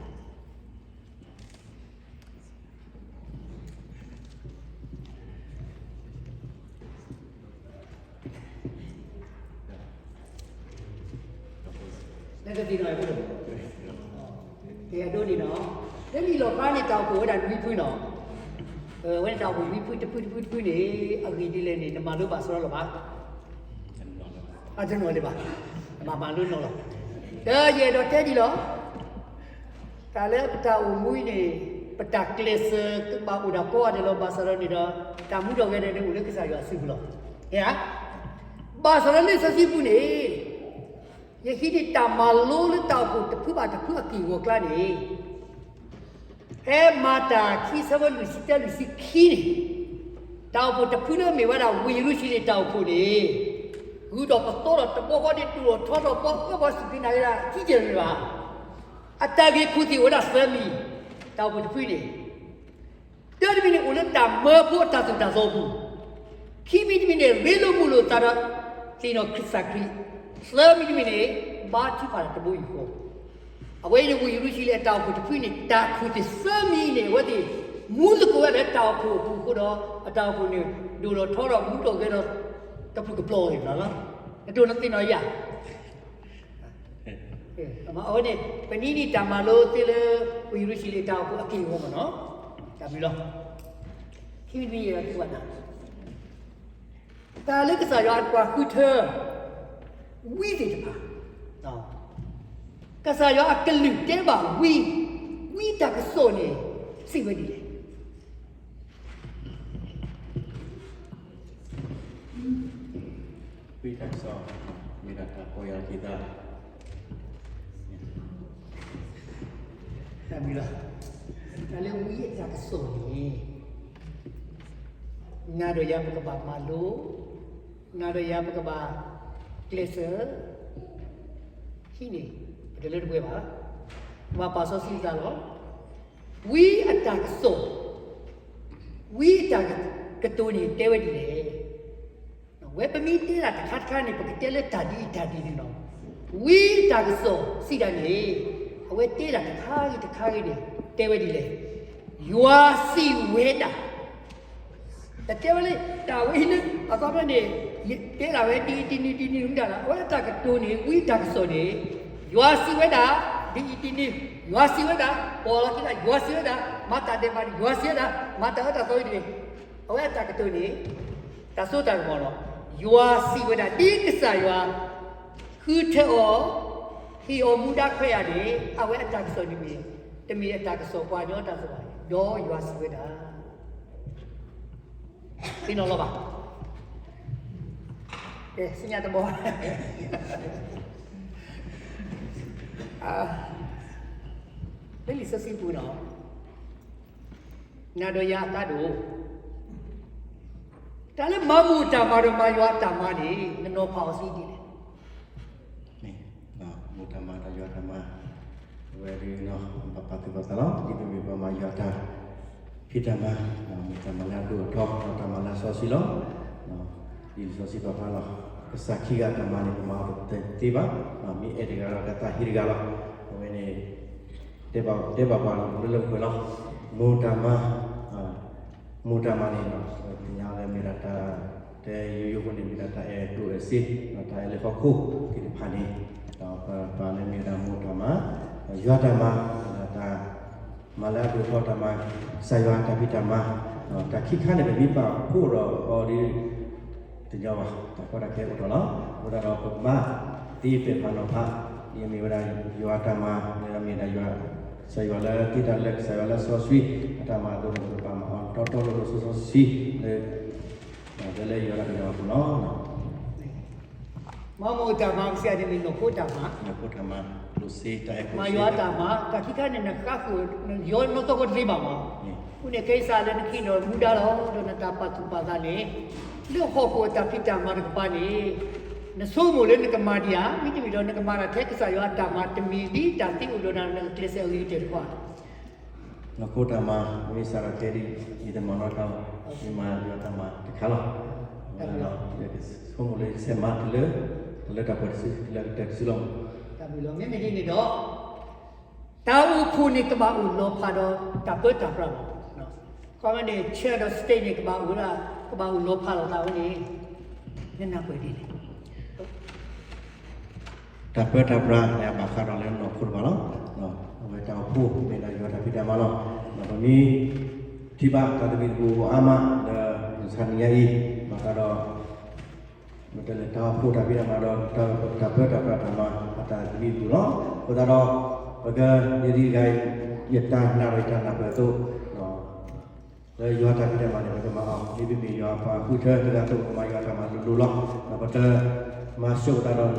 လၢတသ့ၣ်နီၣ်အံၤ, ကဲအဒိန့ၣ်နီၤ, လၢလံာ်လီၣ်ဖျါန့ၣ် တၢ်အိၣ်ဖှိၣ်ဝဲဒၣ်နွံဖုနီၤ, အဝဲန့ၣ်တၢ်အိၣ်ဖှိၣ်နွံဖု တဖုတဖုတဖုန့ၣ် အဂ့ၢ်ဒ်လဲၣ်န့ၣ် နမၤလိဘၣ်စရီလီၤဘၣ်, အတနီၤလၢၤဘၣ်, မၤမၤလိနီၤလီၤ, ဒီးယအဲၣ်ဒိးတဲဒ်လီၤ တၢ်လၢပတၢ်အိၣ်မူအံၤန့ၣ် ပတၢ်ကျဲးစၢးကဘၣ်အိၣ်ဒၣ်ကိးဂၤဒဲးလီၤ. ဘၣ်ဆၣ်ဒီးန့ၣ်ဒီး တၢ်မူထီၣ်ဂဲၤဒဲးန့ၣ် အိၣ်လၢကစၢ်ယွၤအစုပူၤလီၤ. ဘၣ်ဆၣ်ဒီးလံာ်စီဆှံပူၤန့ၣ် ယဟံးန့ၢ်တၢ်မၤလိလၢတၢ်အိၣ်ဖှိၣ်တဖုဘၣ်တဖုအက့ၢ်အဂီၤအကျါန့ၣ် ဖဲမၤတၢ်ခံဆၢဖိလွံၢ်ဆံတၢ လွံၢ်ဆံခံန့ၣ်, တၢ်အိၣ်ဖှိၣ်တဖုလၢမ့ၢ်ဝဲဒၣ်ဝ့ၢ်ယရူၤၡလ့ၣ်တၢ်အိၣ်ဖှိၣ်န့ၣ် ဂုၤထီၣ်ပသီထီၣ်တဘျီဃီန့ၣ် ဒိၣ်ထီၣ်ထီထီၣ် ပှၤအၢပှၤစူၢ်က့ၤနာ်က့ၤဒၣ် ထံၣ်တ့ၢ်မ့ၢ်ဘၣ်. အတၢ်ဂ့ၢ်ခိၣ်သ့ၣ်အိၣ်ဝဲဒၣ်သၢမံၤ, တၢ်အိၣ်ဖှိၣ်တဖုန့ၣ် တၢတမံၤန့ၣ် အိၣ်လၢတၢ်မၢဖိအတၢ်သိၣ်တၢ်သီအပူၤ, ခံမံၤတမံၤန့ၣ် ရ့လိာ်မုာ်လိာ်သးဒီးသ့ၣ်နီၣ်ကစၢ်ခရံာ်, သၢမံၤတမံၤန့ၣ် ဘါထုကဖၣ်တၢ်တဘိယူၢ်ဃီ, အဝဲအံၤန့ၣ် ဝ့ၢ်ယရူၤၡလ့ၣ်အတၢ်အိၣ်ဖှိၣ်တဖုန့ၣ် တၢ်ခိၣ်သ့ၣ်သၢမံၤန့ၣ် အဝဲသ့ၣ်မူသကိးဝဲလၢတၢ်အိၣ်ဖှိၣ်အပူၤအဃိဒီး အတၢ်အိၣ်ဖှိၣ်န့ၣ် ဒိၣ်ထီၣ်ထီထီၣ် မူထီၣ်ဂဲၤထီၣ် တဖုကပျီၢ်န့ၣ်လီၤ. နတိၢ်နီၣ်သ့ၣ်နီၣ်ယၤ အဝဲန့ၣ် ပနံၤန့ၣ်တၢ်မၤလိသ့လၢ ဝ့ၢ်ယရူၤၡလ့ၣ်တၢ်အိၣ်ဖှိၣ်အက့ၢ်အဂီၤမ့ၢ်နီၤ, တၢ်မံၤလီၤ. ခံမံၤတမံၤယဲၢ်တူၢ်ဘၣ်နၤ, တၢ်လၢကစၢ်ယွၤအပှၤဃုထၢ ဝံသ့ၣ်တဖၣ်, ကစၢ်ယွၤအကလုၢ်တဲဘၣ်ဝံ, ဝံတၢ်ကစီၣ်န့ၣ် စံးဝဲဒ်လဲၣ်. ဝံတၢ်ကစီၣ် မ့ၢ်ဒၣ်တၢ်ပီၢ်ယၢ်က့ၤသး, တၢ်မံၤလီၤ. တၢ်လၢဝံအတၢ်ကစီၣ်န့ၣ် နၤဒီးယၤပကဘၣ်မၤလိ, နၤဒီးယၤပကဘၣ်ကျဲးစၢး, ဟံးန့ၣ် ပတလၢတပှဲၤဘၣ်, ပဘၣ်ပာ်စီဆှံပသးလီၤ. ဝံအတၢ်ကစီၣ်, ဝံအတၢ်ကတိၤန့ၣ်တဲဝဲဒ်လဲၣ်. ဝဲပမ့ၢ်တဲဒၣ်တခါတခါန့ၣ် ပကတဲလၢတၢ်ဒ်အံၤတၢ်ဒ်န့ၣ်လီၤ. ဝံအတၢ်ကစီၣ်စံးဒၣ်န့ၣ် အဝဲတဲဒၣ်တခါဂ့ၤတခါဂ့ၤန့ၣ် တဲဝဲဒ်လဲၣ်. ယွၤစံးဝဲဒၣ် တတဲဝဲလၢ တၢ်ဝဲအံၤလၢ အသီဖဲန့ၣ် ယတဲဒၣ်ဝဲဒ်အံၤဒ်နုၤဒ်နုၤမ့ၢ်ဒၣ်လီၤ. အဝဲအတၢ်ကတိၤန့ၣ် ဝံအတၢ်ကစီၣ်န့ၣ် ယွၤစံးဝဲဒၣ် ဒ်အံၤဒ်နုၤ, ယွၤစံးဝဲဒၣ် ပီၣ်လီၤက့ၤဒၣ် ယွၤစံးဝဲဒၣ် မၤတၢ်ဒဲးဘးန့ၣ် ယွၤစံးဝဲဒၣ် မၤတၢ်အၢတၢ်သီအံၤန့ၣ် အဝဲအတၢ်ကတိၤန့ၣ် တၢ်စိတၢ်ကမီၤလီၤ. ယွၤစံးဝဲဒၣ် ဒ်ကစၢ်ယွၤ ဃုထၢအီၤ ဟ့ၣ်အီၤမူဒါခွဲးယာ်န့ၣ် အဝဲအတၢ်ကစီၣ်န့ၣ်မ့ၢ် တမ့ၢ်အတၢ်ကစီၣ်ပှၤကညီတၢ်ကစီၣ်ဘၣ်, ဒီးယွၤစံးဝဲဒၣ် သ့ၣ်နီၣ်လီၤဘၣ်. ကဲ ဆူညါတဘီ လၢလံာ်စီဆှံပူၤနီၤ နၤဒီးယၤအတၢ်ဒိၣ်, တၢ်လၢမၤမိၢ်တၢ်မၤဒီးမၤယွၤအတၢ်မၤန့ၣ် နနီၤဖးအီၤစံးဒ်လဲၣ်. မ့ၢ်မိၢ်တၢ်မၤဒီးယွၤတၢ်မၤ, အဝဲဒၣ်နီၤ ဘၣ်ပာ်သူၣ်ပာ်သးလီၤ. ဒ်သိးမ့ၢ်ပှၤမၤယွၤတၢ်ဖံးတၢ်မၤ, မ့ၢ်တၢ်မၤလၢအဒိၣ်အထီ ဒီးတၢ်မၤလၢအစီဆှံလီၤ. ဒ်လံာ်စီဆှံပာ်ဖျါလီၤ ကစၢ်ခံဂၤအတၢ်မၤန့ၣ် ပမၤအီၤတသ့ဘၣ်, မ့ၢ်အဲၣ်တဂၤဒီးကသးဟ့တဂၤလီၤ. အဝဲန့ၣ် တဲဘၣ်တဲဘၣ်ပှၤလၢလၢပှဲၤပှဲၤလီၤ. မိၢ်တၢ်မၤ, မိၢ်တၢ်မၤန့ၣ် ပသ့ၣ်ညါလၢမ့ၢ်ဒၣ်တၢ် တဲယိယိဖိန့ၣ် မ့ၢ်ဒၣ်တၢ်အဲၣ်ကျိၣ်အဲၣ်စ့ ဒီးတၢ်အဲၣ်လၢဟီၣ်ခိၣ်သ့ၣ်တဖၣ်န့ၣ် ဒီးပပာ်လၢမ့ၢ်ဒၣ်မိၢ်တၢ်မၤ, ယွၤတၢ်မၤ မ့ၢ်ဒၣ်တၢ် မၤလၢအဒိၣ်ထီၣ်တၢ်မၤ ကစၢ်ယွၤတၢ်ဖံးတၢ်မၤ, တၢ်ခံခါန့ၣ် ပမ့ၢ်ပာ်ဖှိၣ်ဒီးအီၤဒီး တညီဘၣ်, တၢ်ကီတၢ်ခဲအိၣ်ထီၣ်လီၤ. အဃိသတးဒီးပမၤသ့ပဲာ်ဖးနီၤဖး, မ့ၢ်မ့ၢ်ဝဲဒၣ်ယွၤတၢ်မၤ, မ့ၢ်ဒၣ်မ့ၢ်ဒၣ်ယွၤ, ကစၢ်ယွၤလၢသ့တၢ်လၢကစၢ်ယွၤလၢစီဆှံ အတၢ်မၤအသိးန့ၣ် ပကဘၣ်မၤအီၤတီတီလိၤလိၤစီစီဆှံလၢ လၢယွၤတၢ်ကညီအပူၤလီၤ. မၤမိၢ်တၢ်မၤ ကစၢ်ယွၤန့ၣ်မ့ၢ်နီၢ်ခိတၢ်မၤ, နီၢ်ခိတၢ်မၤ, ကျိၣ်စ့တၢ်အဲၣ်ကျိၣ်စ့, မၤယွၤတၢ်မၤ, တၢ်ခံခါန့ၣ် နဃါဃုာ် နယီၤနီၢ်သီၣ်ကီးတသ့ဘၣ်မး, မ့ၢ် အဃိန့ၣ် ခဲအံၤစးလၢနဟ့ၣ်ဒီးမူဒါလီၤ, ဒီးနတၢ်ပာ်သူၣ်ပာ်သးန့ၣ်, လၢဟီၣ်ခိၣ်အတၢ်ဖံးတၢ်မၤတကပၤန့ၣ်, နဆိကမိၣ်လၢနကမၤဒံးဧါ, မ့တမ့ၢ်ဒီးနကမၤတၢ်ထဲကစၢ်ယွၤအတၢ်မၤတမံၤဒ်တၢ်သ့အိၣ်ဒီးနၤလၢနကျဲးစၢးအဂ့ၤကတၢၢ်တခီဧါ. နီၢ်ခိတၢ်မၤ မ့ၢ်စးထီၣ်ခဲဒ်အံၤ ယတမၤနီတခါဘၣ်, ယမၤယွၤတၢ်မၤတခါလီၤ. ဆိကမိၣ်လၢယဆဲးမၤတလၢ တလၢတၢ်ပှဲၤတစု တလၢကတၢၢ်တစုလီၤ. တၢ်ဘျုးလီၤ. မ့မ့ၢ်ဒ်န့ၣ်ဒီး တၢ်အိၣ်ဖှိၣ်န့ၣ်ကဘၣ်အိၣ်လီၤဖးဒီးတၢ်ပၢတၢ်ပြးလီၤ. ခီမ့ၢ်န့ၣ် church ဒီး state န့ၣ် ကဘၣ်အိၣ်လီၤ, ကဘၣ်အိၣ်လီၤဖးလိာ်သးဝဲန့ၣ်, နနၢ်ပၢၢ်ဒ်လဲၣ်. တၢ်ပၢတၢ်ပြးန့ၣ် အဘၣ်ဃးဒီးလၢနီၢ်ခိတဖၣ်လီၤ. အဝဲတၢ်အိၣ်ဖှိၣ်မ့ၢ်ဒၣ်ယွၤတၢ်ဖံးတၢ်မၤလီၤ. ဒီးပမ့ၢ်ထံၣ်ဘၣ်တၢ်သဘံၣ်သဘုၣ်အါမးလၢ မုၢ်ဆါနံၤညါအံၤ, ဘၣ်ဃးဒီး မ့ၢ်တဲလၢတၢ်အိၣ်ဖှိၣ်တၢ်ဖံးတၢ်မၤဒီး တၢ်ပၢတၢ်ပြးတၢ်မၤအတၢ်သဘံၣ်သဘုၣ်လီၤ. အဃိသတးဒီး ပက ယဲဒ်အံၤ ယတၢ်နာ်ဒီးယတၢ်နၢ်ပၢၢ်အသိး လၢယွၤတၢ်ဖံးတၢ်မၤန့ၣ် ပကမၤအီၤ, မ့တမ့ၢ်ယွၤပှၤဃုထၢတဂၤအသိး ပကမၤယွၤတၢ်မၤလိၤလိၤလီၤ. ဒီးပတမၤဆှၢပသးဒီး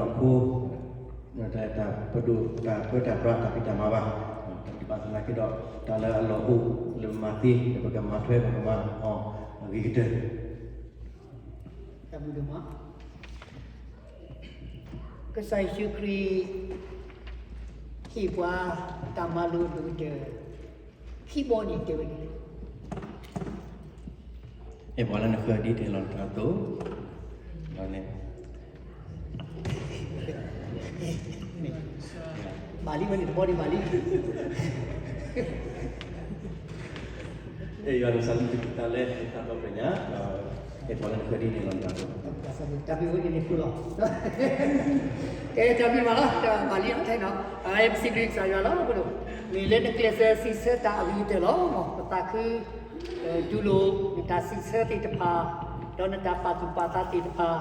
နီၢ်ခိ တၢ်ပဒိၣ်တၢ်ပၢတၢ်ပြးတၢ်ဖံးတၢ်မၤဘၣ်. တၢ်ဒ်ဘၣ်သနာ်က့ဒီး တၢ်လၢအလီၢ်အိၣ်လၢပမၤသ့ ဒီးပကမၤထွဲ ပကမၤအီၤအဂ့ၤကတၢၢ် တၢ်ဘျုးဒိၣ်မး. ကစၢ်ယ့ၣ်ၡူးခရံာ် ဟ့ၣ်ပှၤတၢ်မၤလိာ်အဒိၣ်ကတၢၢ် ခံဘီန့ၣ် တဲဝဲဒ်လဲၣ်. အဲၣ်ပှၤလၢနဃၢၤဒ်တဲလီၤနသးအသိး, ဒီးန့ၣ် ဘၣ်လံဝဲန့ၣ် တဘီန့ၣ်ဘၣ်လံ. အဲၣ်ယွၤနသးလၢနသးလဲ နသးဒီဖျၢၣ်ညါ, ဒီးအဲၣ်ပှၤလၢနဃၢၤဒ်န့ၣ်လီၤ. တၢ်ဘျုးဝဲန့ၣ်န့ၣ်ဃိလီၤ. ကဲ တၢ်ဘျုးမးလီၤ, တၢ်ဘၣ်လံအထဲနီၤ, ပစံးဘျုးကစၢ်ယွၤလီၤ. မ့ၢ်လၢနကျဲးစၢးစံးဆၢတၢ်အဂ့ၤကတၢၢ်လီၤ. ပသးခု တူၢ်လိာ်နတၢ်စံးဆၢသ့ၣ်တဖၣ်, ဒီးနတၢ်ပာ်သူၣ်ပာ်သးသ့ၣ်တဖၣ်,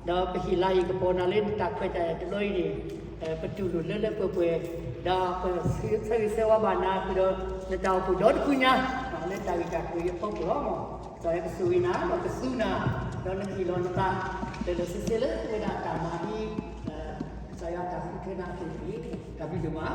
ဒီးပဟ့ၣ်လၤဟ့ၣ်ကပီၤနၤလၢနတၢ်ခွဲးတၢ်ယာ်တဘျီအံၤန့ၣ်, ပတူၢ်လိာ်လၢလၢပှဲၤပှဲၤ, ဒီးပဆၢဂ့ၤဆၢဝါဘၣ်နၤဃုာ်ဒီး နတၢ်အိၣ်ဖှိၣ်ဒီတဖုညါ, လၢတၢ်ဂ့ၢ်တၢ်ကျိၤအံၤအဖီခိၣ်လီၤ. ကစၢ်ယွၤကဆိၣ်ဂ့ၤနၤ ဒီးကသူနၤ, ဒီးနကဟ့ၣ်လီၤနသး လၢလၢဆ့ဆ့လၢဝဲဒၣ်တၢ်မၤဒ် ကစၢ်ယွၤတၢ်ဃုထၢနၤအသိးန့ၣ်, တၢ်ဘျုးဒိၣ်မး.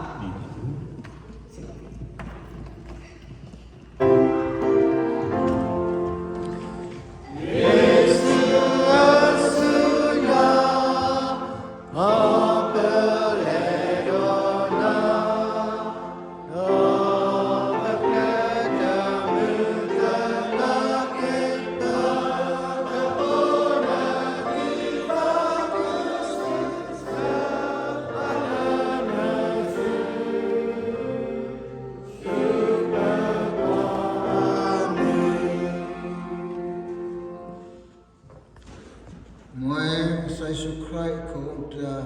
မ့ၢ်ကစၢ်ယ့ၣ်ၡူးခရံာ်အခိၣ်အတၢ်,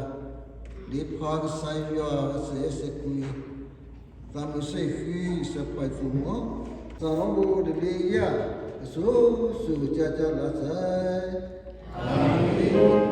ဒ်ပှၤကစၢ်ယွၤအစဲးစဲးကွံာ်, သးမုၢ်စ့ၢ်ဃံစဲးဖှံသူမီၤ, သးလီၤဘိတလ့ယဲၢ်, အစိၤစိၤကကကလါစဲး, အၤမ့ၣ်.